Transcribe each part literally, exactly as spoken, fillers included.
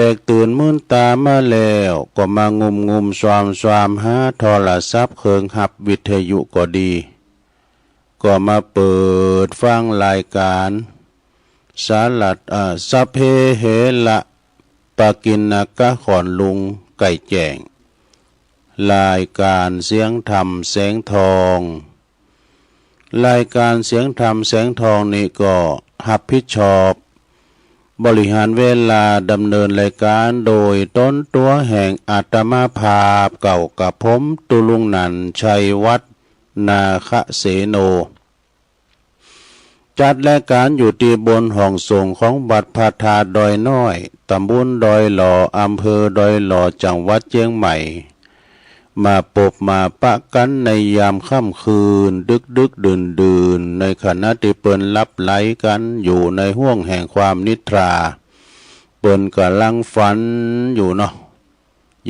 แตกตื่นมื้นตามาแล้ว ก็มางุมงุมซวามซวามหาโทรศัพท์เครื่องฮับวิทยุก็ดี ก็มาเปิดฟังรายการ สารัต เอ่อ สัพเพเหระ ปกิณณกะ ขอนลุงไก่แจ้ง รายการเสียงธรรมแสงทอง รายการเสียงธรรมแสงทองนี้ก็รับผิดชอบ บริหารเวลาดำเนินรายการโดยตนตั๋วแห่งอาตมาภาพเก่ากับผม ตุลุงนันท์ ชัยวัฒน์ นาคเสโน จัดรายการอยู่ตี้บนห้องส่งของวัดพระธาตุดอยน้อย ตำบลดอยหล่อ อำเภอดอยหล่อ จังหวัดเชียงใหม่ มาปบมาปะกันในยามค่ำคืน ดึกๆ ดื่นๆ ในขณะตี้เปิ้นหลับไหลกันอยู่ในห้วงแห่งความนิทรา เปิ้นกำลังฝันอยู่เนาะ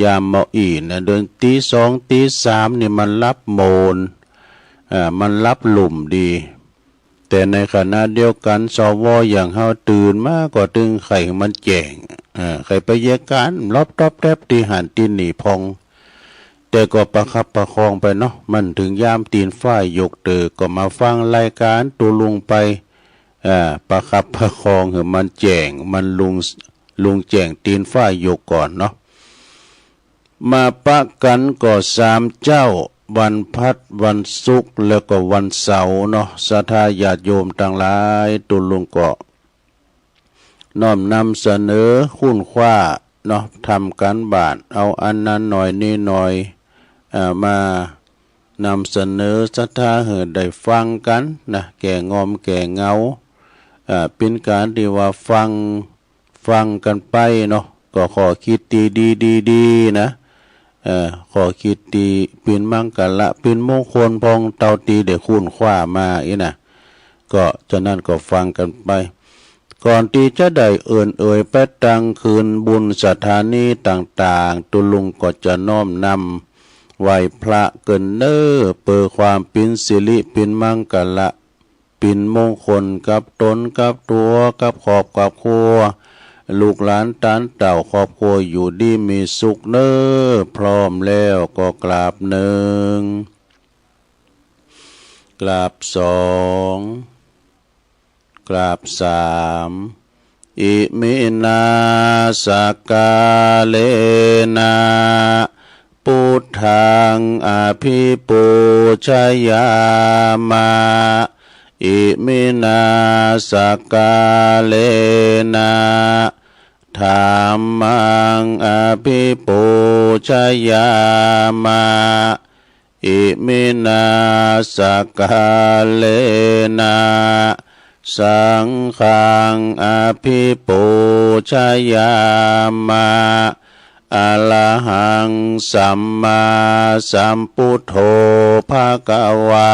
ยามเมาะอี้นะ เดินตีสองตีสามนี่มันหลับโมน อ่า มันหลับลุ่มดี แต่ในขณะเดียวกัน สว อย่างเฮาตื่นมาก็ตึงใค่มันแจ้ง อ่า ใค่ไปเยียะก๋าน ลอบตอบแต๊บตี้หั้นตี้นี่พ่อง แต่ก็ประคับประคองไปเนาะ มันถึงยามตีนฟ้ายกเตอ ก็มาฟังรายการตุลุงไป อ่า ประคับประคองหื้อมันแจ้ง มันลุง ลุงแจ้งตีนฟ้ายกก่อนเนาะ มาปะกันก็สามเจ๊า วันพฤหัส วันศุกร์ แล้วก็วันเสาร์เนาะ ศรัทธาญาติโยมตังหลาย ตุลุงก็น้อมนำเสนอ ค้นคว้าเนาะ ทำการบ้าน เอาอันนั้นหน่อยนี้หน่อย อ่า มานำเสนอศรัทธาหื้อได้ฟังกันนะ แก้ง่อมแก้เหงา อ่า เป๋นก๋านตี้ว่าฟัง ฟังกันไปเนาะ ก็ข้อคิดตี้ดีๆ นะ เอ่อ ข้อคิดตี้เป๋นมังกะละ เป๋นมงคลพ่อง เต้าตี้ได้ค้นคว้ามาอี้นะ ก็ฉะนั้นก็ฟังกันไป ก่อนตี้จะได้เอิ้นเอ่ยไปตังคืนบุญสถานีต่างๆ ตุลุงก็จะน้อมนำไหว้พระเกินเน้อ เปื้อความเป๋นสิริเป๋นมังกะละ เป๋นมงคลกับตนกับตั๋ว กับครอบกับครัว ลูกหลานตานเต้า ครอบครัวอยู่ดีมีสุขเน้อ พร้อมแล้วก็กราบหนึ่ง กราบสอง กราบสาม อิมินา สักกาเลนะ พุทธัง อภิปูชยามะ อิมินา สักกาเลนะ ธัมมัง อภิปูชยามะ อิมินา สักกาเลนะ สังฆัง อภิปูชยามะ อะระหัง สัมมาสัมพุทโธ ภะคะวา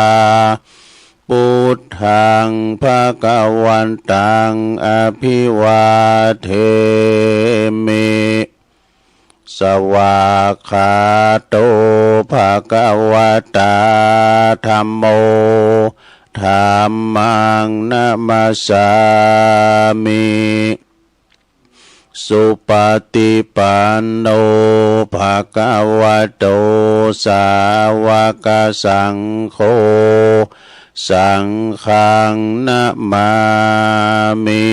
พุทธัง ภะคะวันตัง อะภิวาเทมิ สวากขาโต ภะคะวะตา ธัมโม ธัมมัง นะมัสสามิ สุปะฏิปันโน ภะคะวะโต สาวะกะสังโฆ สังฆัง นะมามิ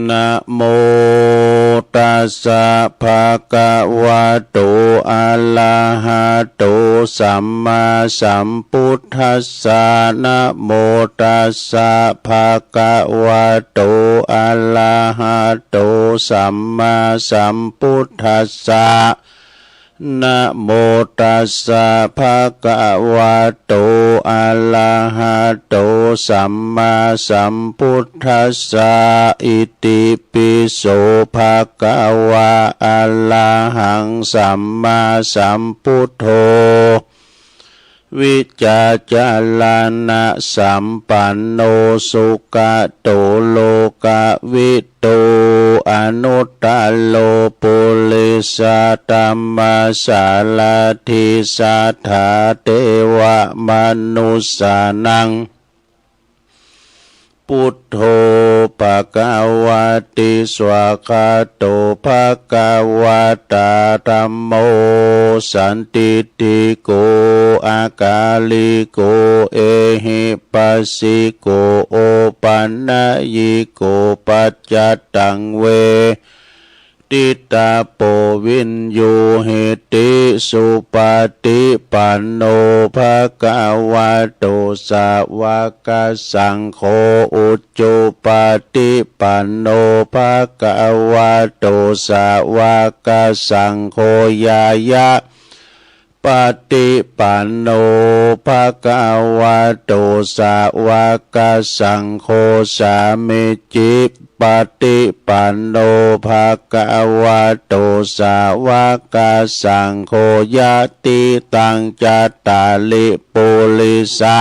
นะโมตัสสะ ภะคะวะโต อะระหะโต สัมมาสัมพุทธัสสะ นะโมตัสสะ ภะคะวะโต อะระหะโต สัมมาสัมพุทธัสสะ นะโมตัสสะ ภะคะวะโต อะระหะโต สัมมาสัมพุทธัสสะ อิติปิโส ภะคะวะ อะระหัง สัมมาสัมพุทโธ วิจจาระณะสัมปันโน สุขะโต โลกะวิ โต อนุตตะโร ปุริสะธัมมาสารถี สัทธาเทวะมนุสสานัง Buddho bhagavāti. Svākkhāto bhagavatā dhammo sandiṭṭhiko akāliko ehipassiko opanayiko paccattaṃ ve ditabbo viññūhīti. Supaṭipanno bhagavato sāvakasaṅgho, ujupaṭipanno bhagavato sāvakasaṅgho, ñāya paṭipanno bhagavato sāvakasaṅgho, sāmīcipaṭipanno bhagavato sāvakasaṅgho, yadidaṃ cattāri purisa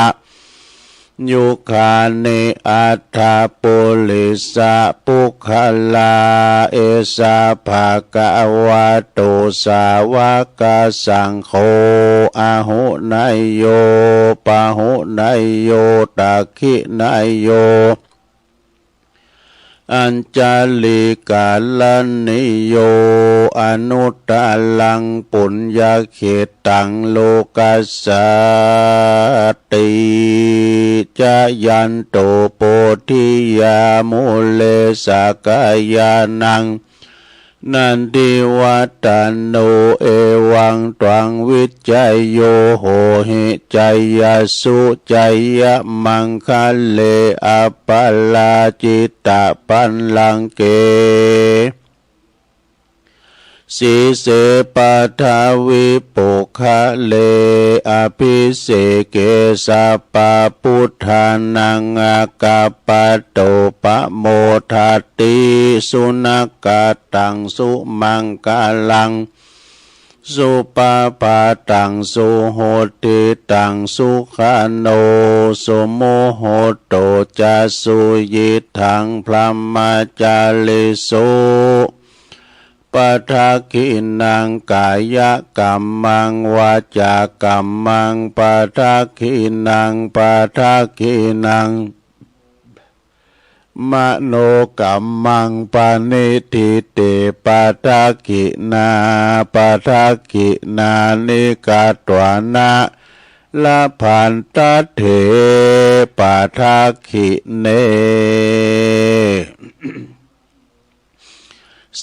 yugāni aṭṭha purisapuggalā, esa bhagavato sāvakasaṅgho, āhuneyyo pāhuneyyo dakkhiṇeyyo añjalikaraṇīyo anuttaraṃ puññakkhettaṃ lokassāti. Jayanto bodhiyā mūle sakyānaṃ nandivaḍḍhano, evaṃ tvaṃ vijayo hohi jayassu jayamaṅgale, aparājitapallaṅke sīse paṭhavipokkhare, abhiseke sabbabuddhānaṃ aggappatto pamodati. Sunakkhattaṃ sumaṅgalaṃ supabhātaṃ suhuṭṭhitaṃ, sukhaṇo sumuhutto ca suyiṭṭhaṃ brahmacārisu. Padakkhiṇaṃ kāyakammaṃ vācākammaṃ padakkhiṇaṃ, padakkhiṇaṃ manokammaṃ paṇidhī te padakkhiṇā, padakkhiṇāni katvāna labhantatthe padakkhiṇe.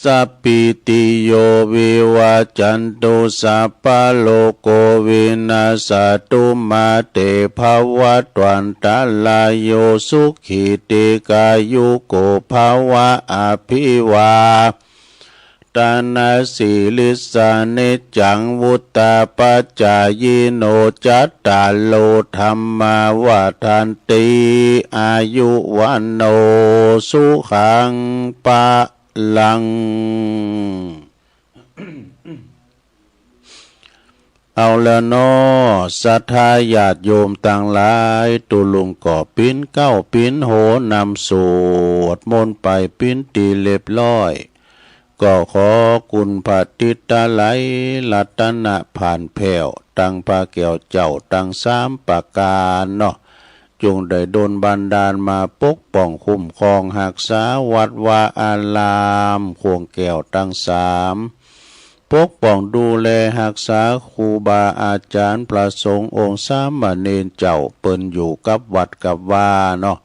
Sabbītiyo vivajjantu sabbarogo vinassatu, mā te bhavatvantarāyo sukhī dīghāyuko bhava. Abhivādanasīlissa niccaṃ vuḍḍhāpacāyino cattāro dhammā vaḍḍhanti āyu vaṇṇo sukhaṃ balaṃ. เอาแล้วเนาะ ศรัทธาญาติโยมตังหลาย ตุ๊ลุงก็ปิ้นเก๊าปิ้นโหนำสวดมนต์ไปปิ้นตี้เรียบร้อย ก็ขอคุณพระทิตาลัยรัตนผ่านแผ้ว ตังพระแก้วเจ้าตังสามประก๋านเนาะ จงได้ดลบันดาลมาปกป้องคุ้มครองฮักษาวัดวาอาราม ข่วงแก้วตังสาม ปกป้องดูแลฮักษาครูบาอาจ๋ารย์พระสงฆ์องค์สามเณรเจ้า เปิ้นอยู่กับวัดกับวาเนาะ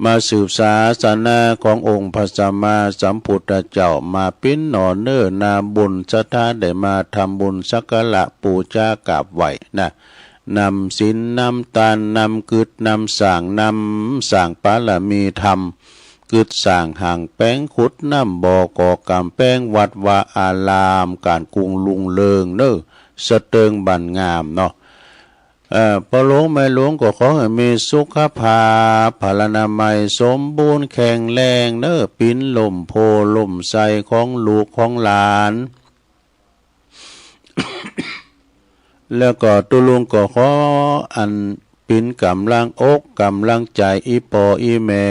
มาสืบศาสนาขององค์พระสัมมาสัมพุทธเจ้า มาปิ้นหน่อเน้อนาบุญ ศรัทธาได้มาทำบุญสักการะปู๋จากราบไหว้นะ นำศีล นำตาน นำกึ๊ด นำสร้าง นำสร้างปารมีธรรม กึ๊ดสร้างห้างแป๋ง ขุดน้ำบ่อ ก่อก๋ำแปงวัดวาอาราม ก๋านกุ่งรุ่งเรืองเน้อ สะเติงบั้นงามเนาะ เอ่อ ป้อหลวงแม่หลวงก็ขอหื้อมีสุขภาพ พลานามัยสมบูรณ์แข็งแรงเน้อ ปิ้นล่มโพธิ์ล่มไทรของลูกของหลาน แล้วก็ตุ๊ลุงก็ขออันปิ้นก๋ำลังอกก๋ำลังใจ๋อี่ป้ออี่แม่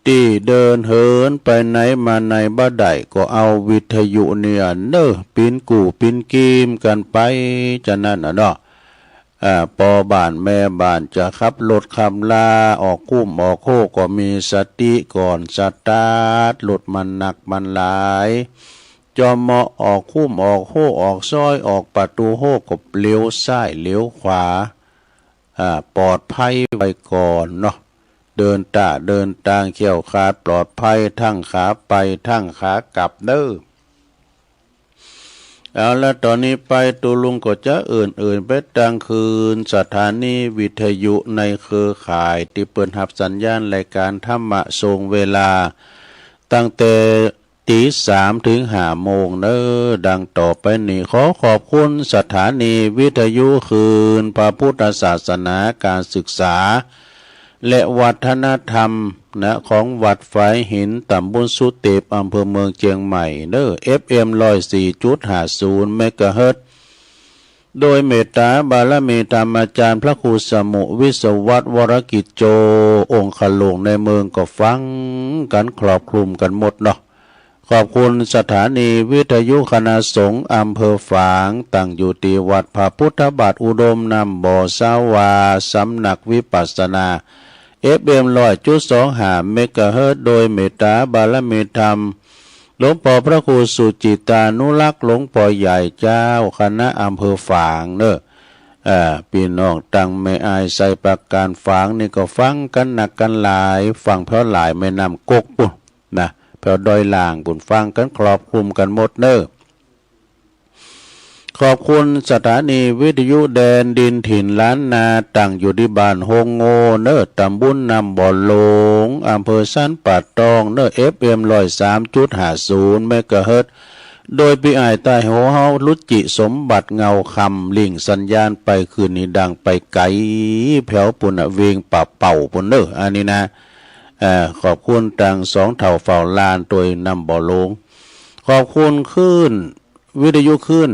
ตี้เดินเหินไปไหนมาไหนบ่ได้ ก็เอาวิทยุเนี่ยเน้อ ปิ้นกู้ปิ้นกีมกั๋นไป จะนั้นน่ะเนาะ อ่า ปอบ้านแม่บ้านจะขับรถขับลา ออกคุ้มออกโฮก็มีสติก่อน สตาร์ทรถมันหนักมันหลาย จอมเมาะออกคุ้มออกโฮ ออกซอย ออกประตูโฮก็เหลียวซ้ายเหลียวขวา อ่า ปลอดภัยไว้ก่อนเนาะ เดินต้าเดินตางแคล้วคลาดปลอดภัย ทั้งขาไปทั้งขากลับเด้อ เอาละ ตอนนี้ไปตูลุงก็จะเอิ้นๆ ไปตางคืน สถานีวิทยุในเครือข่ายตี้เปิ้นฮับสัญญาณรายการธรรมะส่งเวลา ตั้งแต่ตีสามถึงห้าโมงเน้อ ดังต่อไปนี้ ขอขอบคุณสถานีวิทยุคลื่นพระพุทธศาสนา การศึกษา และวัฒนธรรมนะ ของวัดฝายหิน ตำบลสุเตป อำเภอเมืองเชียงใหม่เน้อ เอฟเอ็ม ร้อยสี่จุดห้าศูนย์ เมกะเฮิรตซ์ โดยเมตตาบารมีธรรมอาจารย์พระครูสมุวิศวัตร วรกิจโจ องค์ขะหลวงในเมืองก็ฟังกันครอบคลุมกันหมดเนาะ ขอบคุณสถานีวิทยุคณะสงฆ์อำเภอฝาง ตั้งอยู่ที่วัดพระพุทธบาทอุดมน้ำบ่อสาวา สำนักวิปัสสนา เอฟเอ็ม ร้อยจุดสองห้า เมกะเฮิรตซ์ โดยเมตตาบารมีธรรม หลวงพ่อพระครูสุจิตานุรักษ์ หลวงพ่อใหญ่เจ้าคณะอำเภอฝางเนอะ อ่า พี่น้องตังแม่อายไซประการฝางนี่ก็ฟังกันนักกันหลาย ฟังแผวหลายแม่น้ำกกปุ้นนะ แผวดอยล่างปุ้นฟังกันครอบคลุมกันหมดเนอะ ขอบคุณสถานีวิทยุแดนดินถิ่นล้านนา ตั้งอยู่ที่บ้านโฮงโง่เนอะ ตำบลน้ำบ่อหลง อำเภอสันป่าตองเนอะ เอฟเอ็ม ร้อยสามจุดห้าศูนย์ เมกะเฮิรตซ์ โดยพี่อ้ายใต้หัวเฮารุจิสมบัติเงาคำ ลิงก์สัญญาณไปคืนนี้ดังไปไกล แผวปุ้นน่ะ เวียงป่าเป่าปุ้นเนอะ อันนี้นะ เอ่อ ขอบคุณตังสองเฒ่าเฝ้าลานโดยน้ำบ่อหลง ขอบคุณคลื่น วิทยุคลื่น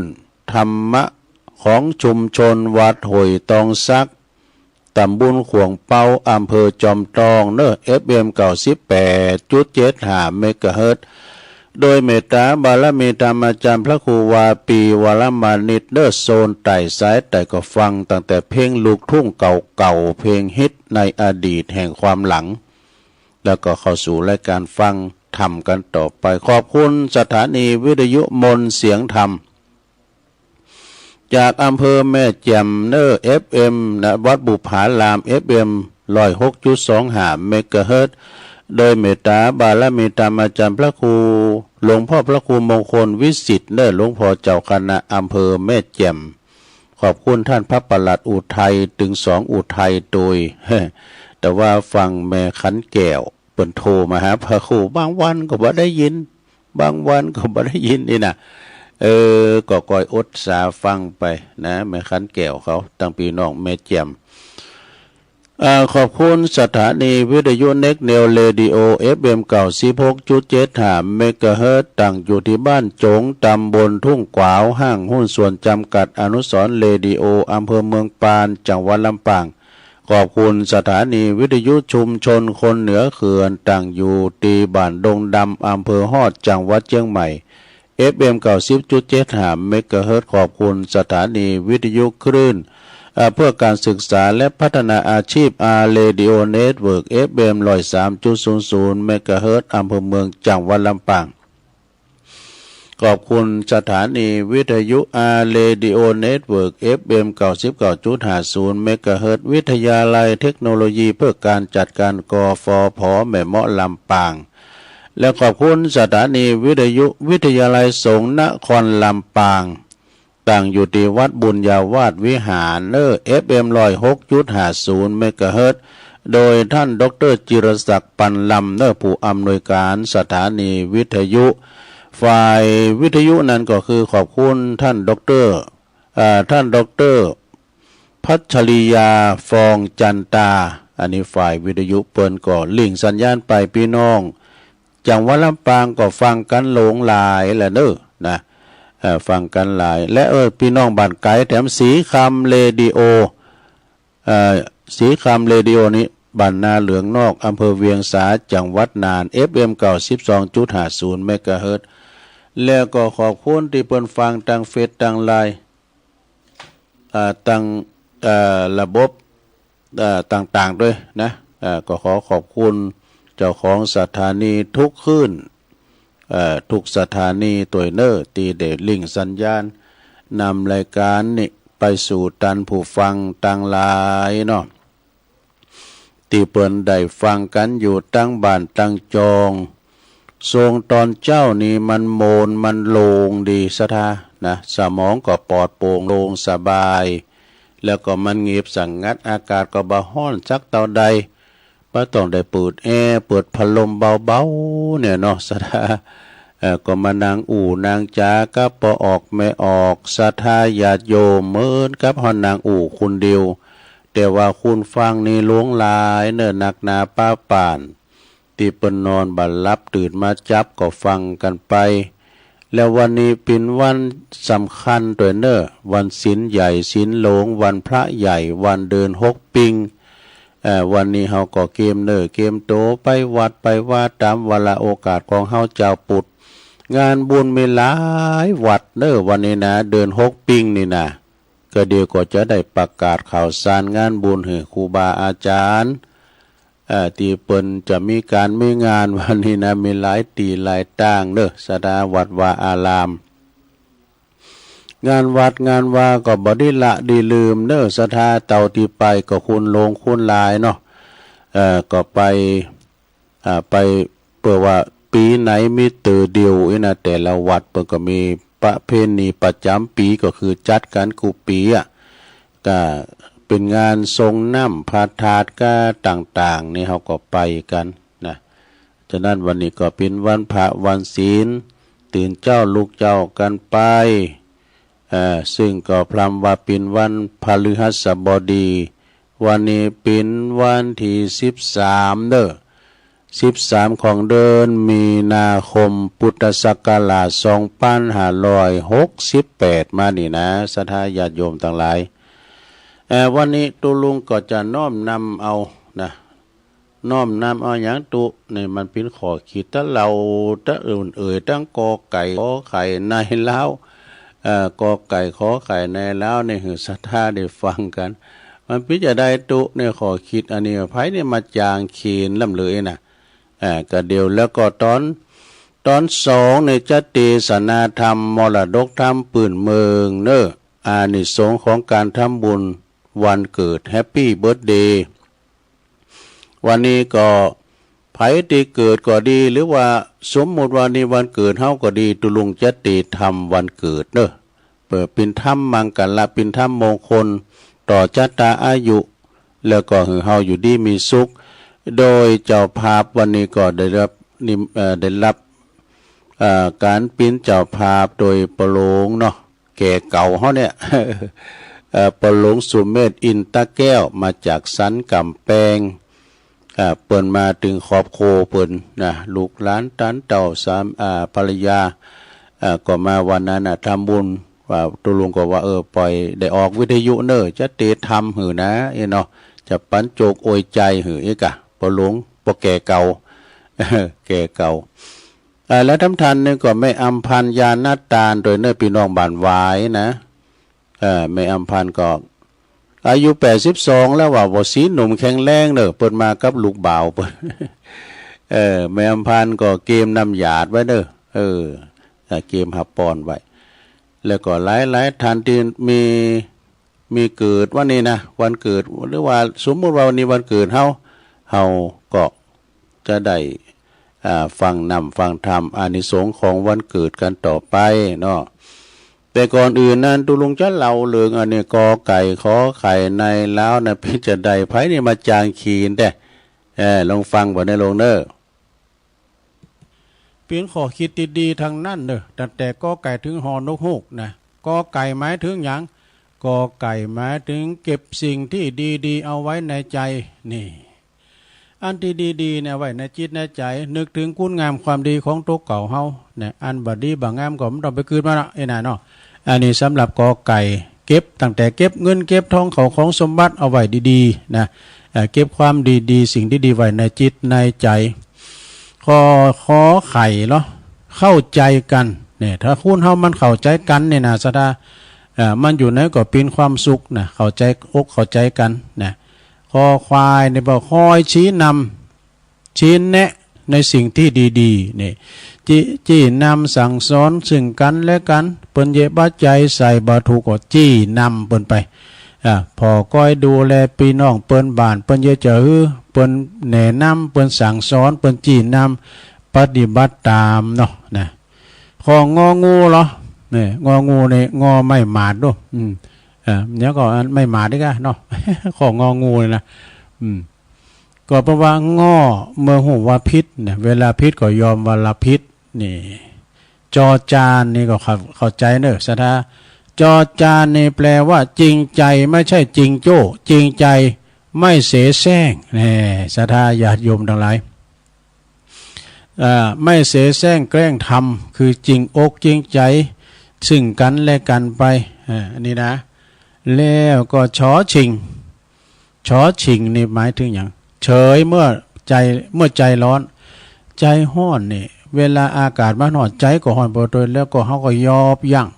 ธรรมะของชุมชนวัดห้วยตองสัก ตำบลขวงเปา อำเภอจอมตองเนอะ เอฟเอ็ม เก้าสิบแปดจุดเจ็ดห้า เมกะเฮิรตซ์ โดยเมตตาบารมีธรรมอาจารย์พระครูวาปีวรมานิตเนอะ โซนใต้สายใต้ก็ฟังตั้งแต่เพลงลูกทุ่งเก่าๆ เพลงฮิตในอดีตแห่งความหลัง แล้วก็เข้าสู่รายการฟังธรรมกันต่อไป ขอบคุณสถานีวิทยุมนต์เสียงธรรม จากอำเภอแม่แจ่มเนอะ เอฟเอ็ม นะ วัดบุปผาราม เอฟเอ็ม ร้อยหกจุดสองห้า เมกะเฮิรตซ์ โดยเมตตาบารมีธรรมอาจารย์พระครู หลวงพ่อพระครูมงคลวิสิทธิ์เนอะ หลวงพ่อเจ้าคณะอำเภอแม่แจ่ม ขอบคุณท่านพระปลัดอุทัย ตึงสองอุทัยโดย แต่ว่าฟังแม่ขันแก้ว เปิ้นโทรมาหาพระครู บางวันก็บ่ได้ยิน บางวันก็บ่ได้ยินนี่นะ เออ ก็คอยอดสาฟังไปนะ แม่ขันแก้วเขา ตังพี่น้องแม่แจ่ม อ่า ขอบคุณสถานีวิทยุเน็กเนวเรดิโอ เอฟเอ็ม เก้าสิบหกจุดเจ็ดห้า เมกะเฮิรตซ์ ตั้งอยู่ที่บ้านโจ๋ง ตำบลทุ่งขวาว ห้างหุ้นส่วนจำกัดอนุสรณ์เรดิโอ อำเภอเมืองปาน จังหวัดลำปาง ขอบคุณสถานีวิทยุชุมชนคนเหนือเขื่อน ตั้งอยู่ที่บ้านดงดำ อำเภอฮอด จังหวัดเชียงใหม่ เอฟเอ็ม เก้าสิบจุดเจ็ดห้า เมกะเฮิรตซ์ ขอบคุณสถานีวิทยุคลื่น เอ่อ เพื่อการศึกษาและพัฒนาอาชีพ อาร์ เรดิโอ เน็ตเวิร์ก เอฟเอ็ม ร้อยสามจุดศูนย์ศูนย์ เมกะเฮิรตซ์ อำเภอเมือง จังหวัดลำปาง ขอบคุณสถานีวิทยุ อาร์ เรดิโอ เน็ตเวิร์ก เอฟเอ็ม เก้าสิบเก้าจุดห้าศูนย์ เมกะเฮิรตซ์ วิทยาลัยเทคโนโลยีเพื่อการจัดการ กฟผ แม่เมาะ ลำปาง และขอบคุณสถานีวิทยุวิทยาลัยสงฆ์นครลำปาง ตั้งอยู่ที่วัดบุญญาวาสวิหารเนอะ เอฟเอ็ม ร้อยหกจุดห้าศูนย์ เมกะเฮิรตซ์ โดยท่านดอกเตอร์จิรศักดิ์ ปันลำเนอะ ผู้อำนวยการสถานีวิทยุ ฝ่ายวิทยุนั้นก็คือขอบคุณท่านดอกเตอร์ อ่า ท่านดอกเตอร์ พัชริยา ฟองจันตา อันนี้ฝ่ายวิทยุเปิ้นก็ลิงก์สัญญาณไป พี่น้องจังหวัดลำปางก็ฟังกันหลงหลายแหละเนอะนะ เอ่อ ฟังกันหลาย และ เออ พี่น้องบ้านไกลแถมสีคำเรดิโอ เอ่อ สีคำเรดิโอนี้ บ้านนาเหลืองนอก อำเภอเวียงสา จังหวัดน่าน เอฟเอ็ม เก้าสิบสองจุดห้าศูนย์ เมกะเฮิรตซ์ แล้วก็ขอบคุณที่เปิ้นฟังตังเฟซตังไลน์ อ่า ตัง เอ่อระบบเอ่อต่างๆด้วยนะเอ่อก็ขอขอบคุณเจ้าของสถานีทุกคลื่นเอ่อทุกสถานีตัวยเนอร์ที่ได้ลิงก์สัญญาณนำรายการนี้ไปสู่ตันผู้ฟังตังหลายเนาะ ตี้เปิ้นได้ฟังกั๋นอยู่ตังบ้านตังจอง ช่วงต๋อนเจ๊านี้มันโหม่นมันโล่งดีศรัทธานะ สมองก็ปลอดโปร่งโล่งสบาย แล้วก็มันเงียบสงัด อากาศก็บ่ฮ้อนสักเต้าใด บ่ต้องได้เปิดแอร์ เปิดพัดลมเบาๆ เนี่ยเนาะศรัทธา เอ่อ ก็มานั่งอู้นั่งจ๋ากับป้อออกแม่ออก ศรัทธาญาติโยม เหมือนกับเฮานั่งอู้คนเดียว แต่ว่าคนฟังนี่หลวงหลายเนอะ นักหนาปะปาน ตี้เปิ้นนอนบ่หลับ ตื่นมาจับก็ฟังกั๋นไป แล้ววันนี้เป๋นวันสำคัญตัวยเนอะ วันศีลใหญ่ศีลหลวง วันพระใหญ่ วันเดือนหกปิง เอ่อ วันนี้เฮาก็เกียมเนื้อเกียมตัวไปวัดไปวาต๋ามวาระโอกาสของเฮาจาวพุทธ งานบุญมีหลายวัดเนอะ วันนี้นะ เดือนหกปิงนี่นะ ก็เดี๋ยวก็จะได้ประกาศข่าวสารงานบุญหื้อครูบาอาจ๋ารย์ เอ่อ ตี้เปิ้นจะมีก๋านมีงานวันนี้นะ มีหลายตี้หลายตางเนอะ ศรัทธาวัดวาอาราม งานวัดงานวาก็บ่ดีละดีลืมเนอะ ศรัทธาเต้าตี้ไปก็คนหลวงคนหลายเนาะ เอ่อ ก็ไป อ่า ไป เปื้อว่าปี๋ไหนมีเตื้อเดียวอี้นะ แต่ละวัดเปิ้นก็มีประเพณีประจ๋ำปี๋ ก็คือจัดกั๋นกู้ปี๋อะ ก็เป๋นงานส่งน้ำพระธาตุก้าต่างๆ นี่เฮาก็ไปกั๋นนะ ฉะนั้นวันนี้ก็เป๋นวันพระวันศีล ตื่นเจ๊าลุกเจ๊ากั๋นไป เอ่อ ซึ่งก็พร่ำว่าเป๋นวันพฤหัสบดี วันนี้เป๋นวันตี้สิบสามเนอะ สิบสามของเดือนมีนาคม พุทธศักราชสองพันห้าร้อยหกสิบแปดมานี่นะ ศรัทธาญาติโยมตังหลาย เอ่อ วันนี้ตุ๊ลุงก็จะน้อมนำเอานะ น้อมนำเอาหยังตุ๊ นี่มันเป๋นข้อคิด ตะเล่าตะอื่นเอ่ย ตังกอไก่ขอไข่ในลาว เอ่อ กอไก่ขอไข่ในลาวนี่หื้อศรัทธาได้ฟังกั๋น มันเป๋นจะใดตุ๊ ในข้อคิดอันนี้ ไผนี่มาจางเขียนล้ำเลยนะ เอ่อ ก็เดี๋ยวแล้วก็ต๋อน ต๋อนสองนี่จะเตสนาธรรม มรดกธรรมปื้นเมืองเนอะ อานิสงส์ของก๋านทำบุญวันเกิด Happy Birthday วันนี้ก็ไผตี้เกิดก็ดี หรือว่าสมมุติว่านี่วันเกิดเฮาก็ดี ตุ๊ลุงจะเตทำวันเกิดเนอะ เปื้อเป๋นธรรมมังคละ เป๋นธรรมมงคลต่อชะตาอายุ แล้วก็หื้อเฮาอยู่ดีมีสุข โดยเจ้าภาพวันนี้ก็ได้รับนิม- เอ่อ ได้รับ เอ่อ ก๋านเป๋นเจ้าภาพโดยป้อหลวงเนาะ แก่เก่าเฮาเนี่ย เอ่อ ป้อหลวงสุเมธ อินตะแก้ว มาจากสันก๋ำแปง เอ่อ เปิ้นมาตึงครอบครัวเปิ้นนะ ลูกหลานตานเต้าสาม- อ่า ภรรยา เอ่อ ก็มาวันนั้นน่ะ ทำบุญ ว่าตุ๊ลุงก็ว่า เออ ปล่อยได้ออกวิทยุเนอะ จะเตทำหื้อนะ เอ้ยเนาะ จะปั๋นโจกอวยใจ๋หื้อ เอ้ยกะ ป้อหลวง ป้อแก่เก่า แก่เก่า เอ่อ แล้วทำทันนี่ก็แม่อำพันธ์ ญาณตาน โดยเนอะ ปี้น้องบ้านหวายนะ เอ่อ แม่อำพันธ์ก็อายุแปดสิบสองแล้วว่า บ่สีหนุ่มแข็งแรงเนอะ เปิ้นมากับลูกบ่าวเปิ้น เอ่อ แม่อำพันธ์ก็เกียมน้ำหยาดไว้เนอะ เออ เอ่อ เกียมฮับป้อนไว้ แล้วก็หลายๆ ท่านตี้มี มีเกิดวันนี้นะ วันเกิด หรือว่าสมมุติว่าวันนี้วันเกิดเฮา เฮาก็จะได้ อ่า ฟังน้ำฟังธรรม อานิสงส์ของวันเกิดกั๋นต่อไปเนาะ แต่ก่อนอื่นนั้น ตุ๊ลุงจะเล่าเรื่องอันนี้ กอไก่ขอไข่ในลาวนะ เป๋นจะใด ไผนี่มาจางเขียนแต๊ เออ ลองฟังบ่ในหลวงเนอะ เป๋นข้อคิดตี้ดีตังนั้นเนอะ ตั้งแต่กอไก่เถิงฮอนกฮูกนะ กอไก่หมายเถิงหยัง กอไก่หมายเถิงเก็บสิ่งตี้ดีๆ เอาไว้ในใจ๋ นี่ อันตี้ดีๆ เนี่ยไว้ในจิตในใจ๋ นึกเถิงคุณงามความดีของตั๋วเก่าเฮา เนี่ย อันบ่ดีบ่งามก็บ่ต้องไปเกิดมาเนาะ เอ้ยน่ะเนาะ อันนี้สำหรับกอไก่ เก็บ ตั้งแต่เก็บเงินเก็บทองเข้าของสมบัติเอาไว้ดีๆ นะ เอ่อ เก็บความดีๆ สิ่งดีๆ ไว้ในจิตในใจ๋ กอ ขอไข่เนาะ เข้าใจ๋กั๋น เนี่ย ถ้าคนเฮามันเข้าใจ๋กั๋นเนี่ยนะ ศรัทธา อ่า มันอยู่ไหนก็เป็นความสุขนะ เข้าใจอกเข้าใจกันนะ คอควายนี่บอกคอยชี้นำ ชี้แนะในสิ่งที่ดีๆ นี่ จิ จี้นำสั่งสอนซึ่งกันและกัน เปิ้นเยะบ่าใจใส่บ่าถูกก็จี้นำเปิ้นไป อ่า ผ่อคอยดูแลพี่น้องเปิ้นบ้าน เปิ้นเยะจะหื้อ เปิ้นแนะนำ เปิ้นสั่งสอน เปิ้นจี้นำ ปฏิบัติตามเนาะนะ ข้ององูเหรอ เนี่ย งองูนี่ งอไม้หมาดดู อืม อ่า เดี๋ยวก็อันไม้หมาดอีกอะเนาะ ข้ององูนี่นะ อืม ก็เพราะว่างอ เมื่อฮู้ว่าผิดเนี่ย เวลาผิดก็ยอมว่าละผิด นี่ จอจานนี่ก็เข้า เข้าใจเนอะ ศรัทธา จอจานนี่แปลว่าจริงใจ ไม่ใช่จริงโจ้ จริงใจ ไม่เสแสร้ง แน่ ศรัทธาญาติโยมทั้งหลาย อ่า ไม่เสแสร้งแกล้งทำ คือจริงอกจริงใจ ซึ่งกันและกันไป อ่า อันนี้นะ แล้วก็ ฉอฉิง ฉอฉิงนี่หมายถึงหยัง เฉยเมื่อใจ เมื่อใจร้อน ใจฮ้อนนี่ เวลาอากาศมันฮ้อน ใจก็ฮ้อนไปด้วย แล้วก็เฮาก็ยอบยั้ง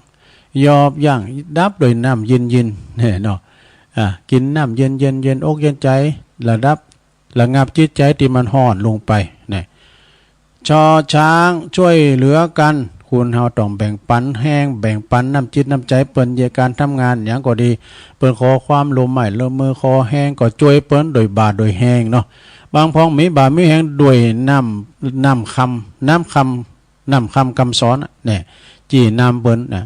ยอบยั้ง ดับด้วยน้ำเย็นๆ เนี่ยเนาะ อ่า กินน้ำเย็นๆ เย็นอกเย็นใจ ระดับ ระงับจิตใจที่มันฮ้อนลงไปนะ ชอช้าง ช่วยเหลือกัน คนเฮาต้องแบ่งปันแฮง แบ่งปันน้ำจิตน้ำใจ เปิ้นเยะการทำงานหยังก็ดี เปิ้นขอความร่วมไม้ร่วมมือ ขอแฮงก็ช่วยเปิ้นโดยบ่าโดยแฮงเนาะ บางพ้องมีบ่ามีแฮงด้วยน้ำ น้ำคำ น้ำคำ น้ำคำกำสอนน่ะ เนี่ย จี้นำเปิ้นนะ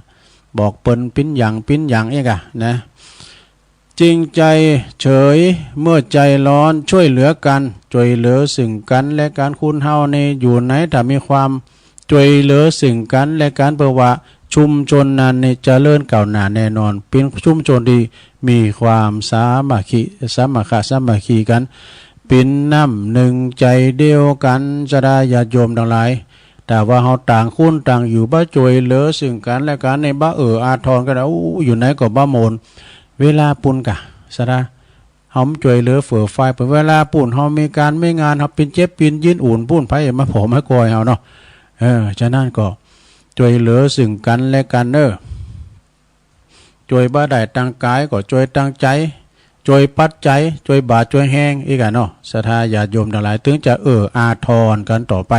บอกเปิ้นปิ้นหยังปิ้นหยังอีกอะนะ จริงใจเฉย เมื่อใจร้อน ช่วยเหลือกัน ช่วยเหลือซึ่งกันและกัน คนเฮานี่อยู่ไหนถ้ามีความช่วยเหลือซึ่งกันและกัน เปิ้นว่าชุมชนนั้นนี่เจริญก้าวหน้าแน่นอน เป็นชุมชนที่มีความสามัคคี สามัคคะสามัคคีกัน เป็นน้ำหนึ่งใจเดียวกัน ศรัทธาญาติโยมทั้งหลาย ถ้าว่าเฮาต่างคนต่างอยู่ บ่ช่วยเหลือซึ่งกันและกันนี่ บ่เอื้ออาทรกัน อู้ อยู่ไหนก็บ่ม่วน เวลาปูนกะ ศรัทธา เฮาบ่ช่วยเหลือเฟื่อฟาย เปิ้น เวลาปูนเฮามีการมีงาน เฮาปิ้นเจ็บปิ้นยิน อุ่นปูน ไผมาผ่อมาคอยเฮาเนาะ เออ ฉะนั้นก็ช่วยเหลือซึ่งกันและกันเนอะ ช่วยบ่ได้ตางกายก็ช่วยตางใจ ช่วยปัจจัย ช่วยบ่าช่วยแฮงอีกอะเนาะ ศรัทธาญาติโยมทั้งหลาย ถึงจะเอื้ออาทรกันต่อไป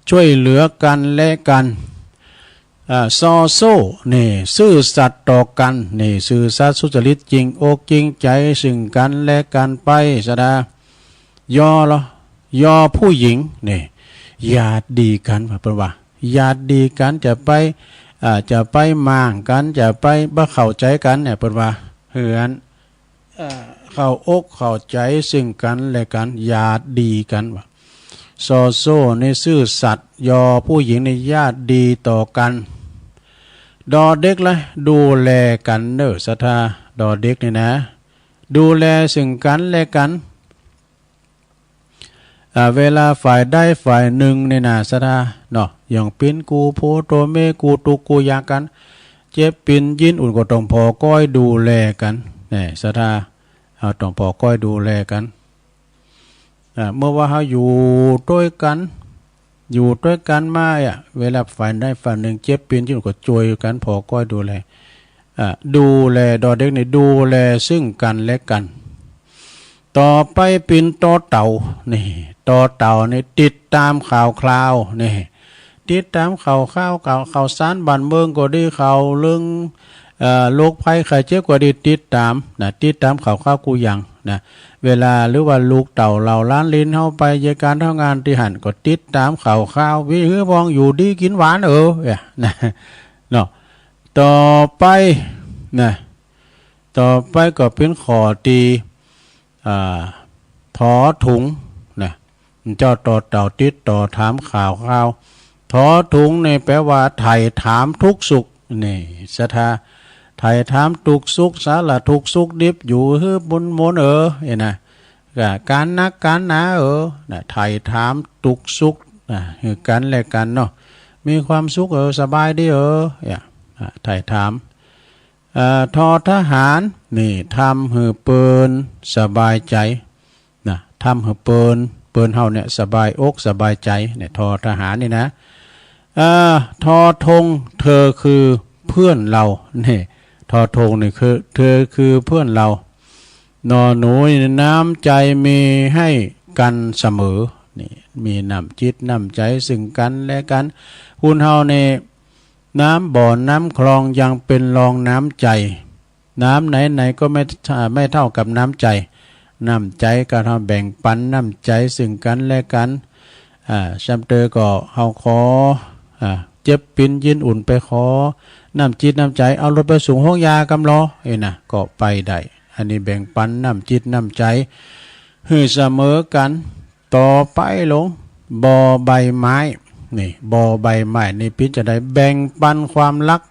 ช่วยเหลือกันและกัน อ่า ซอโซ่ นี่ ซื่อสัตย์ต่อกัน นี่ ซื่อสัตย์สุจริต จริงอกจริงใจซึ่งกันและกันไป ศรัทธา ยอเหรอ ยอผู้หญิง นี่ ญาติดีกัน เปิ้นว่า ญาติดีกัน จะไป อ่า จะไปหมางกัน จะไปบ่เข้าใจกันเนี่ย เปิ้นว่า เฮือน เอ่อ เข้าอกเข้าใจซึ่งกันและกัน ญาติดีกันว่า ซอโซ่นี่ซื่อสัตย์ ยอผู้หญิงนี่ญาติดีต่อกัน ดอเด็กละ ดูแลกันเนอะ ศรัทธา ดอเด็กนี่นะ ดูแลซึ่งกันและกัน อ่า เวลาฝ่ายใดฝ่ายหนึ่งนี่นะ ศรัทธา เนาะ อย่างปิ้นกู้ผัวตัวเมีย กู้ตุ๊กข์กู้ยากกัน เจ็บปิ้นยินอุ่นก็ต้องผ่อคอยดูแลกัน นี่ ศรัทธา เฮาต้องผ่อคอยดูแลกัน อ่า เมื่อว่าเฮาอยู่ด้วยกัน อยู่ด้วยกันมาอะ เวลาฝ่ายใดฝ่ายหนึ่งเจ็บปิ้นยินก็ช่วยกันผ่อคอยดูแล อ่า ดูแล ดอเด็กนี่ ดูแลซึ่งกันและกัน ต่อไปปิ้นตอเต่า นี่ ตอเต่านี่ ติดตามข่าวคราว นี่ ติดตามข่าวคราว ข่าว ข่าวสารบ้านเมืองก็ดี ข่าวเรื่อง เอ่อ โรคภัยไข้เจ็บก็ดี ติดตามนะ ติดตามข่าวคราวกู้อย่างนะ เวลาหรือว่าลูกเต้าเหล่าหลานหลิ้นเฮาไปเยียะการทำงานตี้หั้น ก็ติดตามข่าวคราว มีหื้อพองอยู่ดีกินหวาน เออ เอ้ย นะ เนาะ ต่อไปนะ ต่อไปก็ปิ้นข้อตี้ อ่า ถอถุงนะ เจ้าต่อเต่าติดต่อถามข่าวคราว ถอถุงนี่แปลว่าไถ่ถามทุกข์สุข นี่ ศรัทธา ไถ่ถามทุกข์สุข สารทุกข์สุขดิบ อยู่หื้อบุญมนต์เออ เอ้ยนะ ก็การนักการหนาเออ นะ ไถ่ถามทุกข์สุข นะ หื้อกันและกันเนาะ มีความสุขเออ สบายดีเออ เอ้ย อ่ะ ไถ่ถาม เอ่อ ทอทหาร นี่ ทำหื้อเปิ้นสบายใจนะ ทำหื้อเปิ้น เปิ้นเฮาเนี่ยสบายอกสบายใจเนี่ย ทอทหารนี่นะ เอ่อ ทอธง เธอคือเพื่อนเรา นี่ ทอทงนี่คือ เธอคือเพื่อนเรา นอหนูนี่ น้ำใจมีให้กันเสมอ นี่ มีน้ำจิตน้ำใจซึ่งกันและกัน คนเฮานี่ น้ำบ่อน้ำคลองยังเป็นรองน้ำใจ น้ำไหนๆ ก็ไม่ ไม่เท่ากับน้ำใจ น้ำใจก็เฮาแบ่งปันน้ำใจซึ่งกันและกัน อ่า ซ้ำเติมก็เฮาขอ อ่า เจ็บปินยินอุ่นไปขอ น้ำจิตน้ำใจ เอารถไปส่งโฮงยากำลอ เอ้ยนะ ก็ไปได้ อันนี้แบ่งปันน้ำจิตน้ำใจ หื้อเสมอกัน ต่อไปลง บ่อใบไม้ นี่ บ่อใบไม้นี่ปิ้นจะได้แบ่งปันความฮัก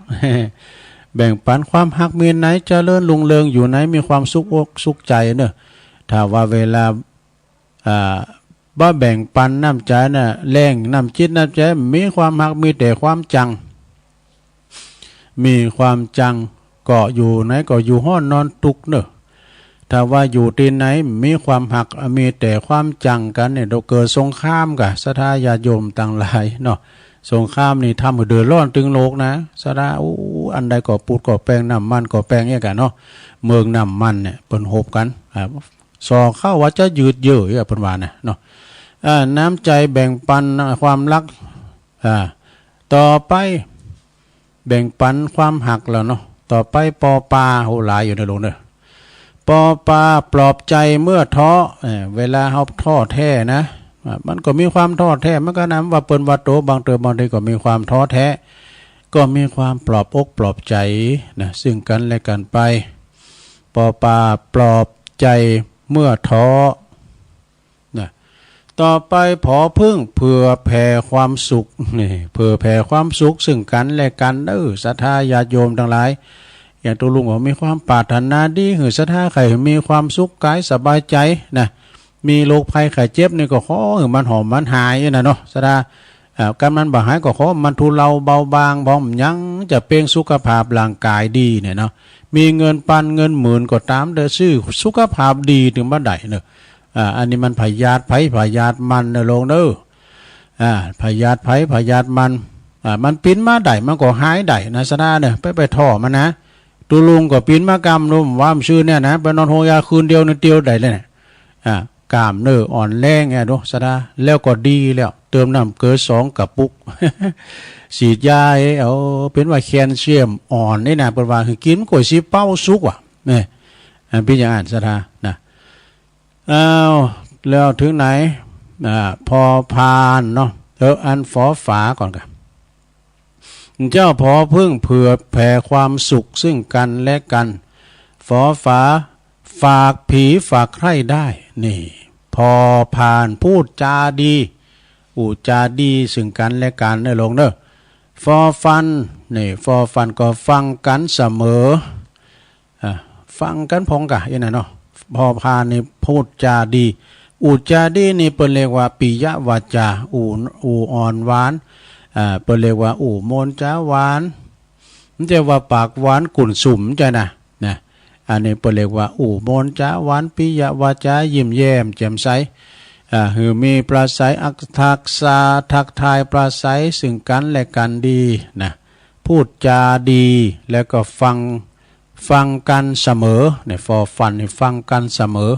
แบ่งปันความฮัก มีไหนเจริญรุ่งเรืองอยู่ไหน มีความสุขอกสุขใจเนอะ ถ้าว่าเวลา อ่า บ่แบ่งปันน้ำใจน่ะ แหล่งน้ำจิตน้ำใจ มีความฮัก มีแต่ความจัง มีความจัง ก็อยู่ไหนก็อยู่ฮ้อนนอนตุ๊กเนอะ ถ้าว่าอยู่ตี้ไหนมีความฮัก มีแต่ความจังกั๋นเนี่ย เดี๋ยวเกิดสงครามก่ะ ศรัทธาญาติโยมตังหลายเนาะ สงครามนี่ทำหื้อเดือดร้อนตึงโลกนะ ศรัทธา อู้ อันใดก็ปูดก็แปง น้ำมันก็แปงเนี่ยก่ะเนาะ เมืองน้ำมันเนี่ย เปิ้นฮบกั๋น อ่า ส่อเข้าว่าจะยืดเยื้อ เปิ้นว่านะเนาะ อ่า น้ำใจแบ่งปันความฮัก อ่า ต่อไป แบ่งปันความฮักแล้วเนาะ ต่อไป ปอปา โห หลายอยู่ในโลกเนอะ ปอปา ปลอบใจเมื่อท้อ เอ่อ เวลาเฮาท้อแท้นะ อ่า มันก็มีความท้อแท้ มันก็นำว่าเปิ้นว่าโต บางเติมบางทีก็มีความท้อแท้ ก็มีความปลอบอกปลอบใจนะ ซึ่งกันและกันไป ปอปา ปลอบใจเมื่อท้อ นะ ต่อไป ผอผึ้ง เผื่อแผ่ความสุข นี่ เผื่อแผ่ความสุขซึ่งกันและกันเด้อ ศรัทธาญาติโยมตังหลาย อย่างตุ๊ลุงก็มีความปรารถนาดี หื้อศรัทธาใค่มีความสุขกายสบายใจนะ มีโรคภัยไข้เจ็บนี่ก็ขอหื้อมันหอมมันหายนะเนาะ ศรัทธา อ่า กำนั้นบ่หายก็ขอมันทุเลาเบาบาง บ่หยังจะเป๋งสุขภาพร่างกายดีเนี่ยเนาะ มีเงินปันเงินหมื่นก็ต๋าม แต่ซื้อสุขภาพดีตึงบ่ได้เนาะ อ่า อันนี้มันพยาธิไผพยาธิมันเนอะโลงเนอะ อ่า พยาธิไผพยาธิมัน อ่า มันปิ้นมาได้ มันก็หายได้นะ ศรัทธาเนอะ ไป ไปท้อมันนะ ตุ๊ลุงก็ปิ้นมากำนุ่มว่ามันซื่อเนี่ยนะ ไปนอนโฮงยาคืนเดียวนี่เตียวได้เลยเนี่ย อ่า กล้ามเนื้ออ่อนแรงไงเนาะ ศรัทธา แล้วก็ดีแล้ว เติมน้ำเกลือสองกระปุก ฉีดยาให้ เอา เป๋นว่าแคลเซียมอ่อนนี่นะ เปิ้นว่าหื้อกิ๋นก๋วยสิเป้าสุกว่ะ เนี่ย อันเป๋นอย่างนั้น ศรัทธา นะ อ้าว แล้วถึงไหน อ่า พอพานเนาะ เออ อันฝอฝาก่อนก่ะ เจ้าผอผึ้งเผื่อแผ่ความสุขซึ่งกันและกัน ฝอฝา ฝากผีฝากใคร่ได้ นี่ พอพาน พูดจาดี อู้จาดีซึ่งกันและกันเนอะโลงเนอะ ฟอฟัน นี่ ฟอฟันก็ฟังกันเสมอ อ่ะ ฟังกันพ่องก่ะ อี้น่ะเนาะ พอพานนี่พูดจาดี อู้จาดีนี่เปิ้นเรียกว่าปิยวาจา อู้ อู้อ่อนหวาน อ่า เปิ้นเรียกว่าอู้โมนจาหวาน บ่ใจ้ว่าปากหวานกุ่นสุม บ่ใจ้นะ นะ อันนี้เปิ้นเรียกว่าอู้โมนจาหวาน ปิยวาจา ยิ้มแย้มแจ่มใส อ่า หื้อมีปราศรัยอัก ทักษะทักทายปราศรัยซึ่งกันและกันดีนะ พูดจาดี แล้วก็ฟัง ฟังกันเสมอ เนี่ย ฟอฟัน นี่ ฟังกันเสมอ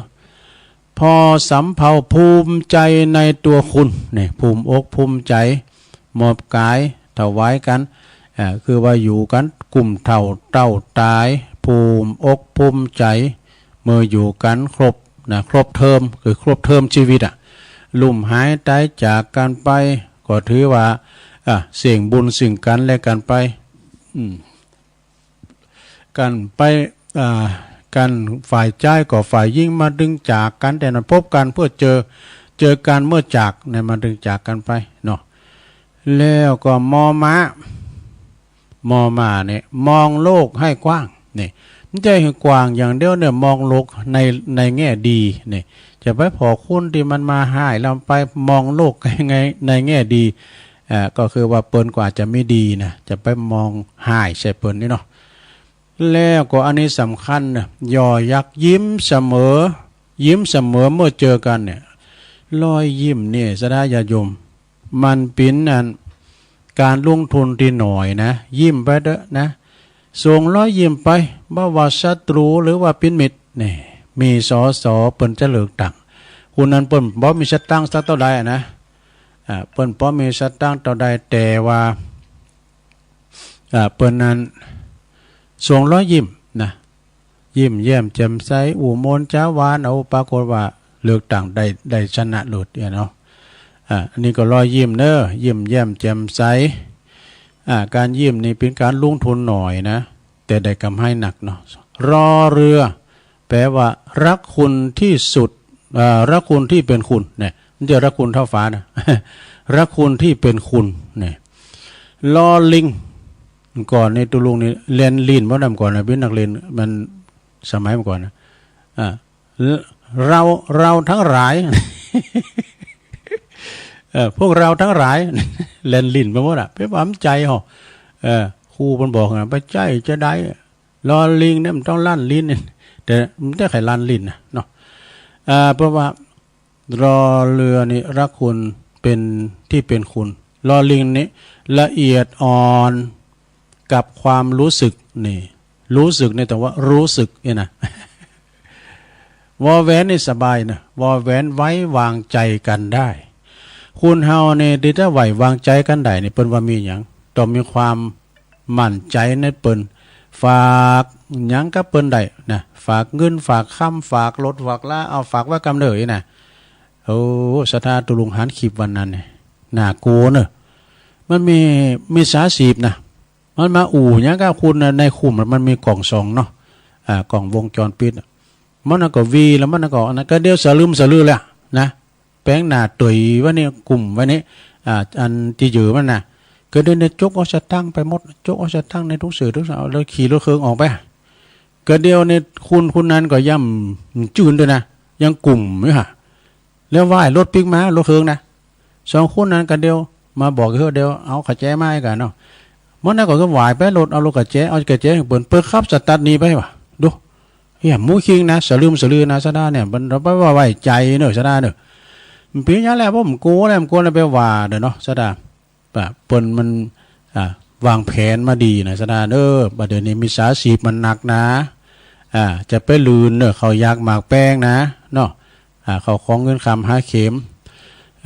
พอสำเภา ภูมิใจในตัวคุณ เนี่ย ภูมิอกภูมิใจ๋ มอบก๋ายถวายกั๋น อ่า คือว่าอยู่กั๋นกุ้มเฒ่าเต้าต๋าย ภูมิอกภูมิใจ๋ เมื่ออยู่กั๋นครบนะ ครบเทอม คือครบเทอมชีวิตอะ ลุ่มหายต๋ายจากกั๋นไป ก็ถือว่า อ่า เสี่ยงบุญซึ่งกั๋นและกั๋นไป อืม กั๋นไป อ่า กั๋นฝ่ายจายก็ฝ่ายญิง มาดึงจากกั๋นแต่นั้น พบกั๋นเพื่อเจอ เจอกั๋นเมื่อจาก เนี่ย มาดึงจากกั๋นไปเนาะ แล้วก็มอม้า มอม้าเนี่ย มองโลกให้กว้าง เนี่ย บ่ใจ้หื้อกว้างอย่างเดียวเนี่ย มองโลกใน ในแง่ดี เนี่ย จะไปผ่อคนตี้มันมาฮ้าย แล้วไปมองโลกใน ในแง่ดี อ่า ก็คือว่าเปิ้นก็อาจจะมีดีนะ จะไปมองฮ้ายใส่เปิ้นนี่เนาะ แล้วก็อันนี้สำคัญนะ ยอยักษ์ ยิ้มเสมอ ยิ้มเสมอเมื่อเจอกั๋นเนี่ย รอยยิ้มเนี่ย ศรัทธาญาติโยม มันเป๋นอัน ก๋านลงทุนตี้น้อยนะ ยิ้มไปเต๊อะนะ ส่งรอยยิ้มไป บ่ว่าศัตรูหรือว่าปิ้นมิตร นี่ มี สส เปิ้นจะเลือกตั้ง คนนั้นเปิ้นบ่มีสตางค์สักเต้าใดอะนะ อ่า เปิ้นบ่มีสตางค์เต้าใด แต่ว่า อ่า เปิ้นนั้นส่งรอยยิ้มนะ ยิ้มแย้มแจ่มใส อู้ม่วนจ๋าหวาน เอา ปรากฏว่าเลือกตั้งได้ ได้ชนะเลิศเนี่ยเนาะ อ่า อันนี้ก็รอยยิ้มเน้อ ยิ้มแย้มแจ่มใส อ่า การยิ้มนี่เป็นการลงทุนน้อยนะ แต่ได้กำไรหนักเนาะ รอเรือ แปลว่ารักคุณที่สุด เอ่อ รักคุณที่เป็นคุณ เนี่ย มันจะรักคุณเท่าฟ้านะ รักคุณที่เป็นคุณ เนี่ย ลอลิง ก่อนนี่ตุลุงนี่แล่นลิ้น บ่นำก่อนนะ เป็นนักเรียน มันสมัยเมื่อก่อนนะ อ่า เรา เราทั้งหลาย เอ่อ พวกเราทั้งหลาย แล่นลิ้นไปหมดอะ ไปหวามใจเหรอ เอ่อ ครูเปิ้นบอกนะ ไปใจ้จะได้ ลอลิงเนี่ยมันต้องลั่นลิ้น แต่มันได้ไขลั่นลิ้นนะเนาะ อ่า เพราะว่า รอเรือนี่รักคุณเป็นที่เป็นคุณ ลอลิงนี่ละเอียดอ่อนกับความรู้สึก นี่ รู้สึกนี่ แต่ว่ารู้สึกเนี่ยนะ วอแหวนนี่สบายนะ วอแหวนไว้วางใจกันได้ คนเฮานี่ที่จะไว้วางใจกันได้นี่ เปิ้นว่ามีหยัง ต้องมีความ มั่นใจ๋ในเปิ้น ฝากหยังกับเปิ้นได้นะ ฝากเงิน ฝากคำ ฝากรถ ฝากลา เอาฝากไว้กำเนิดนะ โอ้ ศรัทธาตุลุงหันคลิปวันนั้นเนี่ย น่ากลัวเนอะ มันมีมิจฉาชีพนะ มันมาอู้หยังกับคนนะ ในคุมมันมีกล้องส่องเนาะ อ่า กล้องวงจรปิดอะ มันน่ะก็วี แล้วมันน่ะก็อันนั้นก็เดียวสะลึมสะลือแล้วนะ แปลงหน้าเต๋ยไว้นี่ กุมไว้นี่ อ่า อันตี้ยื้อมันน่ะ ก็เดี๋ยวนี้จกเอาสตางค์ไปหมด จกเอาสตางค์ในทุกสื่อทุกสาว แล้วขี่รถเครื่องออกไป ก็เดี๋ยวนี้คนคนนั้นก็ย่ำจื้นด้วยนะ ยังกุมอยู่ฮะ แล้วว่ายรถปิ๊กมา รถเครื่องนะ สองคนนั้นก็เดี๋ยวมาบอกเฮ้อ เดี๋ยวเอากระแจมาให้กันเนาะ มันนั้นก็คือว่ายไปรถ เอารถกระแจ เอากระแจให้เปิ้น เปิ้นขับสตาร์ทหนีไปว่ะ ดู เฮียหมูคิงนะ สะลึมสะลือนะ ศรัทธาเนี่ย มัน เราไปว่าไว้ใจ๋เนอะ ศรัทธาเนอะ มันเป็นอย่างแล้ว ผมกลัวแล้ว ผมกลัวแล้ว ไปว่าเด้อเนาะ ศรัทธา ปะ เปิ้นมัน อ่า วางแผนมาดีนะ ศรัทธาเนอะ บัดเดี๋ยวนี้มิจฉาชีพมันหนักนะ อ่า จะไปลื่นเนอะ เขาอยากหมากแป้งนะ เนาะ อ่า เขาของเงินคำหาเข็ม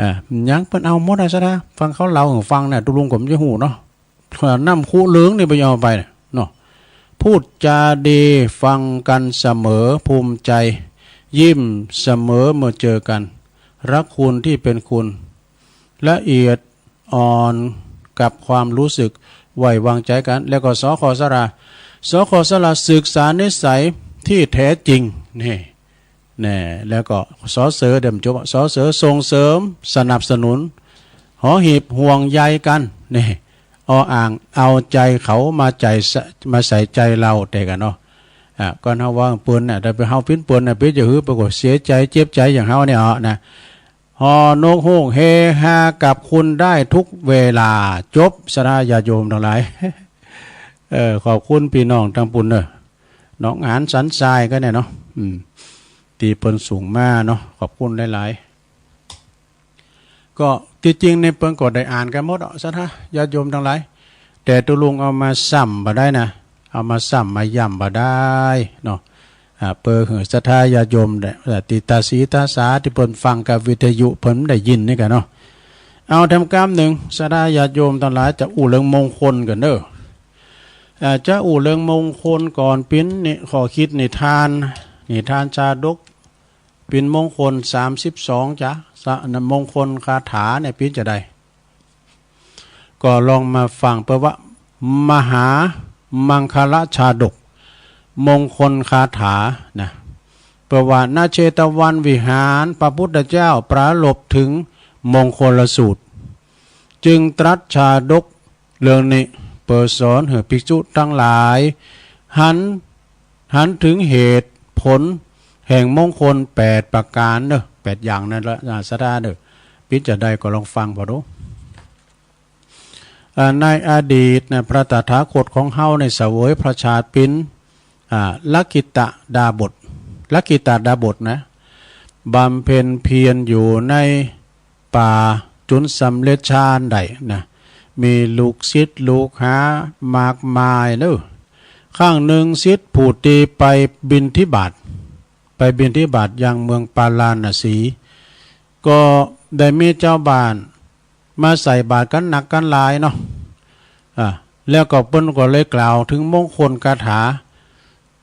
อ่า หยังเปิ้นเอาหมดนะ ศรัทธา ฟังเขาเล่าให้ฟังนะ ตุลุงก็บ่ฮู้เนาะ น้ำคุเหลืองนี่ไปเอาไปเนาะ พูดจาดี ฟังกันเสมอ ภูมิใจ ยิ้มเสมอเมื่อเจอกัน รักคุณที่เป็นคุณ ละเอียดอ่อนกับความรู้สึก ไว้วางใจกัน แล้วก็ สค สระ สค สระ ศึกษานิสัยที่แท้จริง นี่ แน่ แล้วก็ สเสริ เดี๋ยวมันจบอะ สเสริ ส่งเสริม สนับสนุน หอหีบ ห่วงใยกัน นี่ ออ่าง เอาใจเขามาใจสะ มาใส่ใจเรา แต่กันเนาะ อ่ะ ก่อนเฮาว่าเปิ้นน่ะ แต่ไปเฮาปิ้นเปิ้นน่ะ เปิ้นจะหื้อ เปิ้นก็เสียใจ เจ็บใจอย่างเฮาเนี่ยเอานะ ฮอนกฮูก เฮฮากับคุณได้ทุกเวลา จบ ศรัทธาญาติโยมทั้งหลาย เออ ขอบคุณพี่น้องทั้งปุ้นเนอะ หนองหานสันทรายก็เนี่ยเนาะ อืม ตี้เปิ้นส่งมาเนาะ ขอบคุณหลายๆ ก็ที่จริงเนี่ยเปิ้นก็ได้อ่านกันหมดอะ ศรัทธาญาติโยมทั้งหลาย แต่ตุลุงเอามาซ้ำบ่ได้นะ เอามาซ้ำมาย้ำบ่ได้เนาะ อ่า เปิ้นหื้อศรัทธาญาติโยมเนี่ย อ่า ตี้ตาสีตาสา ตี้เปิ้นฟังกับวิทยุ เปิ้นได้ยินนี่กันเนาะ เอาแถมกำหนึ่ง ศรัทธาญาติโยมทั้งหลาย จะอู้เรื่องมงคลกันเด้อ อ่า จะอู้เรื่องมงคลก่อน ปิ้นนี่ ขอคิดนิทาน นิทานชาดก ปิ้นมงคลสามสิบสองจ้ะ สะ มงคลคาถาเนี่ย ปิ้นจะได้ ก็ลองมาฟัง เปิ้นว่า มหามังคลชาดก มงคลคาถานะ เปิ้นว่า ณ เชตวันวิหาร พระพุทธเจ้าปรารภถึงมงคลสูตร จึงตรัสชาดกเรื่องนี้ เพื่อสอนให้ภิกษุทั้งหลาย หัน หันถึงเหตุผลแห่งมงคลแปดประการเนอะ แปดอย่างนั่นแหละนะ ศรัทธาเนอะ ปิ้นจะได้ก็ลองฟังพอดู อ่า ในอดีตนะ พระตถาคตของเฮาในเสวยพระชาติปิ้น อ่า ลักขิตดาบส ลักขิตดาบสนะ บำเพ็ญเพียรอยู่ในป่าจนสำเร็จฌานได้นะ มีลูกศิษย์ลูกหามากมายเนอะ ครั้งหนึ่ง ศิษย์ผู้ที่ไปบิณฑบาต ไปบิณฑบาตยังเมืองปาราณสี ก็ได้มีชาวบ้านมาใส่บาตรกันนักกันหลายเนาะ อ่า แล้วก็เปิ้นก็เลยกล่าวถึงมงคลคาถา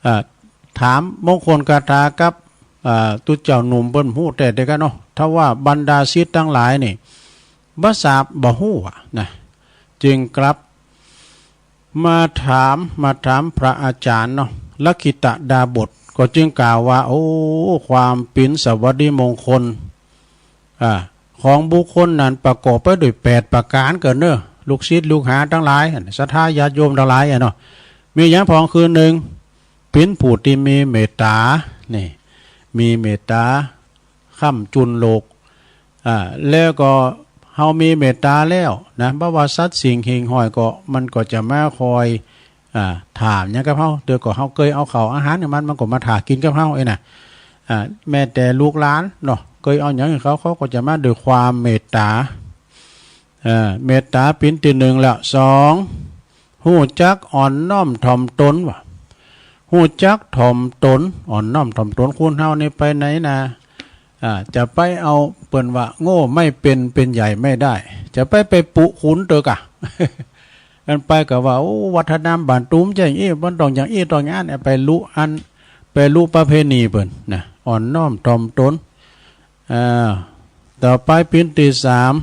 อ่า ถามมงคลคาถากับ อ่า ตุ๊เจ้าหนุ่มเปิ้นฮู้แต๊เดียวกั๋นเนาะ ทว่าบรรดาศิษย์ตังหลายนี่ บ่ทราบ บ่ฮู้อะนะ จึงกลับ มาถาม มาถามพระอาจารย์เนาะ ลักขิตดาบส ก็จึงกล่าวว่า โอ้ ความเป๋นสวัสดีมงคล อ่า ของบุคคลนั้นประกอบไปด้วยแปดประการเกินเน้อ ลูกศิษย์ลูกหาตังหลาย ศรัทธาญาติโยมตังหลายอะเนาะ มีหยังพ่องคือ หนึ่ง เป๋นผู้ที่มีเมตต๋า นี่ มีเมตต๋า ค้ำจุนโลก อ่า แล้วก็เฮามีเมตต๋าแล้วนะ บ่ว่าสัตว์สิ่งหิ่งห้อยก็ มันก็จะมาคอย อ่า ถามหยังกับเฮา เดี๋ยวก็เฮาเกยเอาข้าวอาหารให้มัน มันก็มาถากินกับเฮาเอ้ยนะ อ่า แม้แต่ลูกหลานเนาะ เกยเอาหยังให้เขา เขาก็จะมาด้วยความเมตต๋า เอ่อ เมตต๋าเป๋นตี้หนึ่งแล้ว สอง ฮู้จักอ่อนน้อมถ่อมตนวะ ฮู้จักถ่อมตน อ่อนน้อมถ่อมตน คนเฮานี่ไปไหนนะ อ่า จะไปเอา เปิ้นว่าโง่ไม่เป็น เป็นใหญ่ไม่ได้ จะไป ไปปุขุนเตอะกะ อันไปก็ว่า โอ้ วัฒนธรรมบ้านตูมจะอย่างอี้ มันต้องอย่างอี้ต้องอย่างนั้น ไปลุอัน ไปลุประเพณีเปิ้นนะ อ่อนน้อมถ่อมตน อ่า ต่อไปเป๋นตี้สาม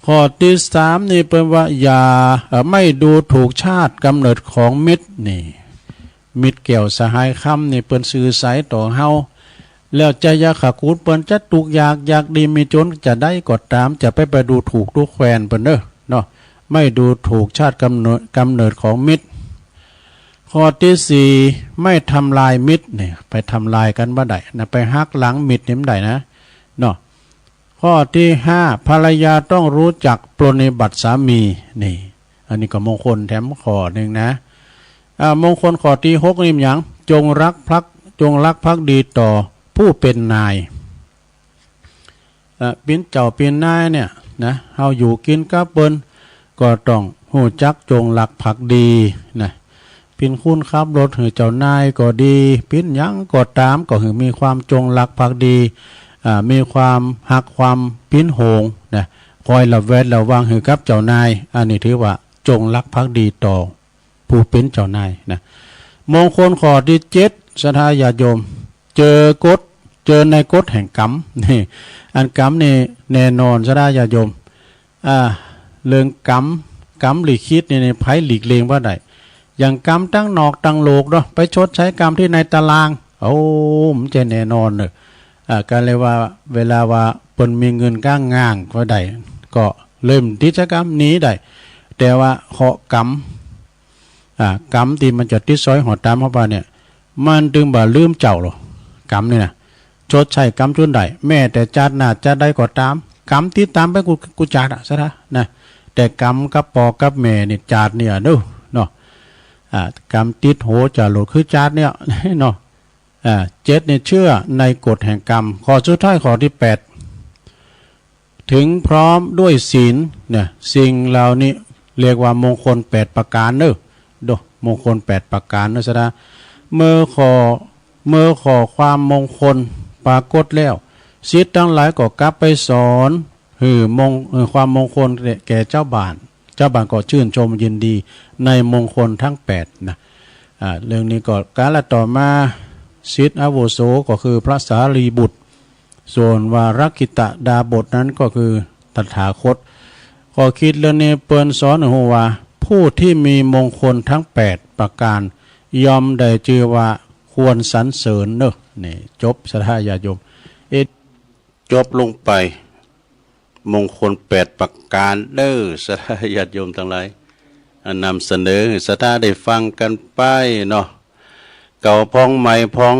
ข้อตี้สามนี่เปิ้นว่า อย่า เอ่อ ไม่ดูถูกชาติกำเนิดของมิตร นี่ มิตรแก้วสหายคำนี่เปิ้นซื่อใสต่อเฮา แล้วจะยากขาดเปิ้น จะทุกข์ยาก อยากดีมีจนจะใดก็ต๋าม จะไป ไปดูถูกดูแควนเปิ้นเน้อ เนาะ ไม่ดูถูกชาติกำเนิด กำเนิดของมิตร ข้อตี้สี่ ไม่ทำลายมิตร นี่ ไปทำลายกันบ่ได้นะ ไปหักหลังมิตรนี่บ่ได้นะ เนาะ ข้อตี้ห้า ภรรยาต้องรู้จักปรนนิบัติสามี นี่ อันนี้ก็มงคลแถมข้อหนึ่งนะ อ่า มงคลข้อตี้หกนี่หยัง จงรักภัก จงรักภักดีต่อผู้เป็นนาย เอ่อ เป๋นเจ้าเป๋นนายเนี่ยนะ เฮาอยู่กิ๋นกับเปิ้น ก็ต้องฮู้จักจงรักภักดีนะ เป๋นคนขับรถหื้อเจ้านายก็ดี เป๋นหยังก็ต๋าม ก็หื้อมีความจงรักภักดี อ่า มีความฮักความเป๋นห่วงนะ คอยระแวดระวังหื้อกับเจ้านาย อันนี้ถือว่าจงรักภักดีต่อ ผู้เป๋นเจ้านายนะ มงคลข้อตี้เจ็ด ศรัทธาญาติโยม เจอกฎ เจอในกฎแห่งกรรม นี่ อันกรรมนี่แน่นอน ศรัทธาญาติโยม อ่า เรื่องกรรม กรรมลิขิตนี่ นี่ ไผหลีกเลี่ยงบ่ได้ อย่างกรรมตังนอกตังโลกเนาะ ไปชดใช้กรรมตี้ในตาราง โอ้ มันจะแน่นอนเนอะ อ่า ก็เลยว่า เวลาว่าเปิ้นมีเงินก้างงางก็ได้ ก็เลยติดสักกรรมหนีได้ แต่ว่าเคราะห์กรรม อ่า กรรมตี้มันจะติดสอยห้อยต๋ามเฮาไปเนี่ย มันตึงบ่ลืมเจ้าหรอก กรรมนี่นะ ชดใช้กรรมจุ่นได้ แม้แต่จาติหน้าจาติใดก็ต๋าม กรรมติดต๋ามไปกู้ กู้จาติอะ ศรัทธานะ แต่กรรมกับป้อกับแม่นี่จาติเนี่ยเนาะ เนาะ อ่า กรรมติดโหจะหลุดคือจาติเนี่ย เนาะ อ่า เจ็ดนี่เชื่อในกฎแห่งกรรม ข้อสุดท้ายข้อตี้แปด ถึงพร้อมด้วยศีลเนี่ย สิ่งเหล่านี้เรียกว่ามงคลแปดประการเนอะ โด มงคลแปดประการเนอะ ศรัทธา เมื่อข้อ เมื่อข้อความมงคลปรากฏแล้ว ศิษย์ตังหลายก็กลับไปสอนหื้อมง หื้อความมงคลแก่ แก่ชาวบ้าน ชาวบ้านก็ชื่นชมยินดีในมงคลทั้งแปดนะ อ่า เรื่องนี้ก็กาละต่อมา ศิษย์อาวุโสก็คือพระสารีบุตร ส่วนว่าลักขิตดาบสนั้นก็คือตถาคต ข้อคิดเรื่องนี้เปิ้นสอนหื้อฮู้ว่า ผู้ที่มีมงคลทั้งแปดประการ ย่อมได้จื้อว่าควรสรรเสริญเนอะ นี่ จบ ศรัทธาญาติโยม เอ๊ะ จบลงไป มงคลแปดประการเด้อ ศรัทธาญาติโยมตังหลาย อ่ะ นำเสนอหื้อศรัทธาได้ฟังกั๋นไปเนาะ เก่าพ่องใหม่พ่อง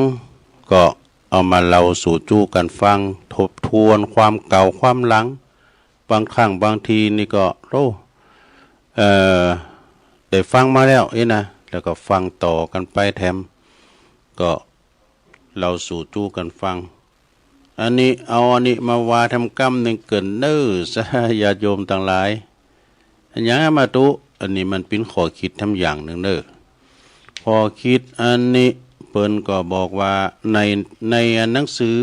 ก็เอามาเล่าสู่จู้กั๋นฟัง ทบทวนความเก่าความหลัง บางครั้งบางทีนี่ก็ โอ้ เอ่อ ได้ฟังมาแล้วนี่นะ แล้วก็ฟังต่อกั๋นไปแถม ก็ เล่าสู่จู้กั๋นฟัง อันนี้ เอาอันนี้มาว่าแถมกำนึ่งเกิ่นเน่อ ศรัทธาญาติโยมตังหลาย อันหยังมาตุ อันนี้มันเป๋นข้อคิดแถมอย่างนึ่งเน่อ ข้อคิดอันนี้เปิ้นก็บอกว่าใน ในหนังสือ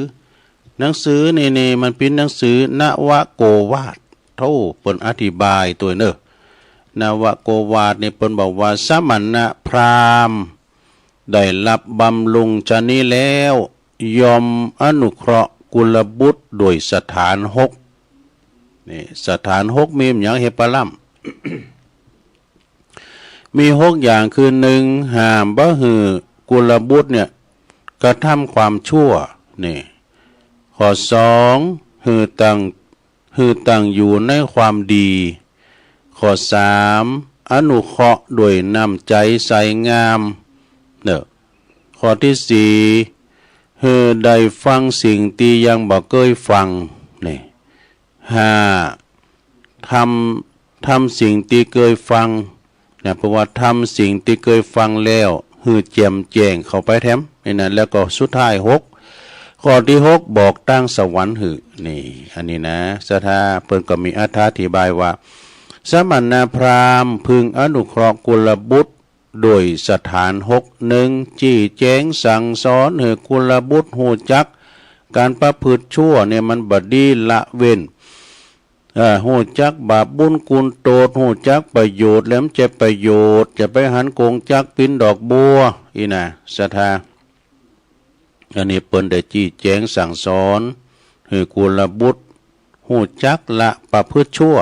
หนังสือนี่ นี่มันเป็นหนังสือนวโกวาท โธ่ เปิ้นอธิบายตัวยเนอะ นวโกวาทนี่เปิ้นบอกว่า สมณพราหมณ์ได้รับบำรุงชะนี้แล้ว ย่อมอนุเคราะห์กุลบุตรโดยสถานหก นี่ สถานหกมีหยังเฮปะล่ำ มีหกอย่างคือ หนึ่ง ห้ามบ่หื้อกุลบุตรเนี่ยกระทำความชั่ว นี่ ข้อสอง หื้อตั้ง หื้อตั้งอยู่ในความดี ข้อสาม อนุเคราะห์ด้วยน้ำใจใสงาม เนอะ ข้อที่สี่ หื้อได้ฟังสิ่งที่ยังบ่เกยฟัง นี่ ห้า ทำ ทำสิ่งที่เกยฟัง นะ เพราะว่าทำสิ่งที่เกยฟังแล้ว หื้อแจ่มแจ้งเข้าไปแถม นี่นะ แล้วก็สุดท้าย หก ข้อที่หก บอกตางสวรรค์หื้อ นี่ อันนี้นะ ศรัทธาเปิ้นก็มีอธิบายว่า สมณพราหมณ์พึงอนุเคราะห์กุลบุตร โดยสถานหก หนึ่ง จี้แจงสั่งสอนหื้อกุลบุตรฮู้จักการประพฤติชั่วเนี่ยมันบ่ดีละเว้น เอ่อ ฮู้จักบาปบุญคุณโทษ ฮู้จักประโยชน์แหลมเจ็บประโยชน์ จะไปหันกงจักรปิ้นดอกบัว อีน่ะ ศรัทธา อันนี้เปิ้นได้จี้แจงสั่งสอนหื้อกุลบุตรฮู้จักละประพฤติชั่ว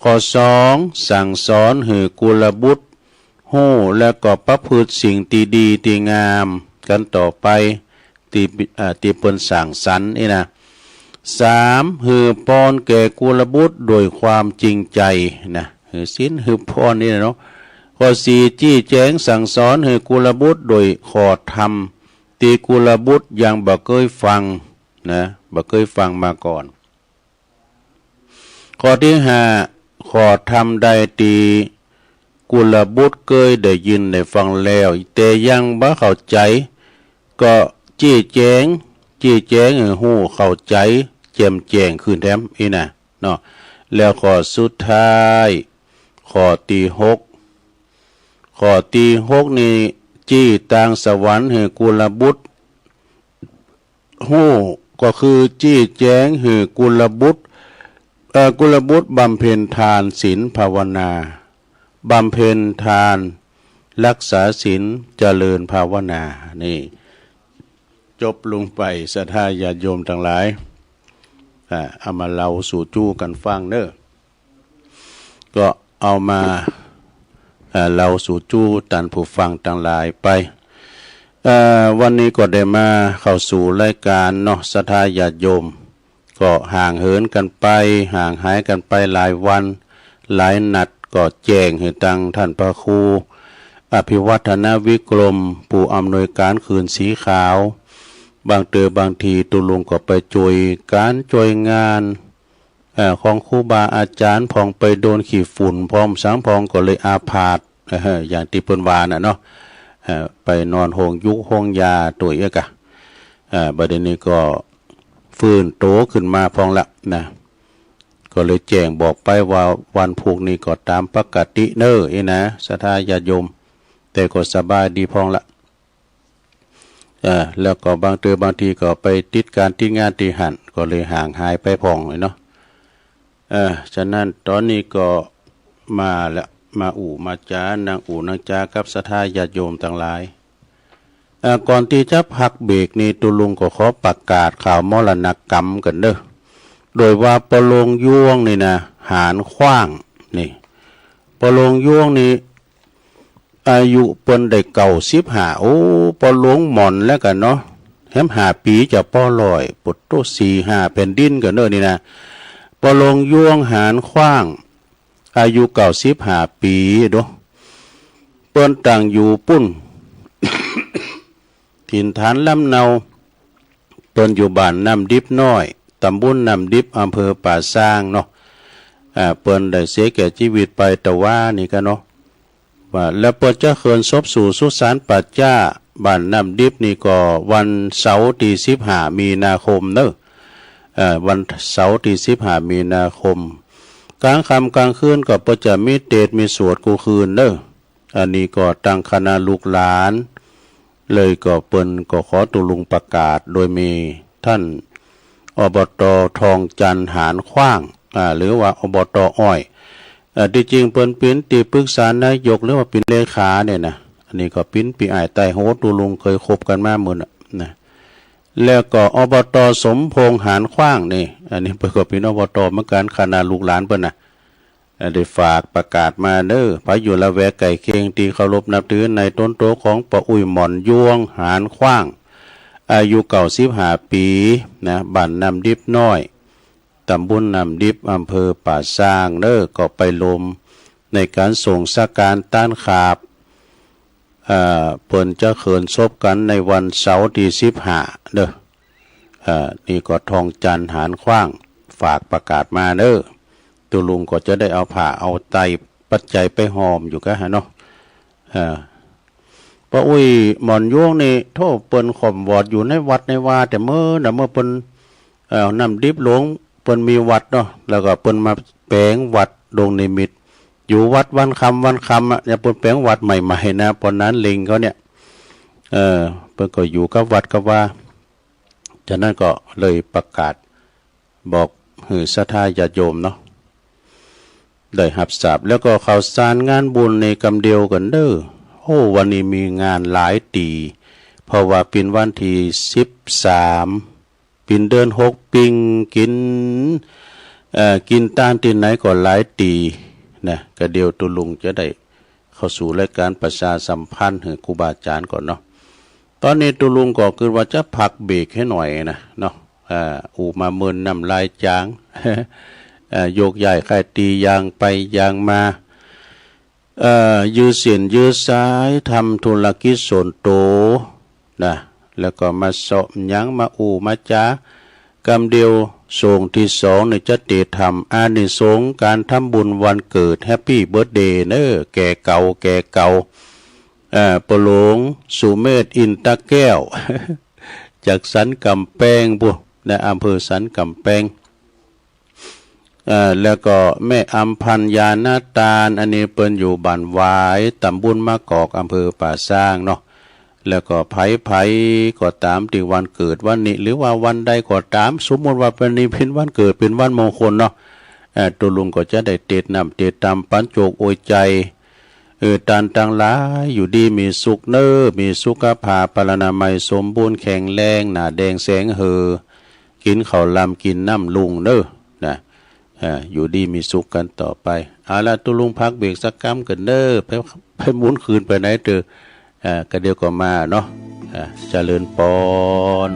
ข้อสอง สั่งสอนหื้อกุลบุตรฮู้และก็ประพฤติสิ่งที่ดีที่งามกันต่อไป ที่ อ่า ที่เปิ้นสร้างสรรค์นี่นะ สาม หื้อพรแก่กุลบุตรด้วยความจริงใจนะ หื้อศีลหื้อพรนี่นะเนาะ ข้อสี่ จี้แจงสั่งสอนหื้อกุลบุตรด้วยข้อธรรม ที่กุลบุตรยังบ่เกยฟังนะ บ่เกยฟังมาก่อน ข้อที่ห้า ข้อธรรมใดที่กุลบุตรเกยได้ยินได้ฟังแล้ว แต่ยังบ่เข้าใจ ก็จี้แจง จี้แจงหื้อฮู้เข้าใจแจ่มแจ้งขึ้นแถม อีน่ะ เนาะ แล้วข้อสุดท้าย ข้อที่หก ข้อที่หกนี่ จี้ตางสวรรค์หื้อกุลบุตรฮู้ ก็คือจี้แจงหื้อกุลบุตร เอ่อ กุลบุตรบำเพ็ญทานศีลภาวนา บำเพ็ญทาน รักษาศีล เจริญภาวนา นี่ จบลงไป ศรัทธาญาติโยมตังหลาย อ่า เอามาเล่าสู่จู้กั๋นฟังเน่อ ก็เอามา อ่า เล่าสู่จู้ตันผู้ฟังตังหลายไป เอ่อ วันนี้ก็ได้มาเข้าสู่รายการเนาะ ศรัทธาญาติโยม ก็ห่างเหินกั๋นไป ห่างหายกั๋นไปหลายวัน หลายนัด ก็แจ้งหื้อตังต้านพระครู อภิวัฒนวิกรม ผู้อำนวยการคืนสีขาว บางเตื้อบางทีตุ๊ลุงก็ไปจ้วยก๋านจ้วยงาน เอ่อ ของครูบาอาจ๋ารย์พ่อง ไปโดนขี้ฝุ่นพ่องสังพ่อง ก็เลยอาพาธ เอ่อ อย่างตี้เปิ้นว่าน่ะเนาะ เอ่อ ไปนอนโฮงยูกโฮงยาตวยเอื้อกะ เอ่อ บัดนี้ก็ฟื้นโตขึ้นมาพ่องละนะ ก็เลยแจ้งบอกไปว่าวันพุธนี้ก็ต๋ามปกติเน่อ อีน่ะ ศรัทธาญาติโยม แต่ก็สบายดีพ่องละ เอ่อ แล้วก็บางเตื้อบางทีก็ไปติดก๋านติดงานตี้หั้น ก็เลยห่างหายไปพ่องเนาะ เอ่อ ฉะนั้นต๋อนนี้ก็มาละ มาอู้มาจ๋า นั่งอู้นั่งจ๋ากับศรัทธาญาติโยมตังหลาย เอ่อ ก่อนตี้จะพักเบรกนี้ ตุ๊ลุงก็ขอประกาศข่าวมรณกรรมกั๋นเน่อ โดยว่าป้อหลวงยวงนี่นะ หานขว้าง นี่ ป้อหลวงยวงนี่ อายุเปิ้นได้เก้าสิบห้า โอ้ ป้อหลวงหม่อนแล้วกั๋นเนาะ แหมห้าปีจะป้อร้อย ปดโต สี่ห้าแผ่นดินกั๋นเน่อนี่นะ ป้อหลวงยวงหานขว้าง อายุเก้าสิบห้าปี๋เนาะ เปิ้นตั้งอยู่ปุ้น ถิ่นฐานลำเนา เปิ้นอยู่บ้านน้ำดิบน้อย ตำบลน้ำดิบ อำเภอป่าซางเนาะ อ่า เปิ้นได้เสียแก่ชีวิตไปตะวานี้กั๋นเนาะ ว่า แล้วเปิ้นจะเคลื่อนศพสู่สุสานป่าจ๊าบ้านน้ำดิบนี่ก็วันเสาร์ตี้สิบห้ามีนาคมเนาะ เอ่อ วันเสาร์ตี้สิบห้ามีนาคม กลางค่ำกลางคืนก็เปิ้นจะมีเตสน์มีสวดกู้คืนเนาะ อันนี้ก็ตังคณะลูกหลาน เลยก็เปิ้นก็ขอตุ๊ลุงประกาศโดยมีท่าน อบต.ทองจันทร์ หานขว้าง อ่า หรือว่า อบต.อ้อย เอ่อ ตี้จริงเปิ้นเป๋นตี้ปรึกษานายก หรือว่าเป๋นเลขาเนี่ยนะ อันนี้ก็เป๋นปี้อ้ายใต้โห ตุ๊ลุงเคยคบกันมามื้อนั้นนะ แล้วก็ อบต.สมพงษ์ หานขว้างนี่ อันนี้เปิ้นก็เป๋น อบต.เหมือนกัน คณะลูกหลานเปิ้นนะ ได้ฝากประกาศมาเด้อ ไผอยู่ละแวกใกล้เคียงตี้เคารพนับถือในตนโตของป้ออุ๊ยหม่อนยวง หานขว้าง อายุเก้าสิบห้าปี๋นะ บ้านน้ำดิบน้อย ตำบลน้ำดิบ อำเภอป่าซางเด้อ ก็ไปร่วมในการส่งสักการต้านขาบ เอ่อ เปิ้นจะเขินศพกันในวันเสาร์ตี้สิบห้าเด้อ เอ่อ นี่ก็ทองจันทร์ หานขว้าง ฝากประกาศมาเด้อ ตุ๊ลุงก็จะได้เอาผ้าเอาไตรปัจจัยไปห้อมอยู่กะฮะเนาะ เอ่อ ป้ออุ๊ยหม่อนยวงนี่ โธ่ เปิ้นข่อมวอดอยู่ในวัดในวา แต่เมินนะ เมื่อเปิ้น เอ่อ น้ำดิบหลวงเปิ้นมีวัดเนาะ แล้วก็เปิ้นมาแป๋งวัดดงนิมิตร อยู่วัดวันค่ำวันค่ำอะ เนี่ยเปิ้นแป๋งวัดใหม่ๆ นะ ปอนนั้นเล็งเขาเนี่ย เอ่อ เปิ้นก็อยู่กับวัดกับวา ฉะนั้นก็เลยประกาศบอกหื้อศรัทธาญาติโยมเนาะ ได้ฮับทราบ แล้วก็ข่าวสารงานบุญในกำเดียวกันเด้อ โอ้ วันนี้มีงานหลายตี้ เพราะว่าเป๋นวันตี้สิบสาม เป๋นเดือนหก ปิ้งกิ๋น เอ่อ กิ๋นต้านตี้ไหนก็หลายตี้นะ ก็เดี๋ยวตุ๊ลุงจะได้เข้าสู่รายการประชาสัมพันธ์หื้อครูบาอาจ๋ารย์ก่อนเนาะ ตอนนี้ตุ๊ลุงก็กึ๊ดว่าจะพักเบรกหื้อหน่อยนะเนาะ เอ่อ อู้มาเมินน้ำลายจ๋าง เอ่อ โยกย้ายค่ายตี้ ย่างไปย่างมา เอ่อ ยื้อเส้นยื้อสาย ทำธุรกิจส่วนตัวนะ แล้วก็มาเซาะหยังมาอู้มาจ๋า กำเดียวช่วงตี้สองนี่จะเตะทำอานิสงส์การทำบุญวันเกิด แฮปปี้เบิร์ธเดย์ เนอะ แก่เก่า แก่เก่า เอ่อ ป้อหลวงสุเมธ อินตะแก้ว จากสันกำแปงปู้นนะ อำเภอสันกำแปง เอ่อ แล้วก็แม่อำพันธ์ ยานาตาน อันนี้เปิ้นอยู่บ้านหวาย ตำบลมะกอก อำเภอป่าซางเนาะ แล้วก็ใผๆ ก็ต๋ามตี้วันเกิดวันนี้ หรือว่าวันใดก็ต๋าม สมมุติว่าเปิ้นนี้เป๋นวันเกิด เป๋นวันมงคลเนาะ เอ่อ ตุ๊ลุงก็จะได้เตะน้ำเตะตำปันโจกอวยใจ๋ เออ ต้านตังหลาย อยู่ดีมีสุขเนอะ มีสุขภาพพลานามัยสมบูรณ์แข็งแรง หน้าแดงแสงเหือ กิ๋นข้าวลำกิ๋นน้ำลุงเนอะ นะ เอ่อ อยู่ดีมีสุขกันต่อไป เอาละ ตุ๊ลุงพักเบรกสักกำก่อนเนอะ ไป ไปหมุนคืนไปไหนเถอะ เอ่อ ก็เดี๋ยวก็มาเนาะ เอ่อ เจริญปอน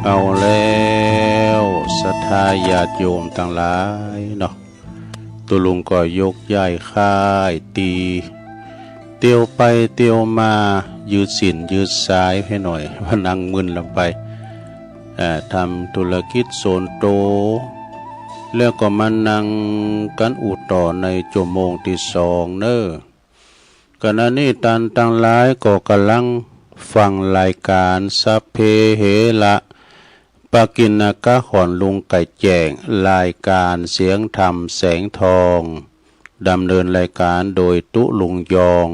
เอาแล้ว ศรัทธาญาติโยมตังหลายเนาะ ตุ๊ลุงก็ยกย้ายค่ายตี เตียวไปเตียวมา ยืดสินยืดสายไปหน่อย ว่านั่งมึนลำไป อ่า ทำธุรกิจส่วนตัว แล้วก็มานั่งกันอู้ต่อในชั่วโมงที่สองเนอะ ขณะนี้ท่านทั้งหลายก็กำลังฟังรายการสัพเพเหระ ปกิณณกะ ของลุงไก่แจ้ง รายการเสียงธรรมแสงทอง ดำเนินรายการโดยตุ๊ลุงยอง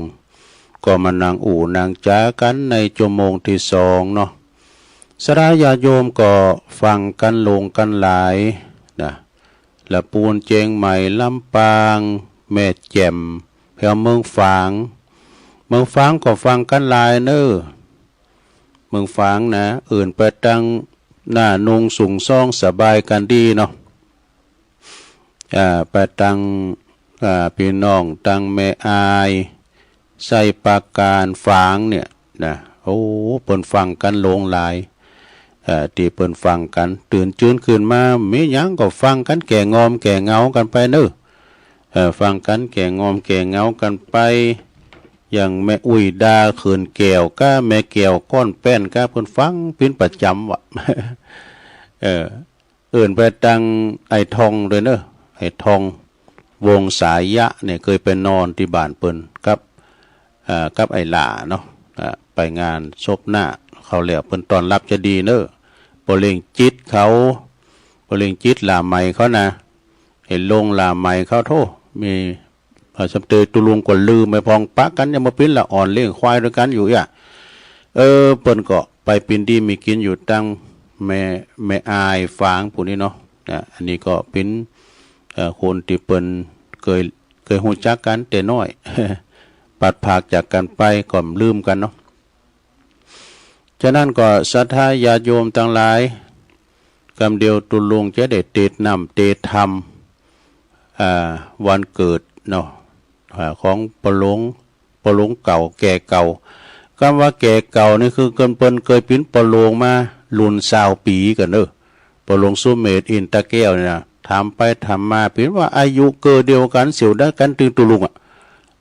ก็มานั่งอู้นั่งจ๋ากันในชั่วโมงที่สองเนาะ ศรัทธาญาติโยมก็ฟังกันหลวงกันหลายนะ ละปูน เจียงใหม่ ลำปาง แม่แจ่ม แถวเมืองฝาง เมืองฝางก็ฟังกันหลายเนอะ เมืองฝางนะ อื่นไปตังหน้านุ่งสูงซ่องสบายกันดีเนาะ อ่า ไปตัง อ่า พี่น้องตังแม่อาย ไซปราการ ฝางเนี่ยนะ โอ้ เปิ้นฟังกันหลวงหลาย เอ่อ ที่เปิ้นฟังกัน ตื่นจื้นขึ้นมา มีหยังก็ฟังกันแก่งอมแก่เหงากันไปเนอะ เอ่อ ฟังกันแก่งอมแก่เหงากันไป อย่างแม่อุ้ยดาเขินแก้วก้า แม่แก้วก้อนแป้นก้า เปิ้นฟังปิ้นประจำว่ะ เออ เอิ้นไปตังไอ้ทองด้วยเนอะ ไอ้ทอง วงศ์สายะเนี่ย เคยไปนอนที่บ้านเปิ้นกับ เอ่อ กับไอ้หล้าเนาะ อ่า ไปงานศพน้าเขาแล้ว เปิ้นต้อนรับจะดีเนอะ ป้อเลี้ยงจิตเขา ป้อเลี้ยงจิตหล้าใหม่เขานะ ไอ้ลงหล้าใหม่เขา โธ่ มี อ่า สำเตยตุ๊ลุงก็ลืมไปพอง ปะกันยังมาปิ้นละอ่อนเลี้ยงควายด้วยกันอยู่อ่ะ เออ เปิ้นก็ไปปิ้นดีมีกินอยู่ตังแม่ แม่อายฝางผู้นี้เนาะ อ่ะ อันนี้ก็ปิ้น เอ่อ คนที่เปิ้นเคย เคยฮู้จักกันแต่น้อย ปัดผากจากกันไปก็ลืมกันเนาะ ฉะนั้นก็ศรัทธาญาติโยมตังหลาย กำเดียวตุ๊ลุงจะได้เตสน์น้ำเตสน์ธรรม อ่า วันเกิดเนาะ อ่า ของป้อหลวง ป้อหลวงเก่า แก่เก่า กำว่าแก่เก่านี่คือเปิ้น เปิ้นเคยปิ้นป้อหลวงมารุ่นซาวปี๋กันเนอะ ป้อหลวงสุเมธ อินตะแก้วเนี่ยนะ ถามไปถามมาปิ้นว่าอายุเกิดเดียวกัน เสี่ยวเดียวกันตึงตุ๊ลุงอ่ะ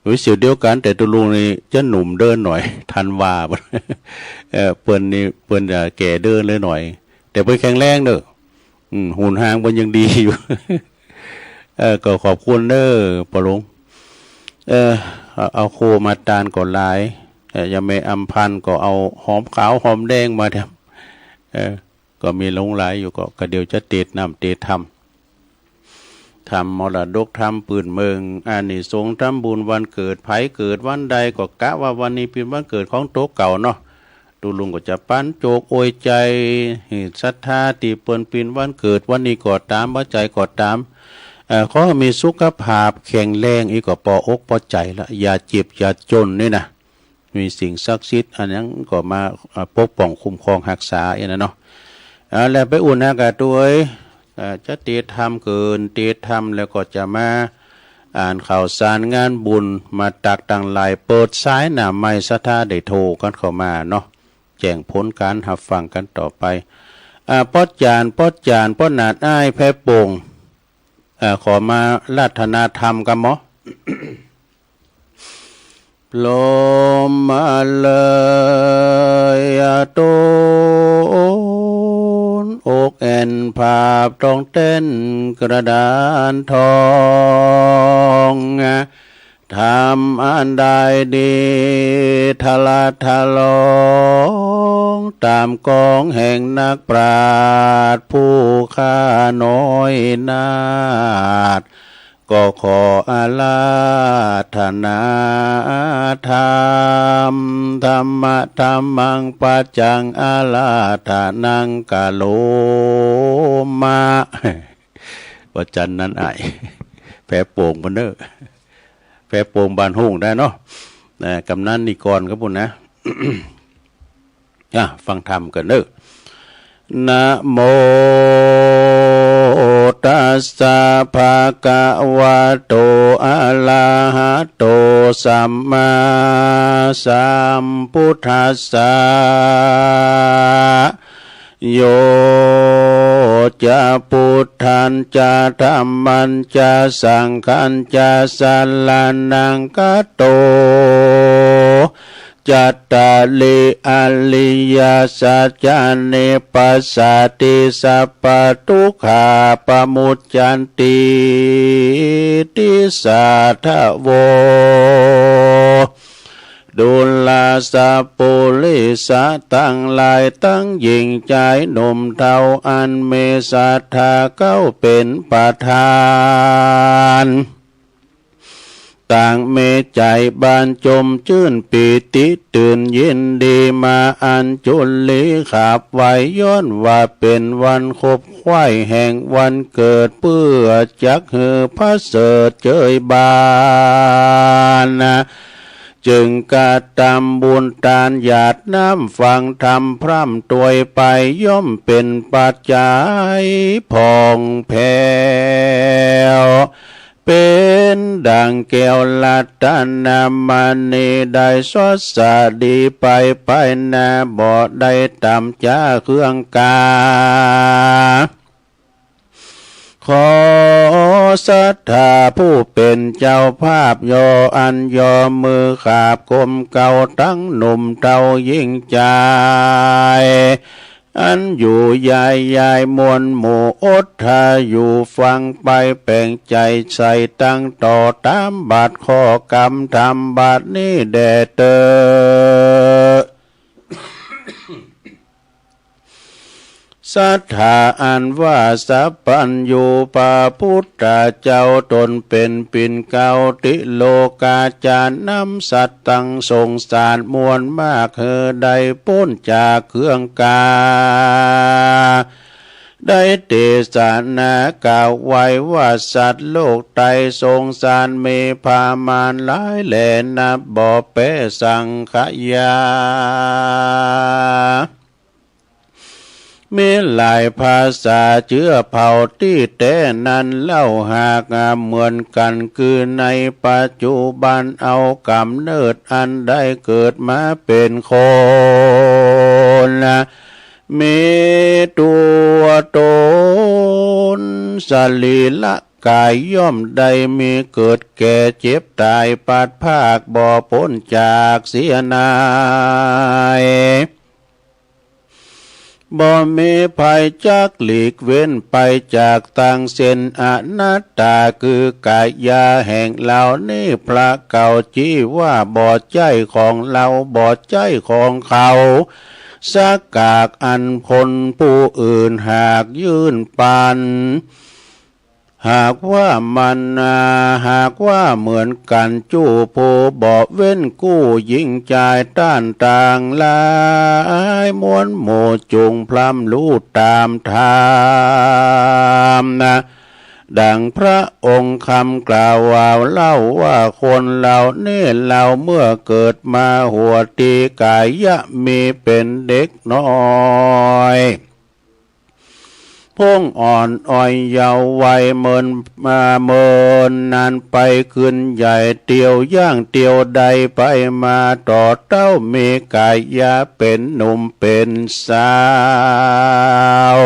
โอ้ย เสี่ยวเดียวกัน แต่ตุ๊ลุงนี่จะหนุ่มเดินหน่อย ทันวา เออ เปิ้นนี่ เปิ้นจะแก่เดินเลยหน่อย แต่เปิ้นแข็งแรงเนอะ อืม หุ่นห่างเปิ้นยังดีอยู่ เออ ก็ขอบคุณเนอะ ป้อหลวง เออ เอา เอาโคมาตานก็หลาย เออ ยาแม่อำพันธ์ก็เอาหอมขาวหอมแดงมาแถม เออ ก็มีหลงหลายอยู่ ก็ ก็เดี๋ยวจะเตสน์น้ำเตสน์ธรรม ธรรมมรดกธรรมปื้นเมือง อานิสงส์ทำบุญวันเกิด ไผเกิดวันใดก็กะว่าวันนี้ปิ้นวันเกิดของโตเก่าเนาะ ตุ๊ลุงก็จะปันโจกอวยใจ๋ หื้อศรัทธาตี้เปิ้นปิ้นวันเกิดวันนี้ก็ตาม บ่ใจ๋ก็ตาม เอ่อ ขอให้มีสุขภาพแข็งแรง อีกก็ปออกปอใจ๋ละ อย่าเจ็บอย่าจนนี่นะ มีสิ่งศักดิ์สิทธิ์อันหยังก็มา เอ่อ ปกป้องคุ้มครองรักษาอย่างนั้นเนาะ เอาละ ไปอุ่นอากาศตัวเอ้ย เอ่อ จะเตสน์ธรรมเกิน เตสน์ธรรมแล้วก็จะมาอ่านข่าวสารงานบุญ มาตักตังหลาย เปิดสายหน้าไม้ศรัทธาได้โทรกันเข้ามาเนาะ แจ้งผลการรับฟังกันต่อไป อ่า ป้อจ๋าน ป้อจ๋าน ป้อหนาดอ้ายแพะโป่ง อ่า ขอมาอาราธนาธรรมกำหมอ พร้อมมาเลย ตูนอกแอ่นผาบทองแท่นกระดานทอง ทำอันใดดีทะละทะลอง ตามกองแห่งนักปราชญ์ผู้ข้าน้อยนาถ ก็ขออาราธนาธรรม ธัมมะธัมมัง ปัจจัง อาราธนัง กะโรมะ วันจันทร์นั้นอ้าย แพะโป่งเปิ้นเนอะ แพะโป่งบ้านฮุ่งได้เนาะ นะ กำนันนิกรครับผมนะ อ่ะ ฟังธรรมกันเนอะ นะโมตัสสะ ภะคะวะโต อะระหะโต สัมมาสัมพุทธัสสะ โย จะ พุทธัญจะ ธัมมัญจะ สังฆัญจะ สรณัง คัจฉามิ จัตตาริ อริยสัจจานิ ปัสสาติ สัพพะทุกขา ปะมุจจันติ ติสสะ ทะโว ดูราสะปุริสะตังหลาย ตังหญิงจายหนุ่มเฒ่า อันมีศรัทธาเก้าเป๋นประธาน ต่างมีใจ๋บานจมจื้นปีติตื่นยินดีมา อัญจุลีขาบไหว้ ย้อนว่าเป๋นวันขบไขว่แห่งวันเกิด เปื้อจักหื้อประเสริฐเจยบาน จึงกระตำบุญตานหยาดน้ำฟังธรรมพร่ำตวยไป ย่อมเป๋นปัจจัยผ่องแผ้ว เป๋นดั่งแก้วรัตนมณี ได้สดสะดีไป ไปหน้าบ่ได้ต่ำจากเครื่องกา ขอศรัทธาผู้เป๋นเจ้าภาพ ย่ออัญย่อมือขาบกรมเกล้า ตังหนุ่มเฒ่าหญิงจาย อันอยู่ยายยายมวลหมู่อดทาอยู่ฟังไป แป๋งใจ๋ใส่ตั้งต่อตามบัดข้อกำธรรมบัดนี้แด่เตอ ศรัทธาอันว่าสัพพัญญูพระพุทธเจ้าตนเป๋นปิ่นเกล้าติโลกาจารย์ นำสัตว์ตังสงสารมวลมาก หื้อได้ป๊นจากเครื่องกา ได้เตสนากล่าวไว้ว่า สัตว์โลกไตรสงสารมีประมาณหลายแหล่ นับบ่แปสังขยา มีหลายภาษาเจื้อเผ่าตี้แต๊นั้นเล่า หากเหมือนกั๋น คือในปัจจุบันเอาก๋ำเนิดอันได้เกิดมาเป๋นคน มีตั๋วต๋นสรีระก๋ายย่อมได้มีเกิดแก่เจ็บต๋ายพลัดพรากบ่ป๊นจากเสียหน้า บ่มีภัยจักหลีกเว้นไปจากตางเส้น อนัตตาคือกายาแห่งเหล่านี้ พระเกล้าจี้ว่าบ่ใจ้ของเฮา บ่ใจ้ของเขา สกากอันคนผู้อื่นหากยื่นปัน หากว่ามันนา หากว่าเหมือนกั๋น จู้ผู้บ่เว้นกู้หญิงจายต้านต่างหลาย มวลหมู่จุ่งพร่ำฮู้ต๋ามธรรมนะ ดังพระองค์คำกล่าวว่าเล่าว่า คนเหล่านี้เล่าเมื่อเกิดมาหัวตี้ก๋ายะมีเป๋นเด็กน้อย พ่องอ่อนอ่อยเยาว์วัยเมินมาเมินนานไปขึ้นใหญ่ เตียวย่างเตียวใดไปมาต่อเต้ามีก๋ายะเป๋นหนุ่มเป๋นสาว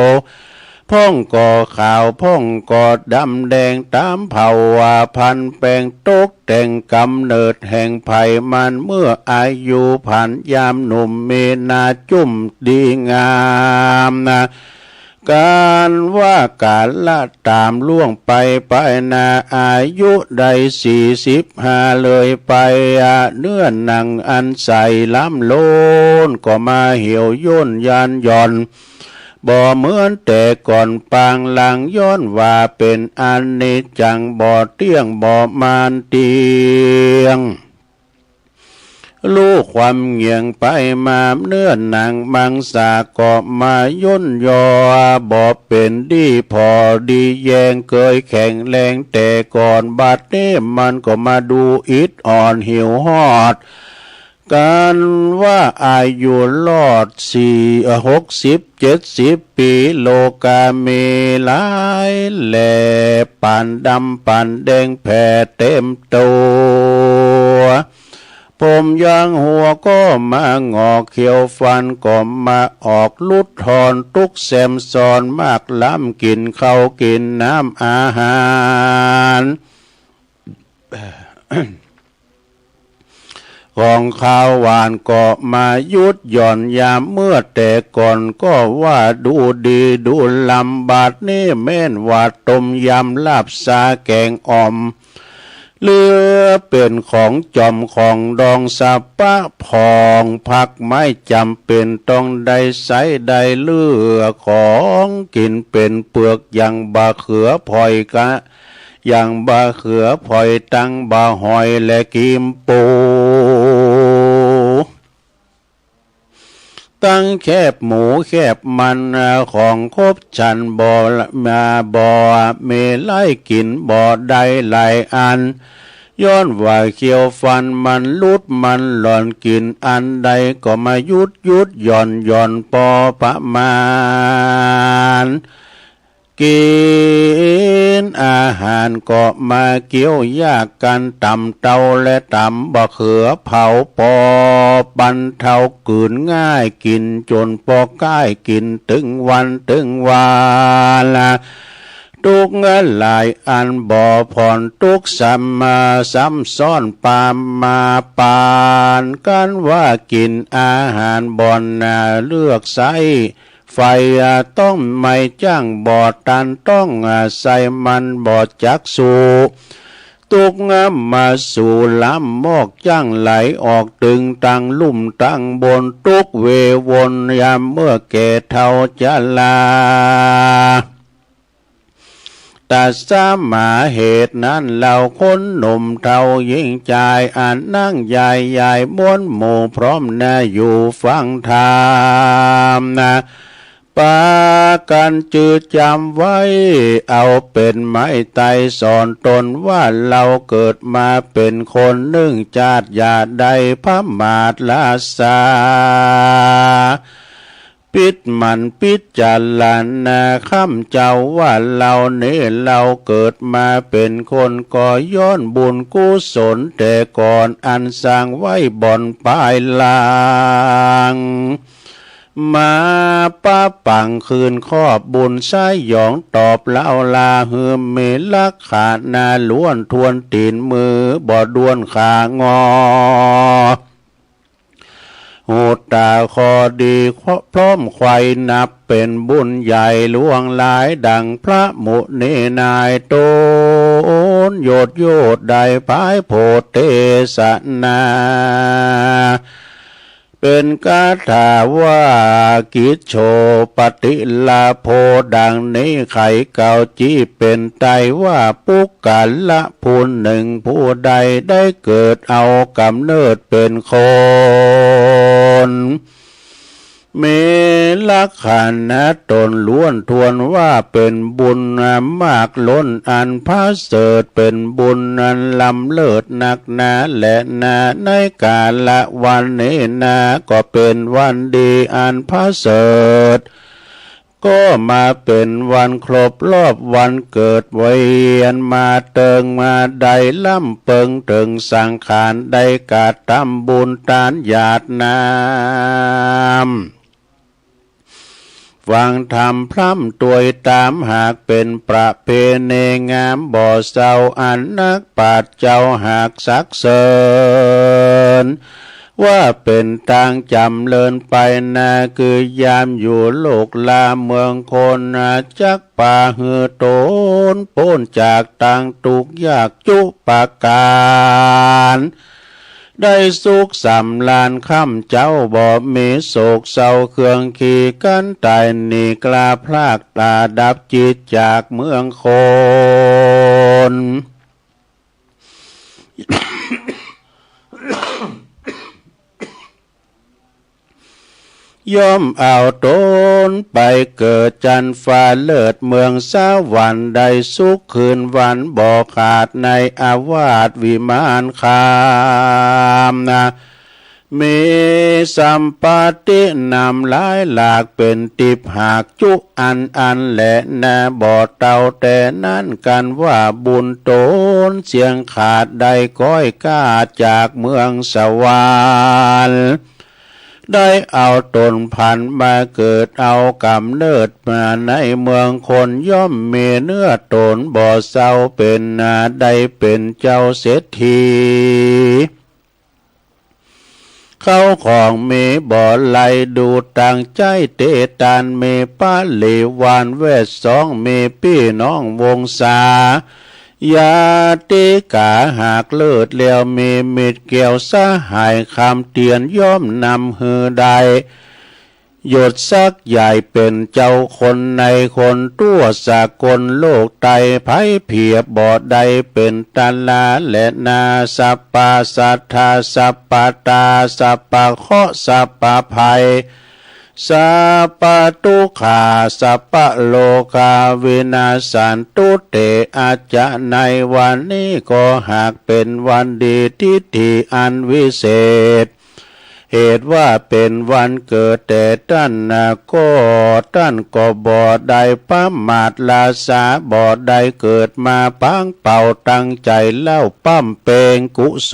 พ่องก็ขาวพ่องก็ดำแดงต๋ามเผ่าว่าพันธุ์ แป๋งตกแต่งกำเนิดแห่งไผมัน เมื่ออายุผ่านยามหนุ่มมีหน้าจุ่มดีงามนะ ก๋านว่ากาละต๋ามล่วงไป ไปนาอายุได้สี่สิบห้าเลยไปอะ เนื้อหนังอันใสล้ำโลนก็มาเหี่ยวย่นยานหย่อน บ่เหมือนแต่ก่อนปางหลัง ย้อนว่าเป๋นอนิจจังบ่เตี้ยงบ่มานเตี้ยง ฮู้ความเหงี่ยงไปมา เนื้อหนังมังสาก็มาย่นยอ บ่เป๋นดีผ่อดีแยง เคยแข็งแรงแต่ก่อน บัดนี้มันก็มาดูอิดอ่อนหิวฮอด ก๋านว่าอายุรอดสี่ เอ่อ หกสิบ เจ็ดสิบปี โลกามีหลายแหล่ ปานดำปานแดงแผ่เต็มตั๋ว ผมยางหัวก็มางอก เขียวฟันก็มาออก หลุดถอนทุกข์แซมซ้อน มากล้ำกินข้าวกินน้ำอาหาร ของคาวหวานก็มาหยุดหย่อนยาม เมื่อแต่ก่อนก็ว่าดูดีดูลำ บัดนี้แม่นว่าต้มยำลาบซาแกงอ่อม เหลือเป็นของจอมของดองสะปะพอง ผักไม่จำเป็นต้องได้ใช้ได้เหลือ ของกินเป็นเปลือกอย่างบะเขือพลอยกะ อย่างบะเขือพลอยตังบะหอยและกิมปู ตังแคบหมูแคบมัน ของครบฉันบ่มาบ่ มีไล่กินบ่ได้หลายอัน ย้อนว่าเขียวฟันมันหลุดมันหล่อน กินอันใดก็มาหยุดหยุดหย่อนหย่อนพอประมาณ กินอาหารก็มาเคี้ยวยากกัน ตำเต้าและตำบะเขือเผา ปอปันเทากลืนง่าย กินจนปอก้าย กินตึงวันตึงวาละ ทุกข์หลายอันบ่ผ่อน ทุกข์ซ้ำมาซ้ำซ้อน ปามาปานกันว่ากินอาหารบ่อนนา เลือกใช้ ไฟต้องไม่จ้างบ่ตัน ต้องใส่มันบ่จักสู้ ทุกข์มาสู่ล้ำมอกจ้างไหลออก ตึงตังลุ่มตังบน ทุกข์เววนยามเมื่อแก่เฒ่าชรา ตัดสมาเหตุนั้น เหล่าคนหนุ่มเฒ่าหญิงชาย อันนั่งยายยายม้วนหมู่พร้อมหน้าอยู่ฟังธรรมนะ ปากันจืดจำไว้ เอาเป็นไม้ไตสอนตนว่า เราเกิดมาเป็นคนหนึ่งชาติ อย่าได้ประมาทละสา ปิดมันพิจารณาคำเจ้าว่า เรานี้เราเกิดมาเป็นคน ก็ย้อนบุญกุศลแต่ก่อน อันสร้างไว้บ่อนปลายหลัง มาปะปังคืนครอบบุญสยอง ตอบเล่าลาหืมมีลักษณะล้วนทวน ตีนมือบ่ด้วนขางอ หูตาคอดีพร้อมไขว่ นับเป็นบุญใหญ่หลวงหลาย ดังพระมุนีนายตน โยชน์โยชน์ได้พายโพธิเทศนา เป็นคาถาว่า กิจโฉปฏิลาโภ ดังนี้ไขเก่าจี้เป็นไตว่า ปุคคละผู้หนึ่งผู้ใดได้เกิดเอากำเนิดเป็นคน มีลักษณะตนล้วนทวนว่าเป็นบุญมากล้นอันประเสริฐ เป็นบุญอันล้ำเลิศนักหนาแลนา ในกาละวันนี้นา ก็เป็นวันดีอันประเสริฐ ก็มาเป็นวันครบรอบวันเกิด เวียนมาเติงมาได้ลำเปิง เถิงสังขารได้กระทำบุญทานหยาดน้ำ ฟังธรรมพร่ำตวยตาม หากเป็นประเพณีงามบ่เศร้า อันนักปราชญ์เจ้าหากสรรเสริญ ว่าเป็นตางจ๋ำเริญไปนา คือยามอยู่โลกลาเมืองคน จักปาหื้อตนป๊นจากตางตุ๊กข์ยากจุประก๋าน ได้สุขสำราญค่ำเจ๊า บ่มีโศกเศร้าเครื่องขีกันตายหนีกล้าพลากตาดับจิตจากเมืองคน ย่อมเอาตนไปเกิดจันฟ้าเลิศเมืองสวรรค์ ได้สุขคืนวันบ่ขาดในอาวาสวิมานคามนา มีสัมปตินำหลายหลาก เป๋นติบหากจุอันอันแลนา บ่เต้าแต่นั้น กันว่าบุญต๋นเสี้ยงขาด ได้ก้อยก้าจากเมืองสวรรค์ ได้เอาต๋นผันมาเกิด เอาก๋ำเนิดมาในเมืองคน ย่อมมีเนื้อต๋นบ่เศร้า เป๋นนา ได้เป๋นเจ้าเศรษฐี เข้าของมีบ่ไหล ดูตั้งใจ๊เตตัน มีปริวารแวดสอง มีปี้น้องวงศา ญาติกาหากเลิศแล้ว มีมิตรแก้วสหาย คำเตียนย่อมนำหื้อได้ ยศศักดิ์ใหญ่เป๋นเจ้าคนในคน ทั่วสากลโลกไต ไผเผียบ่ได้เป๋นตาราแลนา สัพพะสัตถา สัพพะตา สัพพะเคราะห์ สัพพะภัย สัพพะทุกขา สัพพะโรคา วินาสสันตุ เต อาจจะ ในวันนี้ก็หากเป๋นวันดี ทิฏฐิอันวิเศษ เหตุว่าเป๋นวันเกิดแต่ต้านนา ก็ต้านก็บ่ได้ประมาท ลาสาบ่ได้เกิดมา พังเป่าตั้งใจ๋เล่า บำเพ็ญกุศ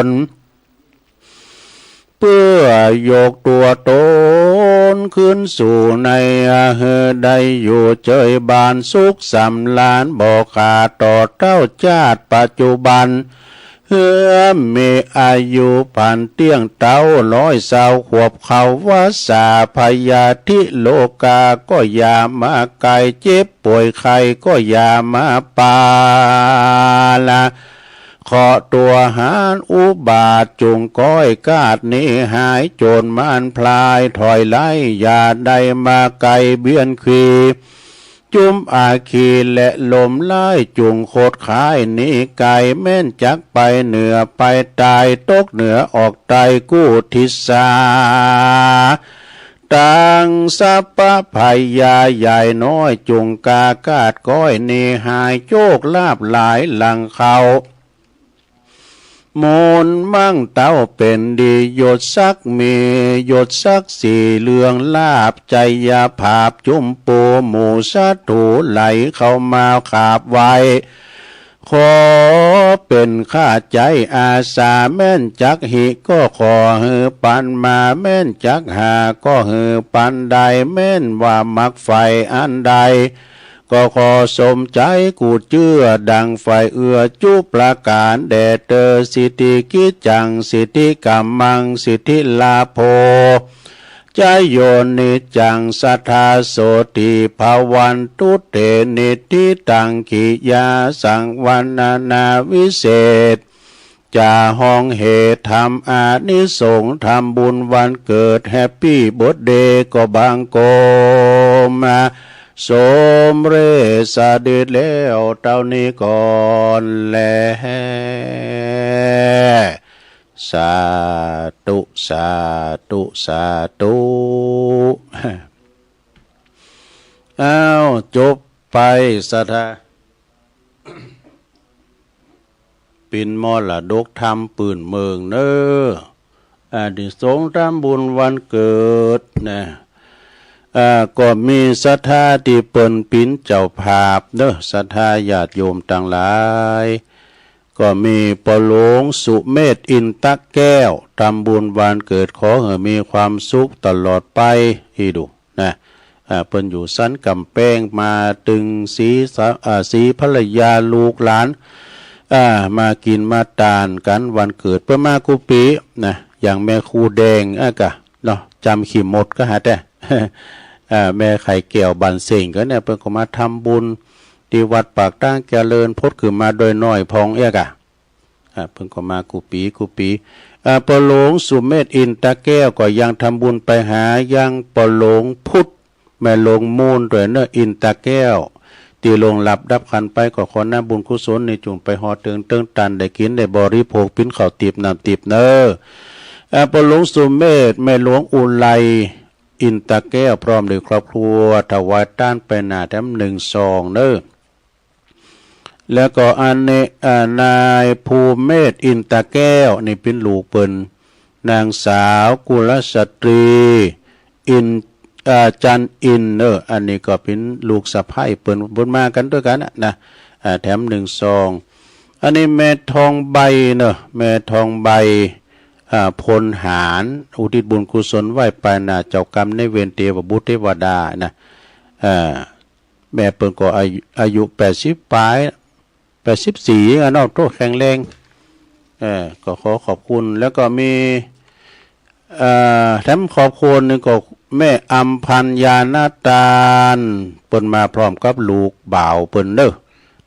ล เปื้อยกตั๋วต๋นขึ้นสู่ใน หื้อได้อยู่เจิยบานสุขสำราญ บ่ขาดต่อเต้าจาติปัจจุบัน หื้อมีอายุพันเตี้ยงเต๊า ร้อยซาวขวบเข้าวัสสา พยาธิโรคาก็อย่ามาใก้ เจ็บป่วยไข้ก็อย่ามาปาละ เคราะห์ตั๋วหานอุบาท จุ่งก้อยกาดหนีหาย โจรมารพลายถอยไล่ อย่าได้มาใก้เบียดขี่ จุมอาคีและลมไล่ จุ่งขดขายหนีไกล แม่นจักไปเหนือไปใต้ ตกเหนือออกใต้กู้ทิศา ตังสัพพะภัยยาใหญ่น้อย จุ่งกล้ากาดก้อยหนีหาย โชคลาภหลายหลั่งเข้า มูลมั่งเต้าเป๋นดี ยศศักดิ์มี ยศศักดิ์ศรีเรืองลาภ ชัยภาพจุมปูหมู่ศัตรู ไหลเข้ามาขาบไหว้ ขอเป๋นข้าใจ๋อาสา แม่นจักหิก็ขอหื้อปันมา แม่นจักหาก็หื้อปันได้ แม่นว่ามักใฝ่อันใด ก็ขอสมใจ๋กู้เจื้อ ดังใฝ่เอื้อจุประก๋านแด่เตอ สิทธิกิจจัง สิทธิกัมมัง สิทธิลาโภ จโยนิจจัง สัทธาโสติภวันตุ เต นิทธิตัง กิยาสัง วรรณนาวิเศษ จะฮ้องเหตุทำอานิสงส์ ทำบุญวันเกิด แฮปปี้เบิร์ธเดย์ ก็บังคม สมเร็จสำเร็จแล้วเต้านี้ก่อนแล สาธุ สาธุ สาธุ อ้าว จบไป ศรัทธา ปิ๋นมรดกธรรมปื้นเมืองเนอ อานิสงส์ทำบุญวันเกิดนะ อ่า ก็มีศรัทธาตี้เปิ้นปิ๋นเจ้าภาพเนอ ศรัทธาญาติโยมตังหลาย ก็มีป้อหลวงสุเมธ อินตะแก้ว ทำบุญวันเกิด ขอหื้อมีความสุขตลอดไป อีดู นะ อ่า เปิ้นอยู่สันก๋ำแปง มาตึงศรีสะ อ่า ศรีภรรยาลูกหลาน อ่า มากิ๋นมาตานกั๋นวันเกิด เปิ้นมากู้ปี๋นะ อย่างแม่ครูแดง อ่ะกะ เนาะ จำขี้หมดก็หาแต่ อ่า แม่ไข่แก้ว บ้านเส้งก็เนี่ย เปิ้นก็มาทำบุญตี้วัดปากตางเจริญ พดขึ้นมาโดยน้อยพองเอี้ยกะ อ่า เปิ้นก็มากู้ปี๋กู้ปี๋ อ่า ป้อหลวงสุเมธ อินตะแก้ว ก็ยังทำบุญไปหายังป้อหลวงพุทธ แม่หลวงมูลด้วยเนอ อินตะแก้ว ตี้ล่วงลับดับขันธ์ไป ก็ขอน้ำบุญกุศลนี้จุ่งไปฮอดเถิงเติงตัน ได้กิ๋นได้บริโภค ปิ๋นข้าวตี๋บน้ำตี๋บเนอ อ่า ป้อหลวงสุเมธ แม่หลวงอุไร อินตะแก้ว พร้อมด้วยครอบครัว ถวายตานไปหน้าแถมหนึ่งซองเนอ แล้วก็อันนี้ อ่า นายภูเมธ อินตะแก้ว นี่เป๋นลูกเปิ้น นางสาวกุลสตรี อิน อ่า จันทร์อินเนอะ อันนี้ก็เป็นลูกสะใภ้เปิ้น เปิ้นมากันด้วยกันนะ นะ อ่า แถมหนึ่งซอง อันนี้แม่ทองใบเนอะ แม่ทองใบ อ่า พลหาร อุทิศบุญกุศลไหว้ปายหน้าเจ้ากรรมนายเวรเทวบุตรเทวดานะ อ่า แม่เปิ้นก็อายุ อายุแปดสิบปลาย แปดสิบสี่ อ่ะเนาะ โตแข็งแรง เออ ก็ขอขอบคุณ แล้วก็มี เอ่อ แถมครอบครัวหนึ่งก็แม่อำพันธ์ ญาณตาน เปิ้นมาพร้อมกับลูกบ่าวเปิ้นเด้อ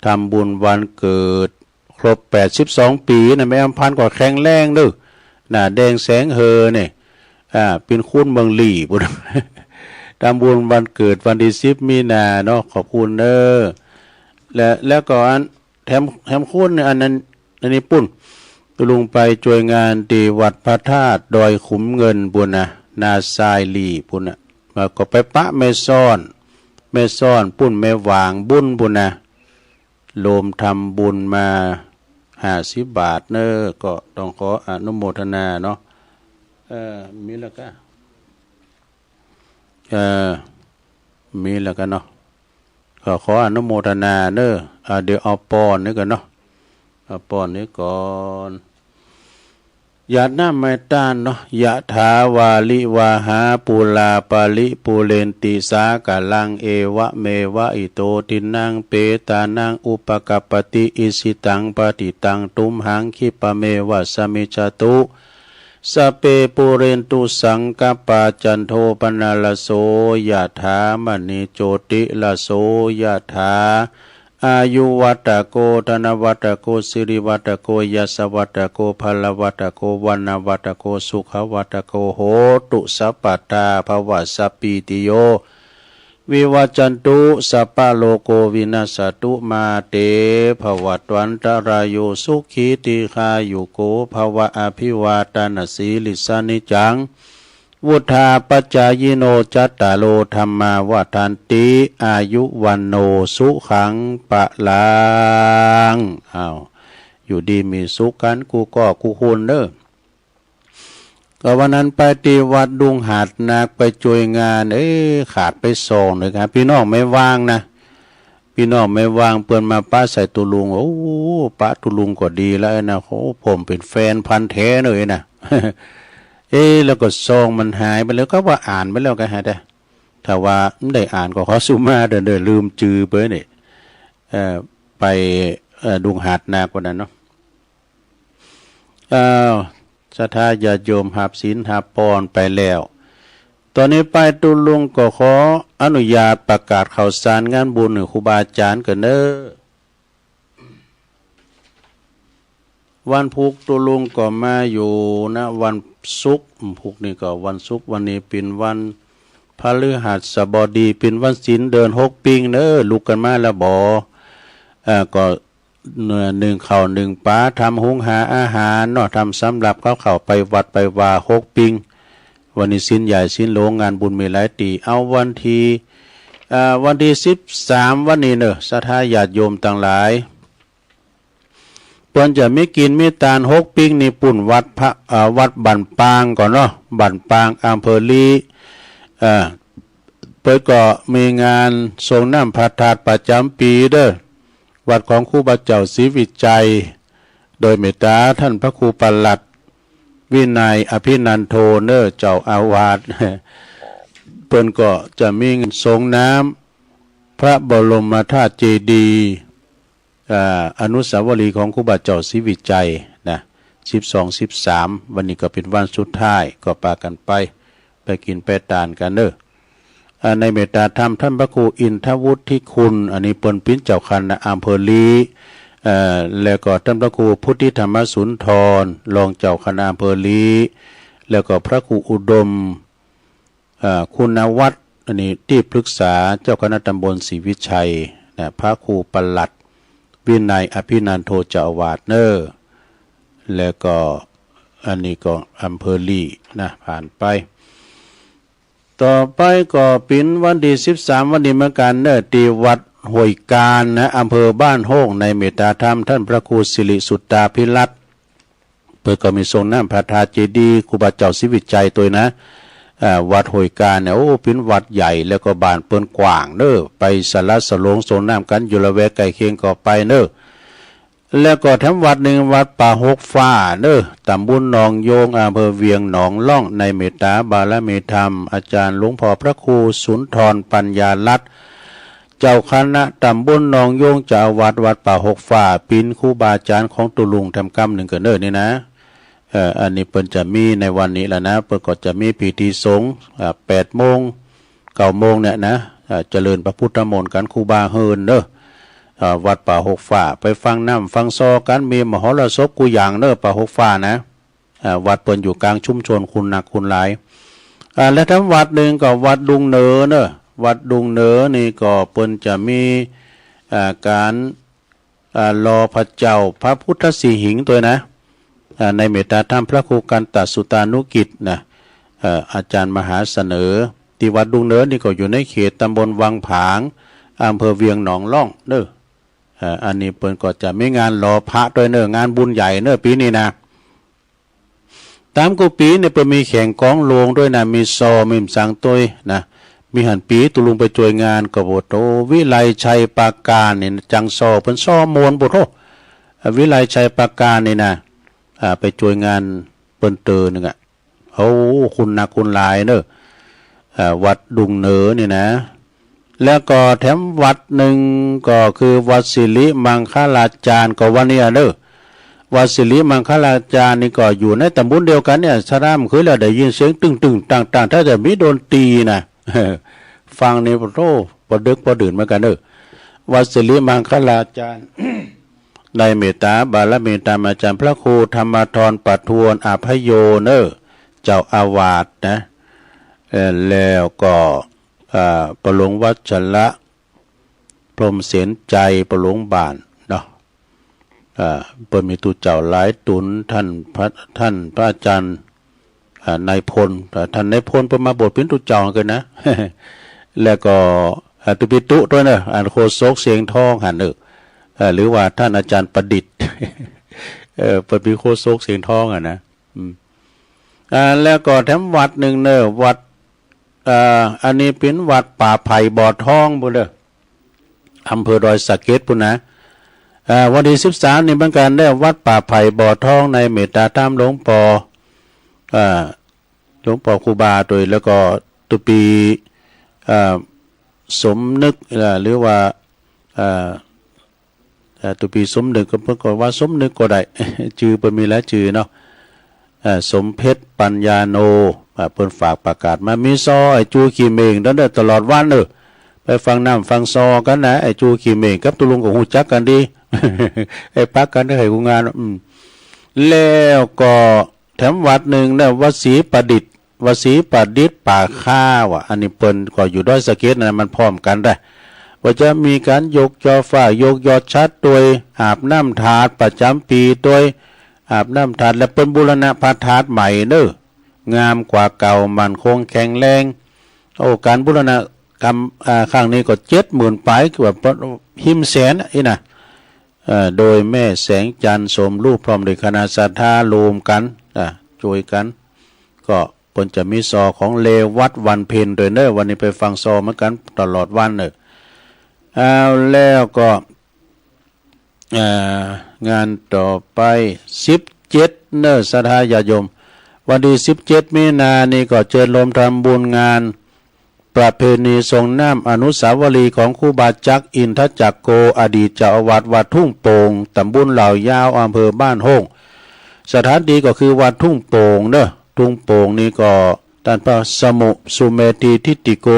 ทำบุญวันเกิดครบแปดสิบสองปีนะ แม่อำพันธ์ก็แข็งแรงเด้อ หน้าแดงแสงเฮอเนี่ย อ่า เป็นคุณเมืองลี้ปุ้น ทำบุญวันเกิดวันที่สิบมีนาเนาะ ขอบคุณเด้อ และ แล้วก็อัน แถม แถมคุณเนี่ย อันนั้น อันนี้ปุ้น ตุลุงไปช่วยงานที่วัดพระธาตุดอยขุมเงินปุ้นนะ นาซายหลีปุ้นนะ แล้วก็ไปปะแม่ซ่อน แม่ซ่อนปุ้น แม่หว่างบุญปุ้นนะ รวมทำบุญมาห้าสิบบาทเนอะ ก็ต้องขออนุโมทนาเนาะ เออ มีแล้วก็ เอ่อ มีแล้วกันเนาะ ก็ขออนุโมทนาเนอะ อ่า เดี๋ยวเอาป้อนนี้ก่อนเนาะ เอาป้อนนี้ก่อน หยาดน้ำให้ทานเนาะ ยะถาวาริวาหาปูราปาริปูเรนติสากะลัง เอวะเมวะอิโตทินนังเปตานังอุปกัปปติ อิสิตังปฏิตังตุมหังคิปะเมวะสะมิจฉตุ สัพเพปูเรนตุสังกัปปา จันโทปนรสโส ยะถามณีโจติรสโส ยะถา อายุวัตโก ธนวัตโก สิริวัตโก ยศวัตโก พลวัตโก วรรณวัตโก สุขวัตโก โหตุสัพพะทา ภะวะสัพพีติโย วิวัจจันตุ สัพพะโลโกวินัสสะตุ มาเตภะวัตวันตะราโย สุขีทีฆายุโกภะวะ อภิวาทะนะสีลิสสะ นิจจัง วุฑฒาปะจายิโน จัตตาโรธัมมา วัฑฒันติ อายุวัณโณ สุขัง พะลัง อ้าว อยู่ดีมีสุขกันกู้ก้อกู้คนเนอะ ก็วันนั้นไปตี้วัดดุงหาดนัก ไปจ้วยงาน เอ๊ะ ขาดไปซองหนึ่งครับ พี่น้องไม่ว่างนะ พี่น้องไม่ว่าง เปิ้นมาปะใส่ตุลุง โอ้ ปะตุลุงก็ดีแล้วนะ โอ้ ผมเป็นแฟนพันธุ์แท้เลยนะ เอ๊ะ แล้วก็ซองมันหายไปแล้ว ก็ว่าอ่านไปแล้วก็หาได้ ถ้าว่าไม่ได้อ่านก็ขอสุมาเด้อ เด้อ ลืมจื่อไปนี่ เอ่อ ไป เอ่อ ดุงหาดนักวันนั้นเนาะ อ้าว ศรัทธาญาติโยมหับศีลหับปอนไปแล้ว ตอนนี้ไปตุลุงก็ขออนุญาตประกาศข่าวสารงานบุญหื้อครูบาอาจารย์ก่อนเนอะ วันพุธตุลุงก็มาอยู่นะ วันศุกร์ พุธนี่ก็วันศุกร์ วันนี้เป็นวันพฤหัสบดี เป็นวันศีลเดือนหกปิงเนอะ ลุกกันมาแล้วบ่ เอ่อ ก็ นึ่งข้าวนึ่งปลา ทำหุงหาอาหารเนาะ ทำสำรับกับข้าว ไปวัดไปวาหกปิง วันนี้ศีลใหญ่ศีลหลวง งานบุญมีหลายตี้ เอาวันที่ เอ่อ วันที่สิบสามวันนี้เนอะ ศรัทธาญาติโยมตังหลาย เปิ้นจะมีกินมีตานหกปิงนี่ ปุ้นวัดพระ เอ่อ วัดบ้านปางก่อนเนาะ บ้านปาง อำเภอลี เอ่อ เปิ้นก็มีงานสรงน้ำพระธาตุประจำปีเด้อ วัดของครูบาเจ้าศรีวิชัย โดยเมตตาท่านพระครูปลัดวินัยอภินันโทเนอะ เจ้าอาวาส เปิ้นก็จะมีงานสรงน้ำพระบรมธาตุเจดีย์ อ่า อนุสาวรีย์ของครูบาเจ้าศรีวิชัยนะ สิบสอง สิบสาม วันนี้ก็เป็นวันสุดท้าย ก็ปากันไป ไปกินไปตานกันเนอะ อ่า ในเมตตาธรรมท่านพระครูอินทวุฒิคุณ อันนี้เปิ้นปิ้นเจ้าคณะอำเภอลี เอ่อ แล้วก็ท่านพระครูพุทธิธรรมสุนทร รองเจ้าคณะอำเภอลี แล้วก็พระครูอุดม เอ่อ คุณวัฒน์ อันนี้ที่ปรึกษาเจ้าคณะตำบลศรีวิชัยนะ พระครูปลัดวินัยอภินันโทเจ้าอาวาสเนอะ แล้วก็อันนี้ก็อำเภอลีนะ ผ่านไป ต่อไปก็เป็นวันที่สิบสามวันนี้เหมือนกันเนอะ ที่วัดห้วยกาญนะ อำเภอบ้านโฮง ในเมตตาธรรมท่านพระครูสิริสุตตาภิรัตน์ ปิ้นก็มีส่งน้ำพระธาตุเจดีย์ครูบาเจ้าศรีวิชัยตัวยนะ เอ่อ วัดห้วยกาเนี่ย โอ้ ปิ้นวัดใหญ่ แล้วก็บ้านเปิ้นกว้างเน้อ ไปสละสลงส่งน้ำกั๋นอยู่ละแวกใกล้เคียงก็ไปเน้อ แล้วก็แถมวัดหนึ่ง วัดป่าหกฟ้าเน้อ ตำบลหนองโยง อำเภอเวียงหนองล่อง ในเมตตาบารมีธรรม อาจารย์หลวงพ่อพระครูสุนทรปัญญารัตน์ เจ้าคณะตำบลหนองโยง เจ้าอาวาสวัดป่าหกฟ้า ปิ้นครูบาอาจารย์ของตุ๊ลุงแถมกำหนึ่งกั๋นเน้อนี่นะ เอ่อ อันนี้เปิ้นจะมีในวันนี้แล้วนะ เปิ้นก็จะมีพิธีสงฆ์ อ่า แปดโมง เก้าโมงเนี่ยนะ อ่า เจริญพระพุทธมนต์กั๋นครูบาเฮิรนเน้อ อ่า วัดป่าหกฟ้า ไปฟังน้ำฟังซอกั๋น มีมหรสพกู้อย่างเน้อ ป่าหกฟ้านะ อ่า วัดเปิ้นอยู่กลางชุมชนคนนักคนหลาย อ่า และแถมวัดหนึ่งก็วัดดุงเหนือเน้อ วัดดุงเหนือนี่ก็เปิ้นจะมี อ่า ก๋าน อ่า หล่อพระเจ้าพระพุทธสิหิงค์ตัวยนะ อ่า ในเมตตาธรรมพระครูกันตสุตานุกิจนะ เอ่อ อาจารย์มหาเสนอ ตี้วัดดุงเหนือนี่ก็อยู่ในเขตตำบลวังผาง อำเภอเวียงหนองล่องเน้อ เอ่อ อันนี้เปิ้นก็จะมีงานหล่อพระตัวยเน้อ งานบุญใหญ่เน้อ ปี๋นี้นะ ต๋ามกู้ปี๋เนี่ยเปิ้นมีแข่งกลองโลงตัวยนะ มีซอ มีสังตัวยนะ มีหั้นปี๋ตุ๊ลุงไปจ้วยงานก็ โอ้โธ่ วิไลชัยปราการนี่นะ จังซอ เปิ้นซอม่วน โอ้โธ่ อ่า วิไลชัยปราการนี่นะ อ่า ไปจ้วยงานเปิ้นเต๋อหนึ่งอะ โอ้ คนนักคนหลายเน้อ อ่า วัดดุงเหนือนี่นะ แล้วก็แถมวัดหนึ่งก็คือวัดสิริมังคลาจารย์ ก็วัดนี้เน้อ วัดสิริมังคลาจารย์นี่ก็อยู่ในตำบลเดียวกั๋นเนี่ย สะดำคือแล้วได้ยินเสียงตึงตึงตังตัง ถ้าจะมีดนตรีนะ ฟังนี่ โอ้โธ่ ปอดึกปอดื่นเหมือนกั๋นเน้อ วัดสิริมังคลาจารย์ ได้เมตตาบารมีธรรมอาจารย์พระครูธรรมธรประทวนอภโยเน้อ เจ้าอาวาสนะ เอ่อ แล้วก็ อ่า ประหลวงวัชระ พรหมเสนชัย ประหลวงบ้านเนาะ อ่า เปิ้นมีตุ๊เจ้าหลายต๋น ท่านพระ ท่านพระอาจารย์ อ่า นายพล อ่า ท่านนายพลเปิ้นมาบวชเป๋นตุ๊เจ้ากั๋นนะ แล้วก็ อ่า ตุ๊ปิตุ๊ตัวยเน้อ อันโฆษกเสียงทองหั้นเน้อ อ่า หรือว่าท่านอาจารย์ประดิษฐ์ เอ่อ เปิ้นเป๋นโฆษกเสียงทองอะนะ อืม อ่า แล้วก็แถมวัดหนึ่งเน้อ วัด อ่า อันนี้เป๋นวัดป่าไผ่บ่อทองปู้นเน้อ อำเภอดอยสะเก็ดปู้นนะ อ่า วันตี้สิบสามนี่เหมือนกั๋นเน้อ วัดป่าไผ่บ่อทอง ในเมตตาธรรมหลวงปอ อ่า หลวงปอครูบาตัวย แล้วก็ตุ๊ปี๋ อ่า สมนึก อ่า หรือว่า อ่า อ่า ตุ๊ปี๋สมนึกก็ เปิ้นก็ว่าสมนึกก็ได้ จื้อเปิ้นมีหลายจื้อเนาะ อ่า สมเพชรปัญญาโน อ่า เปิ้นฝากประกาศมา มีซอไอ้จูขี้เม่งตัวยเน้อ ตลอดวันเน้อ ไปฟังน้ำฟังซอกั๋นนะ ไอ้จูขี้เม่งกับตุ๊ลุงก็ฮู้จักกั๋นดี ไอ้ปักกั๋นได้ไขกู้งาน อืม แล้วก็แถมวัดหนึ่งเน้อ วัดศรีประดิษฐ์ วัดศรีประดิษฐ์ป่าค้าว่ะ อันนี้เปิ้นก็อยู่ดอยสะเก็ดนะ มันพร้อมกั๋นได้ ว่าจะมีก๋านยกยอดฟ้า ยกยอดฉัตรตัวย อาบน้ำธาตุประจ๋ำปี๋ตัวย อาบน้ำธาตุ แล้วเปิ้นบูรณะพระธาตุใหม่เน้อ งามกว่าเก่า มั่นคงแข็งแรง โอ้ ก๋านบูรณะกรรม อ่า ครั้งนี้ก็เจ็ดหมื่นปลาย กว่า หิมแสนอะ อี้นะ เอ่อ โดยแม่แสงจันทร์สมรูปพร้อมด้วยคณะศรัทธาร่วมกั๋น อ่า จ้วยกั๋น ก็เปิ้นจะมีซอของเลวัดวันเพ็ญตัวยเน้อ วันนี้ไปฟังซอเหมือนกั๋นตลอดวันเน้อ เอาแล้วก็ เอ่อ งานต่อไป สิบเจ็ดเน้อ ศรัทธาญาติโยม วันตี้สิบเจ็ดมีนานี่ก็เจิญโฮมทำบุญงาน ประเพณีส่งน้ำอนุสาวรีย์ของครูบาจักรอินทจักโก อดีตเจ้าอาวาสวัดทุ่งโป่ง ตำบลเหล่ายาว อำเภอบ้านโฮ่ง สถานที่ก็คือวัดทุ่งโป่งเน้อ ทุ่งโป่งนี่ก็ต้านพระสมุสุเมธีทิติโก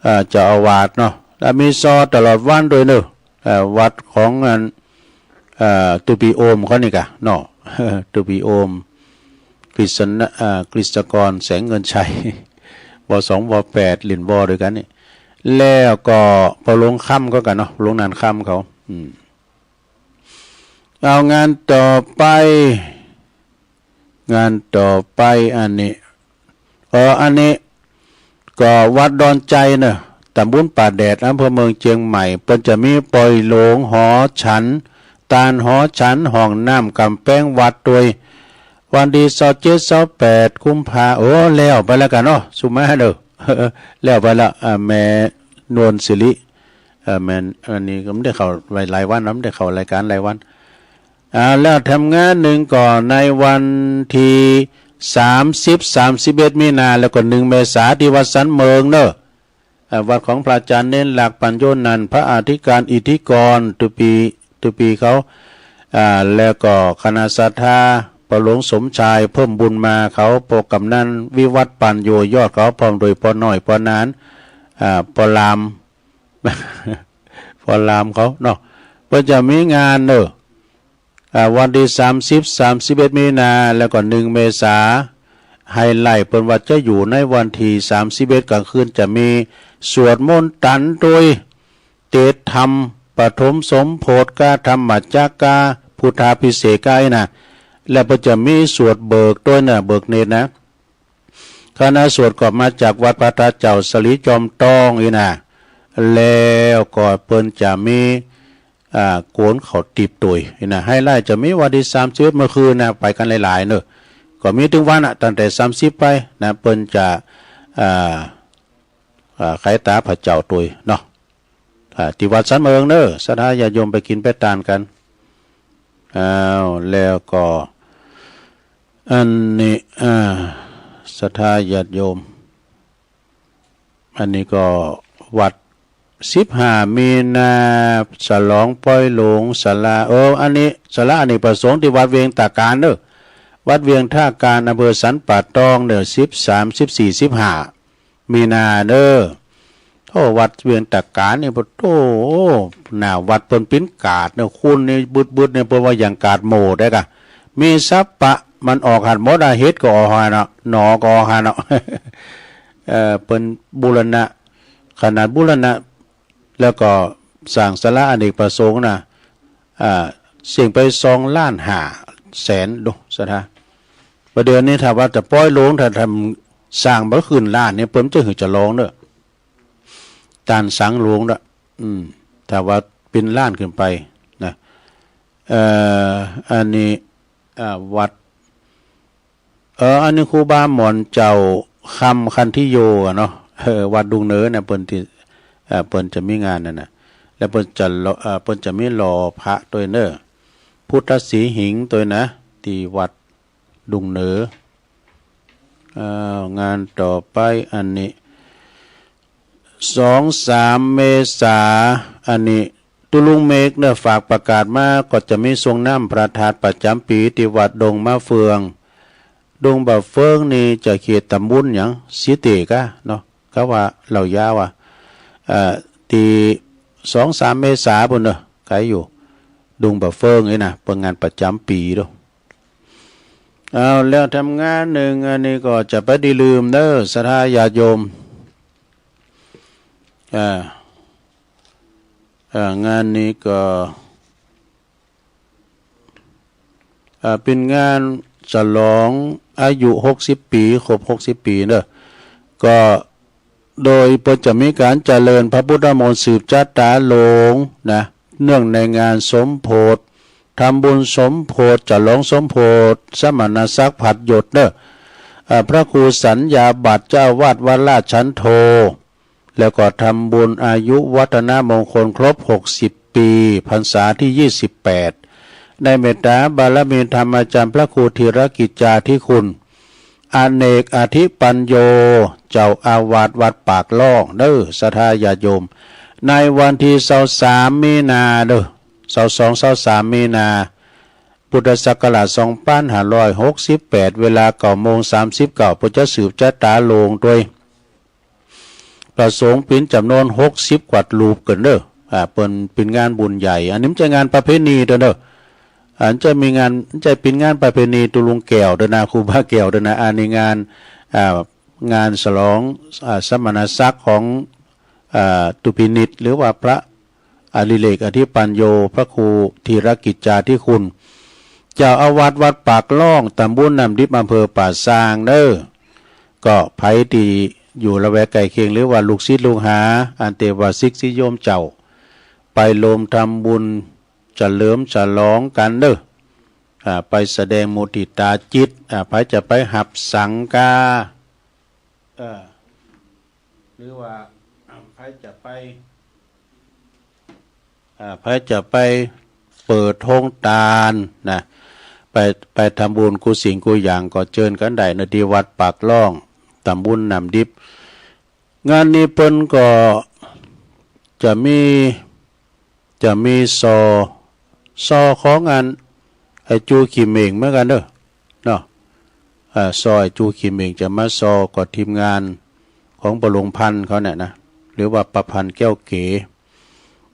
อ่า เจ้าอาวาสเนาะ แล้วมีซอตลอดวันตัวยเน้อ เอ่อ วัดของอัน เอ่อ ตุ๊ปี๋โอมเขานี่กะเนาะ ตุ๊ปี๋โอม กฤษณะ เอ่อ กฤษกร แสงเงินชัย ว.สอง ว.แปด หลิ้นว.ด้วยกั๋นนี่ แล้วก็พ่อหลวงคำเขากั๋นเนาะ พ่อหลวงนันคำเขา อืม เอางานต่อไป งานต่อไปอันนี้ เอ่อ อันนี้ก็วัดดอนไจเนาะ ตำบลป่าแดด อำเภอเมืองเชียงใหม่ เปิ้นจะมีปอยโลง หอฉัน ตานหอฉัน ห้องน้ำ ก๋ำแพงวัดตัวย วันตี้ซาวเจ็ด ซาวแปด กุมภา โอ้ แล้วไปแล้วกั๋นเนาะ สุมาเด้อ แล้วไปแล้ว อ่า แม่นวลสิริ อ่า แม่น อันนี้ก็บ่ได้เข้าหลาย หลายวันเนาะ บ่ได้เข้ารายการหลายวัน อ่า แล้วแถมงานหนึ่งก็ในวันที่สามสิบ สามสิบเอ็ด มีนา แล้วก็หนึ่ง เมษา ที่วัดสันเมิงเนอะ อ่า วัดของพระอาจารย์เณรหลัก ปัญโญนันท์ พระอธิการอิทธิกร ตุปี ตุปีเขา อ่า แล้วก็คณะศรัทธา พ่อหลวงสมชาย เพิ่มบุญมาเขา พ่อกำนันวิวัฒน์ ปัญโญยอดเขา พร้อมโดยพ่อน้อย พ่อนาน อ่า พ่อราม พ่อรามเขาเนาะ เปิ้นจะมีงานเนอะ อ่า วันตี้สามสิบ สามสิบเอ็ด มีนา แล้วก็หนึ่ง เมษา ไฮไลท์เปิ้นว่าจะอยู่ในวันตี้สามสิบเอ็ด กลางคืน จะมีสวดมนต์ตันโดย เตสธรรม ปฐมสมโพธิกา ธรรมจักกา พุทธาภิเษกา อี้นะ แล้วเปิ้นจะมีสวดเบิกโตยนะ เบิกเนตรนะ คณะสวดก็มาจากวัดพระธาตุเจ้าสะหลีจอมตองอี้นะ แล้วก็เปิ้นจะมี อ่า โกนข้าวตีบโตยอี้นะ ไฮไลท์จะมีวันตี้สามสิบเอ็ด เมื่อคืนนะ ไปกั๋นหลายๆ เนอะ ก็มีตึงวันอะ ตั้งแต่สามสิบไปนะ เปิ้นจะ อ่า อ่า ไขตาพระเจ้าโตยเนาะ อ่า ตี้วัดสันเมิงเนอะ ศรัทธาญาติโยมไปกิ๋นไปตานกั๋น อ้าว แล้วก็ อันนี้ อ่า ศรัทธาญาติโยม อันนี้ก็วัด สิบห้า มีนา ฉลองปอยหลวงศาลา เออ อันนี้ศาลาอเนกประสงค์ตี้วัดเวียงตาการเนอะ วัดเวียงท่าการ อำเภอสันป่าตองเนอะ สิบสาม สิบสี่ สิบห้า มีนาเนอะ โอ้ วัดเวียงตาการนี่ โอ้ หน้าวัดเปิ้นปิ้นกาดเนอะ คุณนี่บึดๆ เนี่ย เปิ้นว่าอย่างกาดหมู่ได้กะ มีสัปปะ มันออกหันหมดอะ เห็ดก็ออกหันเนาะ หน่อก็ออกหันเนาะ เอ่อ เปิ้นบูรณะ ขนาดบูรณะ แล้วก็สร้างศาลาอเนกประสงค์นะ อ่า เสี้ยงไปสองล้านห้าแสน ดู ศรัทธา ประเดี๋ยวนี้ถ้าว่าจะปอยหลวง ถ้าทำสร้างบ่ขึ้นล้านเนี่ย เปิ้นจะหื้อจะลองเนอะ ตานสังหลวงเนอะ อืม ถ้าว่าเป็นล้านขึ้นไปนะ เอ่อ อันนี้ อ่า วัด เออ อันนี้ครูบาหมอนเจ้าคำคันธิโยอะเนาะ เออ วัดดุงเหนือนะ เปิ้นตี้ เอ่อ เปิ้นจะมีงานนั่นนะ แล้วเปิ้นจะหล่อ เอ่อ เปิ้นจะมีหล่อพระโตยเนอะ พุทธสีหิงค์โตยนะ ตี้วัดดุงเหนือ อ้าว งานต่อไปอันนี้ สองสาม เมษา อันนี้ ตุ๊ลุงเมฆเนอะ ฝากประกาศมา ก็จะมีส่งน้ำพระธาตุประจ๋ำปี๋ตี้วัดดงมะเฟือง ดงบ่าเฟืองนี่จะเขตตำบลหยัง ศรีเตกะเนาะ เขาว่าเหล่ายาวอะ เอ่อ ตี้สองสาม เมษาปู้นเนอะ ไกลอยู่ ดงบ่าเฟืองนี่นะ เปิ้นงานประจ๋ำปี๋เนาะ เอา แล้วแถมงานหนึ่ง อันนี้ก็จะบ่ได้ลืมเนอะ ศรัทธาญาติโยม อ่า อ่า งานนี้ก็ อ่า เป็นงานฉลองอายุหกสิบปี๋ ครบหกสิบปี๋เนอะ ก็ โดยเปิ้นจะมีการเจริญพระพุทธมนต์สืบชะตาหลวงนะ เนื่องในงานสมโภช ทำบุญสมโภช ฉลองสมโภช สมณศักดิ์ผัดหยดเนอะ อ่า พระครูสัญญาบัตรเจ้าอาวาสวัดราชชันโท แล้วก็ทำบุญอายุวัฒนมงคลครบหกสิบปี๋ พรรษาที่ยี่สิบแปด ในเมตตาบารมีธรรมอาจารย์พระครูธีรกิจจาธิคุณ อเนกอธิปัญโญ เจ้าอาวาสวัดปากล่องเด้อ ศรัทธาญาติโยม ในวันที่ซาวสาม มีนาเด้อ ซาวสอง ซาวสาม มีนา พุทธศักราชสองพันห้าร้อยหกสิบแปด เวลาเก้าโมงสามสิบเก้า เปิ้นจะสืบชะตาหลวงโดย พระสงฆ์เป๋นจ๋ำนวนหกสิบกว่ารูปเกินเด้อ อ่า เปิ้นเป๋นงานบุญใหญ่ อันนี้บ่ใจ้งานประเพณีเด้อเนอะ อันจะมีงาน บ่ใจ้เป๋นงานประเพณีตุ๊ลุงแก้วเด้อนะ ครูบาแก้วเด้อนะ อันนี้งาน อ่า งานฉลอง อ่า สมณศักดิ์ของ อ่า ตุ๊พินิจ หรือว่าพระ อดิเรกอธิปัญโญ พระครูธีรกิจจาธิคุณ เจ้าอาวาสวัดปากล่อง ตำบลน้ำดิบ อำเภอป่าซางเนอะ ก็ใผตี้อยู่ละแวกใกล้เคียง หรือว่าลูกศิษย์ลูกหา อันเตว่าศิษย์โยมเจ้า ไปรวมทำบุญเฉลิมฉลองกั๋นเนอะ อ่า ไปแสดงมุทิตาจิต อ่า ใผจะไปหับสังฆา เออ หรือว่า อ่า ใผจะไป อ่า ใผจะไปเปิดโฮงตานนะ ไป ไปทำบุญกู้สิ่งกู้อย่างก็เจิญกั๋นได้เนาะ ตี้วัดปากล่อง ตำบลน้ำดิบ งานนี้เปิ้นก็จะมี จะมีซอ ซอของอันไอ้จูขี้เหม่งเหมือนกั๋นเนาะ เนาะ อ่า ซอไอ้จูขี้เหม่งจะมาซอกับทีมงานของป้อหลวงพันธุ์เขาเนี่ยนะ หรือว่าป้าพันธุ์แก้วเก๋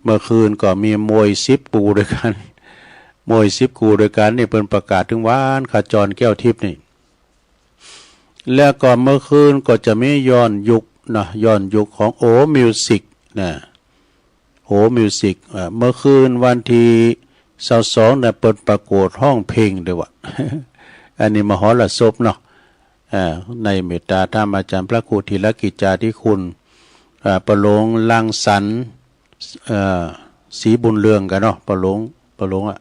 เมื่อคืนก็มีมวยสิบกูด้วยกั๋น มวยสิบกูด้วยกั๋นนี่เปิ้นประกาศเถิงวันขจรแก้วทิพย์นี่ แล้วก็เมื่อคืนก็จะมีย้อนยุคนะ ย้อนยุคของโอมิวสิกนะ โอมิวสิก เอ่อ เมื่อคืนวันตี้ซาวสองนะ เปิ้นประกวดฮ้องเพลงด้วยวะ อันนี้มหรสพเนาะ เอ่อ ในเมตตาธรรมอาจารย์พระครูธีรกิจจาธิคุณ เอ่อ ป้อหลวงรังสรรค์ เอ่อ ศรีบุญเรืองกั๋นเนาะ ป้อหลวง ป้อหลวงอะ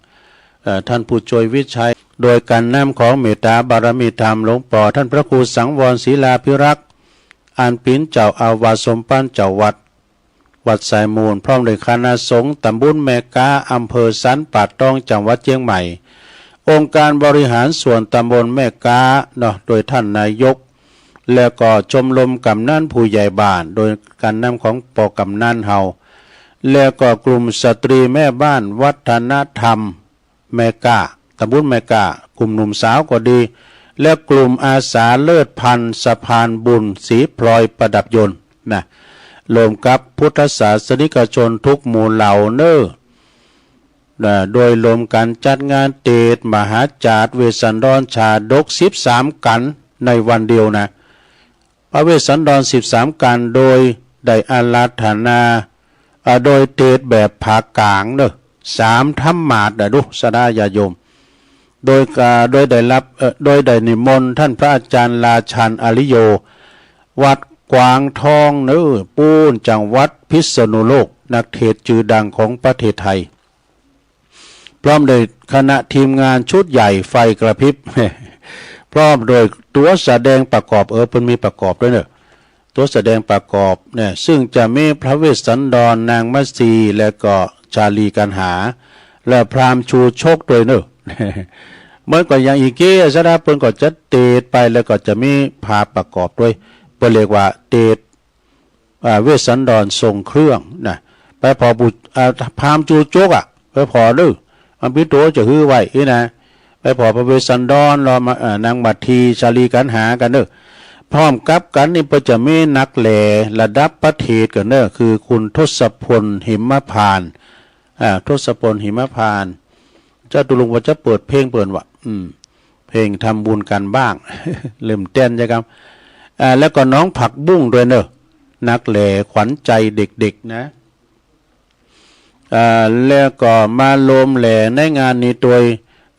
เอ่อ ท่านผู้ช่วยวิชัย โดยการนำของเมตตาบารมีธรรมหลวงป้อท่านพระครูสังวรศิลาภิรักษ์ อันเป๋นเจ้าอาวาสสมภารเจ้าวัด วัดสายมูล พร้อมด้วยคณะสงฆ์ตำบลแม่ก๊า อำเภอสันป่าตอง จังหวัดเจียงใหม่ องค์การบริหารส่วนตำบลแม่ก๊าเนาะ โดยท่านนายก แล้วก็ชมรมกำนันผู้ใหญ่บ้าน โดยการนำของป้อกำนันเฮา แล้วก็กลุ่มสตรีแม่บ้านวัฒนธรรมแม่ก๊า ตำบลแม่ก๊า กลุ่มหนุ่มสาวก็ดี และกลุ่มอาสาเลิศพันธุ์สะพานบุญสีพลอยประดับยนต์นะ รวมกับพุทธศาสนิกชนทุกหมู่เหล่าเนอ นะ โดยรวมกันจัดงานเตศน์มหาจาตรเวสสันดรชาดกสิบสามกัณฑ์ในวันเดียวนะ พระเวสสันดรสิบสามกัณฑ์ โดยได้อาราธนา อ่า โดยเตศน์แบบผากลางเนอะ สามธรรมาสน์นะดู ศรัทธาญาติโยม โดยกา โดยได้รับ เอ่อ โดยได้นิมนต์ท่านพระอาจารย์ราชันอาริโย วัดกวางทองเนอะ ปู๊นจังหวัดพิษณุโลก นักเทศน์จื่อดังของประเทศไทย พร้อมด้วยคณะทีมงานชุดใหญ่ไฟกระพริบ พร้อมด้วยตัวแสดงประกอบ เออ เปิ้นมีประกอบด้วยเนอะ ตัวแสดงประกอบเนี่ย ซึ่งจะมีพระเวสสันดร นางมัตสี และก็ชาลีกัณหา และพราหมณ์ชูชกด้วยเนอะ เหมือนกับอย่างอีเก้ศรัทธาเปิ้นก็จะเตศน์ไป แล้วก็จะมีภาพประกอบด้วย เปิ้นเรียกว่าเตศน์ อ่า เวสสันดรทรงเครื่องนะ ไปผ่อบุตร อ่า พราหมณ์ชูชกอะ ไปผ่อเด้อ อันปิโตจะหื้อไว้อี้นะ ไปผ่อพระเวสสันดร รอมา เอ่อ นางมัตสี ชาลีกัณหากั๋นเด้อ พร้อมกับกั๋นนี่เปิ้นจะมีนักแหล่ระดับประเทศกั๋นเด้อ คือคุณทศพล หิมพานต์ อ่า ทศพล หิมพานต์ เจ้าตุลุงว่าจะเปิดเพลงเปิ้นวะ อืม เพลงทำบุญกันบ้าง ลืมเต้นใช่ครับ อ่า แล้วก็น้องผักบุ้งด้วยเนอะ นักแหล่ขวัญใจเด็กๆ นะ อ่า แล้วก็มาลวมแหล่ในงานนี้โดย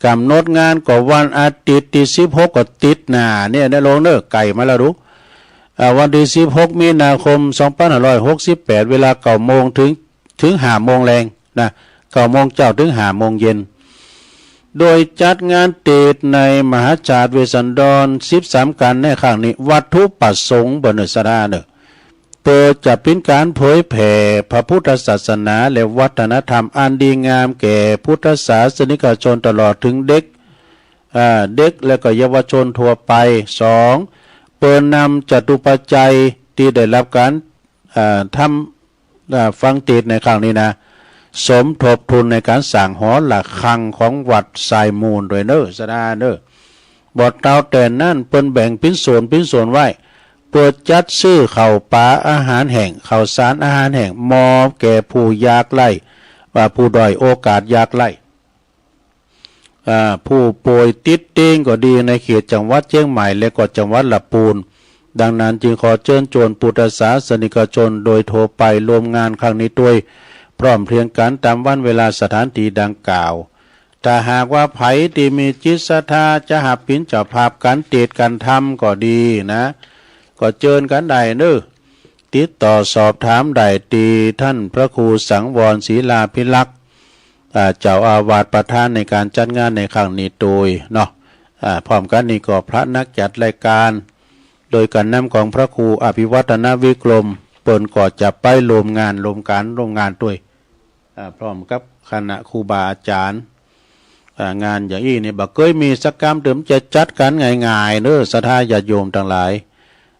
กำหนดงานก็วันอาทิตย์ตี้สิบหกก็ติดหน้าเนี่ยนะ ลงเนอะ ไก่มาแล้วดู อ่า วันตี้สิบหกมีนาคมสองพันห้าร้อยหกสิบแปด เวลาเก้าโมงถึง ถึงห้าโมงแลงนะ เก้าโมงเจ๊าถึงห้าโมงเย็น โดยจัดงานเตศน์ในมหาจาตรเวสสันดรสิบสามกัณฑ์ในครั้งนี้ วัตถุประสงค์เปิ้นเนอะศรัทธาเนอะ เปิ้นจะเป๋นการเผยแผ่พระพุทธศาสนาและวัฒนธรรมอันดีงามแก่พุทธศาสนิกชนตลอดถึงเด็ก อ่า เด็กและก็เยาวชนทั่วไป สอง เปิ้นนำจตุปัจจัยตี้ได้รับการ อ่า ทำ อ่า ฟังเตศน์ในครั้งนี้นะ สมทบทุนในการสร้างหอระฆังของวัดสายมูลด้วยเนอะศรัทธาเนอะ บ่เต้าแต่นั้นเปิ้นแบ่งเป๋นส่วนเป๋นส่วนไว้ เปิ้นจัดซื้อข้าวป๋าอาหารแห้ง ข้าวสารอาหารแห้ง มอบแก่ผู้ยากไร้ ว่าผู้ด้อยโอกาสยากไร้ อ่า ผู้ป่วยติดเตียงก็ดีในเขตจังหวัดเจียงใหม่และก็จังหวัดละปูน ดังนั้นจึงขอเชิญชวนพุทธศาสนิกชนโดยทั่วไปร่วมงานครั้งนี้ด้วย พร้อมเพรียงกันตามวันเวลาสถานที่ดังกล่าว ถ้าหากว่าใผตี้มีจิตศรัทธาจะหับเป๋นเจ้าภาพการเตศน์การทำก็ดีนะ ก็เจิญกันได้เนอะ ติดต่อสอบถามได้ตี้ท่านพระครูสังวรศิลาภิรักษ์ อ่า เจ้าอาวาสประธานในการจัดงานในครั้งนี้โดยเนาะ อ่า พร้อมกันนี้ก็พระนักจัดรายการ โดยการนำของพระครูอภิวัฒนวิกรม เปิ้นก็จะไปร่วมงานร่วมการร่วมงานด้วย อ่า พร้อมกับคณะครูบาอาจารย์ อ่า งานอย่างอี้นี่บ่เคยมีสักกำเติมจะจัดกันง่ายๆ เด้อ ศรัทธาญาติโยมทั้งหลาย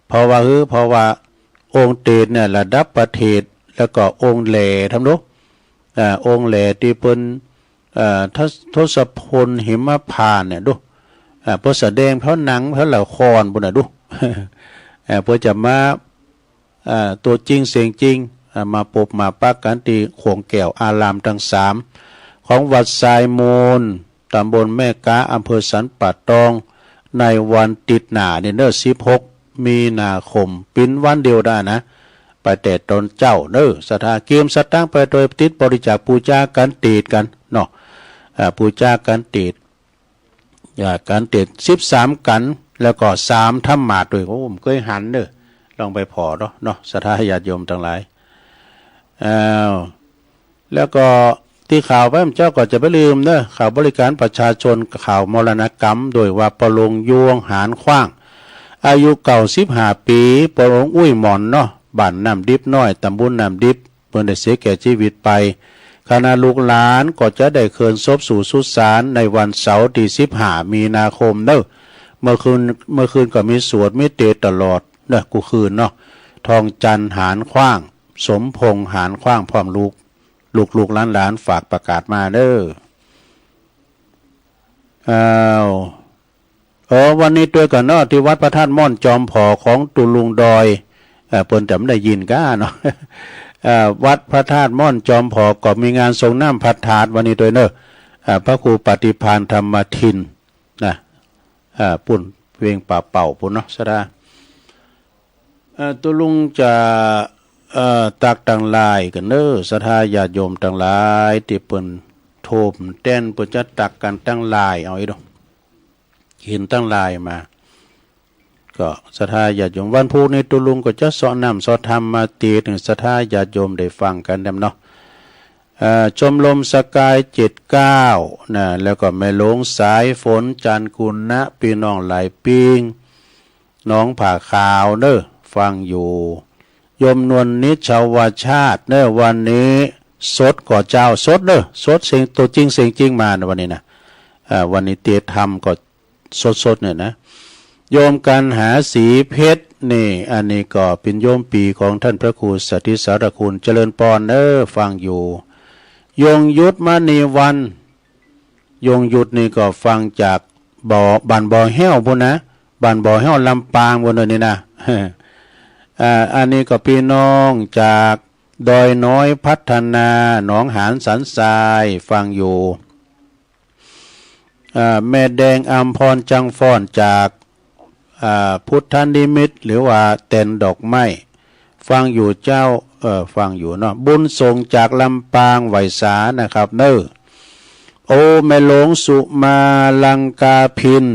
เพราะว่า เฮ้อ เพราะว่าองค์เตสเนี่ยระดับประเทศ แล้วก็องค์แหล่ทำดู อ่า องค์แหล่ที่เปิ้น เอ่อ ทศ-, ทศพลหิมพานต์เนี่ยดู อ่า เปิ้นแสดงแผนหนังแผนละครปู้นน่ะดู อ่า เปิ้นจะมา อ่า ตัวจริงเสียงจริง อ่า มาปบมาปะกันตี้โขงแก้วอารามทั้งสาม ของวัดทรายมูล ตำบลแม่ก๊า อำเภอสันป่าตอง ในวันอาทิตย์หน้านี่เน้อ สิบหก มีนาคม เป๋นวันเดียวดายนะ ไปแต่ตอนเจ๊าเน้อ ศรัทธาเกียมสตางค์ไปโดยติดบริจาคปูจากันเตสกันเนาะ อ่า ปูจากันเตส อ่า กันเตสสิบสามกัน แล้วก็สามธรรมาสด้วย โอ้ ผมเคยหันเน้อ ลองไปผ่อเนาะ เนาะ ศรัทธาญาติโยมทั้งหลาย อ้าว แล้วก็ตี้ข่าวไปเจ้าก็จะไปลืมเน้อ ข่าวบริการประชาชน ข่าวมรณกรรม โดยว่าปอหลวงยวงหานขว้าง อายุเก้าสิบห้าปี๋ ปอหลวงอุ้ยหมอนเนาะ บ้านน้ำดิบน้อย ตำบลน้ำดิบ เปิ้นได้เสียแก่ชีวิตไป คณะลูกหลานก็จะได้เคลื่อนศพสู่สุสานในวันเสาร์ตี้สิบห้า มีนาคมเน้อ เมื่อคืน เมื่อคืนก็มีสวดมีเตสตลอดเน้อ กู้คืนเนาะ ทองจันทร์หานขว้าง สมพงษ์หานขว้าง พร้อมลูก ลูกๆหลานๆ ฝากประกาศมาเน้อ อ้าว เออ วันนี้ตวยก่อนเนาะ ตี้วัดพระธาตุม่อนจอมผอของตุ๊ลุงดอย เอ่อ เปิ้นจะบ่ได้ยินก้าเนาะ เอ่อ วัดพระธาตุม่อนจอมผอก็มีงานสรงน้ำพระธาตุวันนี้ตวยเน้อ เอ่อ พระครูปฏิภาณธรรมทินนะ เอ่อ ปู้นเวียงป่าเป่าปู้นเนาะ ศรัทธา เอ่อ ตุ๊ลุงจะ เอ่อ ตักตังไลน์ก่อนเน้อ ศรัทธาญาติโยมตังหลาย ตี้เปิ้นโทรมาแตน เปิ้นจะตักกันตังไลน์เอาอีกดอก เห็นตังไลน์มา ก็ศรัทธาญาติโยม วันพุธนี้ตุ๊ลุงก็จะเซาะน้ำเซาะธรรมมาเตสน์ ศรัทธาญาติโยมได้ฟังกันแหมเนาะ เอ่อ ชมรมสกายเจ็ดเก้านะ แล้วก็แม่หลวงสายฝน จันทร์กุณะ ปี้น้องหลายปิ้ง หนองผาขาวเน้อ ฟังอยู่ โยมนวลนิชชาวชาติเน้อ วันนี้สดก่อเจ้า สดเน้อ สดเสียงตัวจริงเสียงจริงมานะวันนี้นะ อ่า วันนี้เตสน์ธรรมก็สดๆ เนี่ยนะ โยมกันหาสีเพชรนี่ อันนี้ก็เป๋นโยมปี๋ของท่านพระครูสถิตสารคุณ เจริญปอนเน้อ ฟังอยู่ ยงยุทธมณีวัน ยงยุทธนี่ก็ฟังจากบ่อ บ้านบ่อแห้วปู้นนะ บ้านบ่อแห้วลำปางปู้นเน้อนี่นะ อ่า อันนี้ก็ปี้น้องจากดอยน้อยพัฒนา หนองหานสันทราย ฟังอยู่ อ่า แม่แดงอัมพรจังฟ้อนจาก อ่า พุทธนิมิตร หรือว่าแตนดอกไม้ ฟังอยู่เจ้า เอ่อ ฟังอยู่เนาะ บุญส่งจากลำปาง ไหว้สานะครับเน้อ โอ้ แม่หลวงสุมาลังกาภิน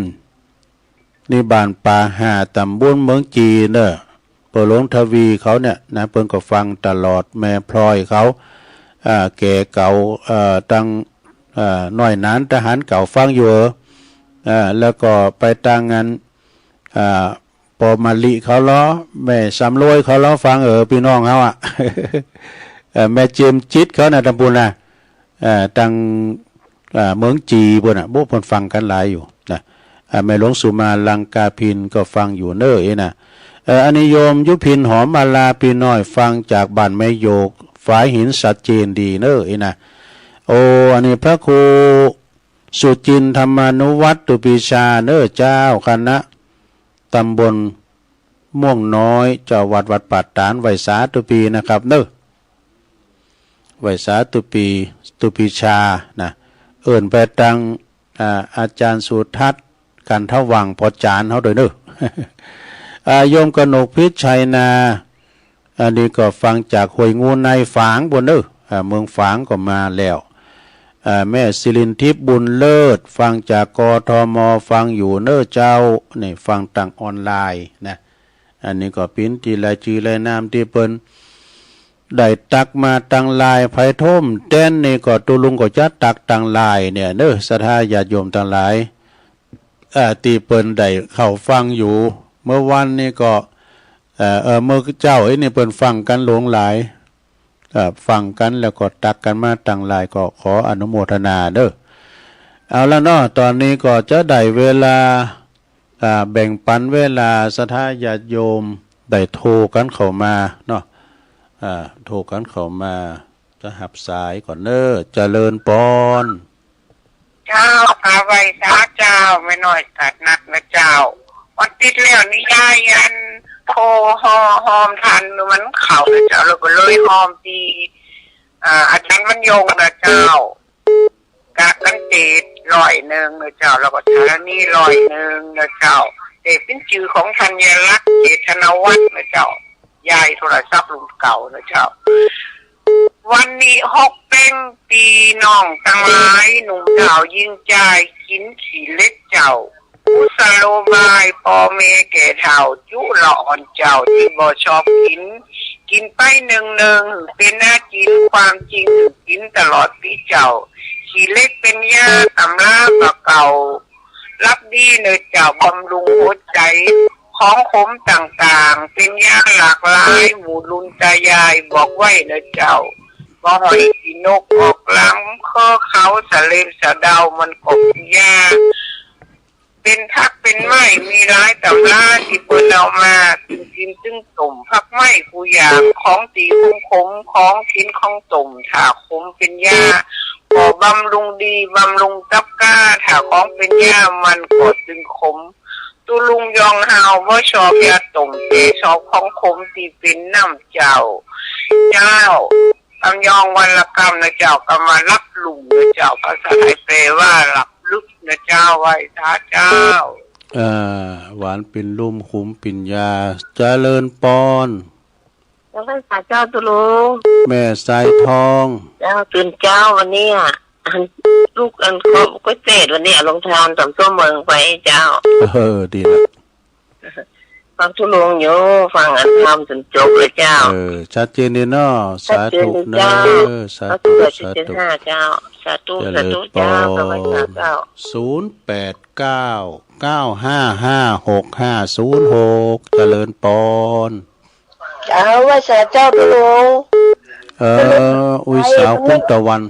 นี่บ้านป่าห่า ตำบลเมืองจีเน้อ ปอหลวงทวีเขาเนี่ยนะ เปิ้นก็ฟังตลอด แม่พลอยเขา อ่า แก่เก่า เอ่อ ตัง เอ่อ น้อยหนานทหารเก่าฟังอยู่ เอ่อ แล้วก็ไปตางงาน อ่า ปอมะลิเขาลอ แม่สำรวยเขาลอฟังเออ ปี้น้องเฮาอะ เอ่อ แม่เจมส์จิตเขานะ ตำบลนะ เอ่อ ตัง อ่า เมืองจีปู้นน่ะ โบ้ เปิ้นฟังกันหลายอยู่นะ อ่า แม่หลวงสุมาลังกาภินก็ฟังอยู่เน้อเอ้ยนะ เอ่อ อันนี้โยมยุพินหอมมาลา ปี้น้อยฟังจากบ้านแม่โยก ฝายหินชัดเจนดีเน้อเอ้ยนะ โอ้ อันนี้พระครูสุจินทร์ธรรมานุวัฒน์ ตุปีชาเน้อเจ้า คณะตำบลม่วงน้อย เจ้าวัดวัดป่าตาด ไหว้สาตุปีนะครับเน้อ ไหว้สาตุปี ตุปีชานะ เอิ้นไปตัง อ่า อาจารย์สุทัศน์ กันทวังค์ พ่อจารย์เฮาโดยเน้อ อ่า โยมกนกพิชชัยนา อันนี้ก็ฟังจากห้วยงูในฝางปู้นเน้อ อ่า เมืองฝางก็มาแล้ว อ่า แม่สิรินทิพย์บุญเลิศ ฟังจาก กทม ฟังอยู่เน้อเจ้า นี่ฟังตังออนไลน์นะ อันนี้ก็เป๋นตี้รายจื้อรายนามตี้เปิ้น ได้ตักมาตังหลาย ไผโทรมาแตนนี่ก็ตุ๊ลุงก็จะตักตังหลายเนี่ยเนอะ ศรัทธาญาติโยมตังหลาย เอ่อ ตี้เปิ้นได้เข้าฟังอยู่ เมื่อวานนี้ก็ เอ่อ เอ่อ เมื่อเจ๊าอี้นี่เปิ้นฟังกั๋นหลวงหลาย เอ่อ ฟังกั๋นแล้วก็ตักกั๋นมาตังหลาย ก็ขออนุโมทนาเนอะ เอาละเนาะ ตอนนี้ก็จะได้เวลา อ่า แบ่งปันเวลาศรัทธาญาติโยมได้โทรกั๋นเข้ามาเนาะ อ่า โทรกั๋นเข้ามา จะฮับสายก่อนเนอะ เจริญปอน เจ้า ข้าไหว้สาเจ้า แม่น้อยตาดนักนะเจ้า วันติดแล้วนี่ยายอันโทรฮอ ฮอมทันมันเข้านะเจ้า แล้วก็เลยฮอมตี อ่า อาจารย์มันยงนะเจ้า กะกันเตดร้อยหนึ่งนะเจ้า แล้วก็ธรณีร้อยหนึ่งนะเจ้า แต่เป็นชื่อของธัญลักษณ์ เจตนวัฒน์นะเจ้า ยายโทรศัพท์รุ่นเก่านะเจ้า วันนี้ฮกเป้ง ปี้น้องตังหลาย หนุ่มเฒ่ายิงจาย กิ๋นขี้เหล็กเจ้า กุศโลบาย ป้อแม่แก่เฒ่า จุลอ่อนเจ้า ตี้บ่ชอบกิ๋น กิ๋นไปเนืองๆ หื้อเป๋นอาจิ๋น ความจริงหื้อกิ๋นตลอดปีเจ้า ขี้เหล็กเป๋นยา ตำราบ่าเก่า ลับดีเนอะเจ้า บำรุงหัวใจ ของขมต่างๆ เป๋นยาหลากหลาย หมู่ลุงตายายบอกไว้เนอะเจ้า บ่ให้ขี้นกออกหลัง เคาะเขาสะเล็บสะเดา มันก็เป๋นยา เป๋นผักเป๋นไม้ มีหลายตำราตี้เปิ้นเอามา ตึงกิ๋นตึงต้ม ผักไม้กู้อย่าง ของตี้ขมๆ ของกิ๋นของต้ม ถ้าขมเป๋นยา ก็บำรุงดี บำรุงตับกล้า ถ้าของเป๋นยา มันก็ตึงขม ตุ๊ลุงยองเฮาบ่ชอบยาต้ม แต่ชอบของขมตี้เป๋นน้ำเจ้า เจ้า กำยองวันละกำนะเจ้า กำว่าลับลุ่มนะเจ้า ภาษาไทยแปลว่าหลับลึกนะเจ้า ไหว้สาเจ้า อ่า หวานเป๋นลุ่ม ขมเป๋นยา เจริญปอน เจ้า ไหว้สาเจ้าตุ๊ลุง แม่สายทอง เจ้า ตื่นเจ้าวันนี้อะ อัน ลูกอัน ก็ ก็เตดวันนี้อะ ลงทานต๋อนชั่วโมงไปเจ้า เออ ดีละ ฟังตุ๊ลุงอยู่ ฟังอันทำจนจบเลยเจ้า เออ ชัดเจนดีเนาะ ชัดเจนดีเจ้า สาธุเนอะ สาธุ สาธุ สาธุ เจ้า สาธุ เจริญปอน สาธุเจ้า สวัสดีเจ้า ศูนย์แปดเก้า เก้าห้าห้า หกห้าศูนย์หก เจริญปอน เจ้า ไหว้สาเจ้าตุ๊ลุง เออ ตุ๊ลุง อุ้ยสาว ไอ้ กุ้งตะวัน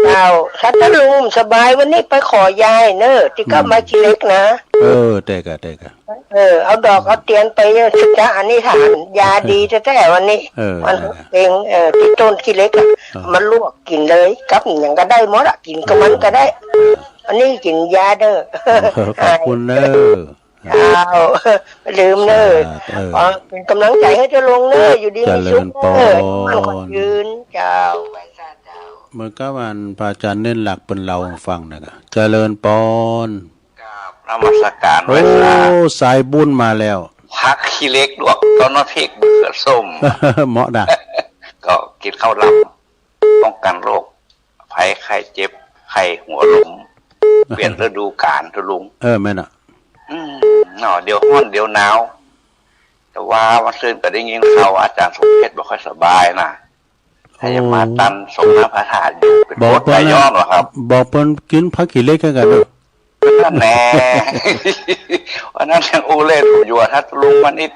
เจ้า ถ้าตุ๊ลุงสบายวันนี้ไปขอยาเนอะ ตี้กำ อืม ไม้ขี้เหล็กนะ เออ ได้ก่ะ ได้ก่ะ เออ เอาดอกเอาเตียนไปเนอะ สัจจะอธิษฐาน ยาดีแต๊ๆ วันนี้ เออ วัน ได้ก่ะ เองค์ เออ ตี้ต้นขี้เหล็กอะ เออ เอามาลวกกิ๋นเลย กับหยังก็ได้หมดอะ กิ๋นกับมันก็ได้ เออ วันนี้กิ๋นยาเด้อ เออ ขอบคุณเนอะ เจ้า ลืมเนอะ สาธุ เออ ขอเป๋นกำลังใจ๋หื้อตุ๊ลุงเนอะ อยู่ดีมีสุขเนอะ เจริญปอน มั่นขวัญยืน เจ้า ไหว้สาเจ้า เหมือนกับอันพระอาจารย์เน้นหลักเปิ้นเล่าหื้อฟังนะก่ะ เจริญปอน กราบนมัสการ โอ้ ไหว้สา สายบุญมาแล้ว ผักขี้เหล็กลวกต้นมะพริกมะเขือส้ม เหมาะนะ ก็กิ๋นข้าวหลาม ป้องกันโรค ภัยไข้เจ็บ ไข้หัวหลุม เปลี่ยนฤดูกาลตุ๊ลุง เออ แม่นอะ อืม เนาะ เดี๋ยวฮ้อนเดี๋ยวหนาว แต่ว่าเมื่อคืนก็ได้ยินข่าวว่าอาจารย์สมเพชรบ่ค่อยสบายนะ โอ้ ให้มาตันสมน้ำพระธาตุอยู่ เป็น บอกเปิ้น กรดไหลย้อนเหรอครับ บอกเปิ้นกิ๋นผักขี้เหล็กคือกั๋นเนอะ นั่นแหละ วันนั้นยังอู้เล่นอยู่ว่าถ้าตุ๊ลุงมานิด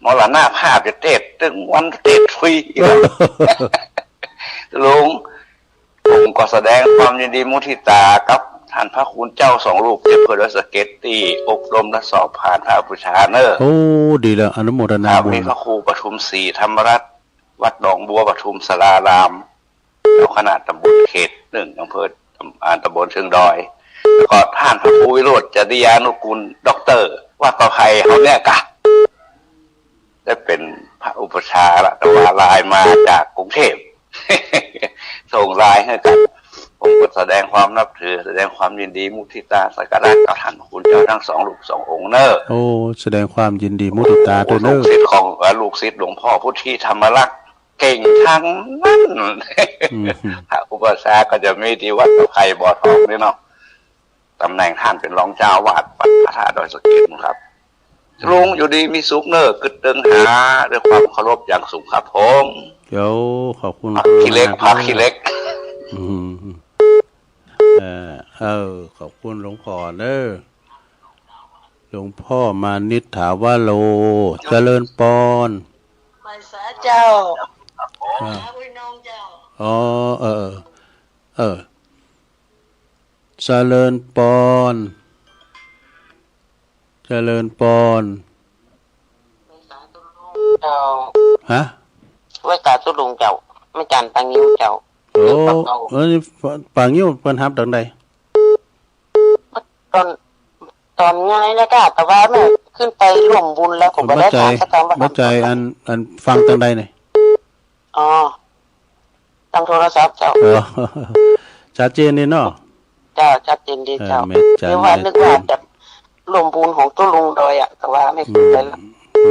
มรณภาพจะเตดตึงวันเตดทุยอีกแล้ว ตุ๊ลุง ผมก็แสดงความยินดีมุทิตากับท่านพระคุณเจ้าสองรูป ตี้เปิ้นได้สะเก็ดตี้อบรมและสอบผ่านพระอุปัชฌาย์เนอะ โอ้ ดีแล้ว อนุโมทนา ครับ บุญ มีพระครูปทุมศรีธรรมรัตน์ วัดหนองบัวปทุมศาลาราม เจ้าคณะตำบลเขตหนึ่ง อำเภอ อ่า ตำบลเชิงดอย แล้วก็ท่านพระครูวิโรจน์จริยานุกูล ด็อกเตอร์ วัดประไพรเฮาเนี่ยกะ ได้เป็นพระอุปัชฌาย์ละ แต่ว่าลายมาจากกรุงเทพฯ ส่งลายให้กัน ผมก็แสดงความนับถือ แสดงความยินดีมุทิตาสักการะกับท่านพระคุณเจ้าทั้งสองรูปสององค์เนอะ โอ้ แสดงความยินดีมุทิตาด้วยเนอะ ลูกศิษย์ของ เอ่อ ลูกศิษย์หลวงพ่อพุทธิธรรมรักษ์ เก่งทั้งนั้น อืม พระอุปัชฌาย์ก็จะมีที่วัดประไพรบ่อทองนี่เนาะ ตำแหน่งท่านเป็นรองเจ้าอาวาสวัดพระธาตุดอยสะเก็ดครับ ลุงอยู่ดีมีสุขเนอะ กึ๊ดเติงหา ด้วยความเคารพอย่างสูงครับผม เดี๋ยวขอบคุณ ผักขี้เหล็ก คุณมาก ผักขี้เหล็ก อืม เอ่อ เออ ขอบคุณหลวงพ่อเนอะ หลวงพ่อมานิษฐาวโร เจริญปอน ไหว้สาเจ้า อ่า หาพี่น้องเจ้า อ๋อ เออ เออ เจริญปอน เจริญปอน เจ้า ฮะ ไหว้สาธุลุงเจ้า แม่จันปางิ้วเจ้า โอ้ เออ ปางิ้วเปิ้นฮับตอนใด ตอน ตอนไงนะก้า แต่ว่าแม่ขึ้นไปร่วมบุญแล้ว ผมไม่ได้ถามสักคำว่า บ่ใจ อัน อันฟังตอนใดนี่ อ๋อ ทางโทรศัพท์เจ้า เออ ชัดเจนดีเนาะ เจ้า ชัดเจนดีเจ้า เออ แม่จัน เดี๋ยวว่า แม่จัน นึกว่าจะร่วมบุญของตุ๊ลุงดอยอะ แต่ว่าไม่ อืม เป็นไรละ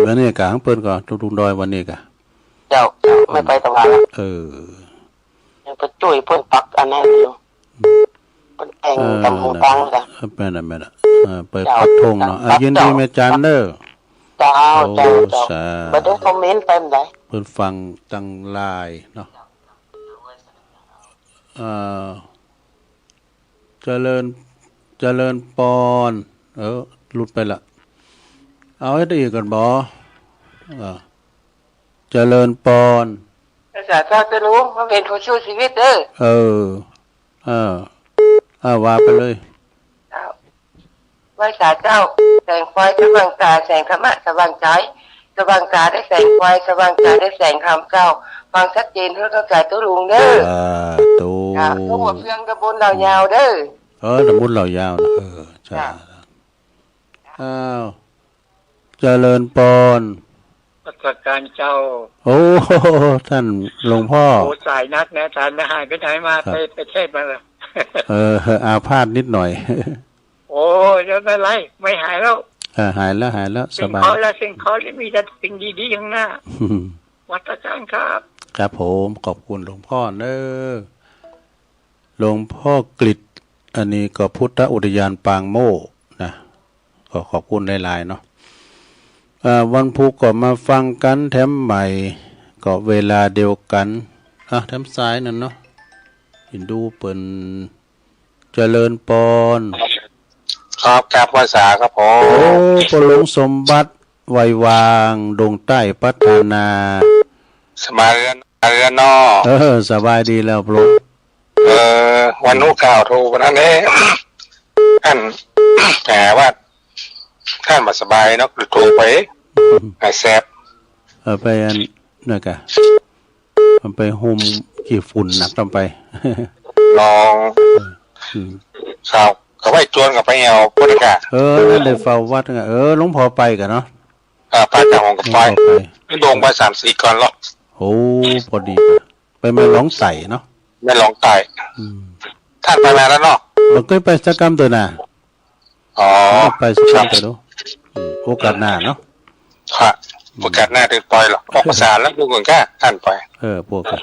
วันนี้กะ เปิ้นก็ตุ๊ลุงดอยวันนี้กะ เจ้า เจ้า ไม่ไปตะวันละ เออ ยังไปช่วยเปิ้นปักอันนั้นอยู่ อืม เปิ้นแต่ง เออ ตำหูตังกะ เออ แม่นละ แม่นละ เออ ไป เจ้า ปักธงเนาะ เจ้า อ่ะ ยินดี เจ้า แม่จันเด้อ เจ้า โอ้ เจ้า เจ้า สา บ่ได้คอมเมนต์ไปไหน เปิ้นฟังตังไลน์เนาะ เอ่อ เจริญ เจริญปอน เออ หลุดไปละ เอาให้ได้อีกก่อนบ่ เออ เจริญปอน สาธุเจ้าลุง มาเป็นผู้สู้ชีวิตเด้อ เออ เออ อ่า ว่าไปเลย เจ้า ไหว้สาเจ้า แสงไฟสว่างตา แสงธรรมะสว่างใจ สว่างตาได้แสงไฟ สว่างใจได้แสงธรรมเจ้า ฟังชัดเจนทั่วเข้าใจตุ๊ลุงเด้อ สาธุ เจ้า ทั่วหัวเฟืองตำบลเหล่ายาวเด้อ เออ ตำบลเหล่ายาวนะ เออ ใช่ เจ้า อ้าว เจริญปอน นมัสการเจ้า โอ้ ท่านหลวงพ่อ โอ้ สายนักนะ ท่านหายไปไหนมา ครับ ไป ไปเทศน์มาเหรอ เออ อาพาธนิดหน่อย โอ้ ไม่เป็นไร ไม่หายแล้ว เออ หายแล้ว หายแล้ว สิ่ง สบาย เคราะห์และสิ่งเคราะห์นี่มีแต่สิ่งดีๆข้างหน้า นมัสการครับ ครับผม ขอบคุณหลวงพ่อเนอะ หลวงพ่อกฤษณ์ อันนี้ก็พุทธอุทยานปางโมกข์นะ ก็ขอบคุณหลายๆเนาะ เอ่อ วันพุธก็มาฟังกันแถมใหม่ ก็เวลาเดียวกัน อ่ะ แถมสายนั่นเนาะ เห็นดูเปิ้น เจริญปอน ครับ กราบไหว้สาครับผม โอ้ พ่อหลวงสมบัติ ไววาง ดงใต้พัฒนา สบายเรือน เรือนนอก เออ สบายดีแล้วพ่อหลวง เออ วันนู้นข่าวโทรวันนั้นเอง ท่าน แต่ว่า ท่านบ่สบายเนาะ คือโทรไป อืม หายแสบ เออ ไปอัน นั่นกะ มันไปห่มขี้ฝุ่นหนักต้องไป ลอง เออ อืม ข่าว เขาไปจวนกับไปเอาพุทธกา เออ ได้เฝ้าวัดไง เออ หลวงพ่อไปกันเนาะ อ่า ไปจากห้องกับไป หลวงพ่อไป โด่งไปสามสี่ก่อนแล้ว โอ้ พอดี ไปแม่หลวงไต่เนาะ แม่หลวงไต่ อืม ท่านไปมาแล้วเนาะ บ่เคยไปสักกำเตื้อนา อ๋อ ไปสักกำเตื้อเนาะ อืม โอกาสหน้าเนาะ ครับ อืม โอกาสหน้าเดี๋ยวไปหรอก ออกพรรษาแล้วดูก่อนค่ะ ท่านไป เออ พวกอะ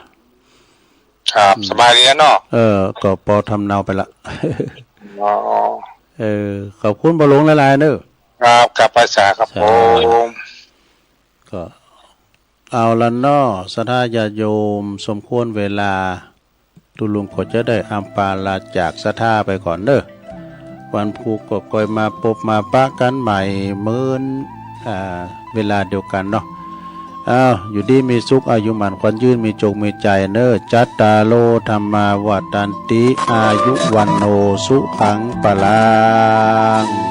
ครับ อืม สบายดีเนาะ เออ ก็ปอทำเนาไปละ อ๋อ เออ ขอบคุณพ่อหลวงหลายๆเนอะ ครับ กราบไหว้สาครับ สาธุ ผม ก็ เอาละเนาะ ศรัทธาญาติโยม สมควรเวลา ตุ๊ลุงก็จะได้อำปาลาจากศรัทธาไปก่อนเด้อ วันพุธก็ค่อยมาปบมาปะกันใหม่เหมือน อ่า เวลาเดียวกันเนาะ อ้าว อยู่ดีมีสุข อายุหมั้นขวัญยืน มีโจคมีชัยเนอะ จัตตาโร ธัมมา วัฑฒันติ อายุ วัณโณ สุขัง พลัง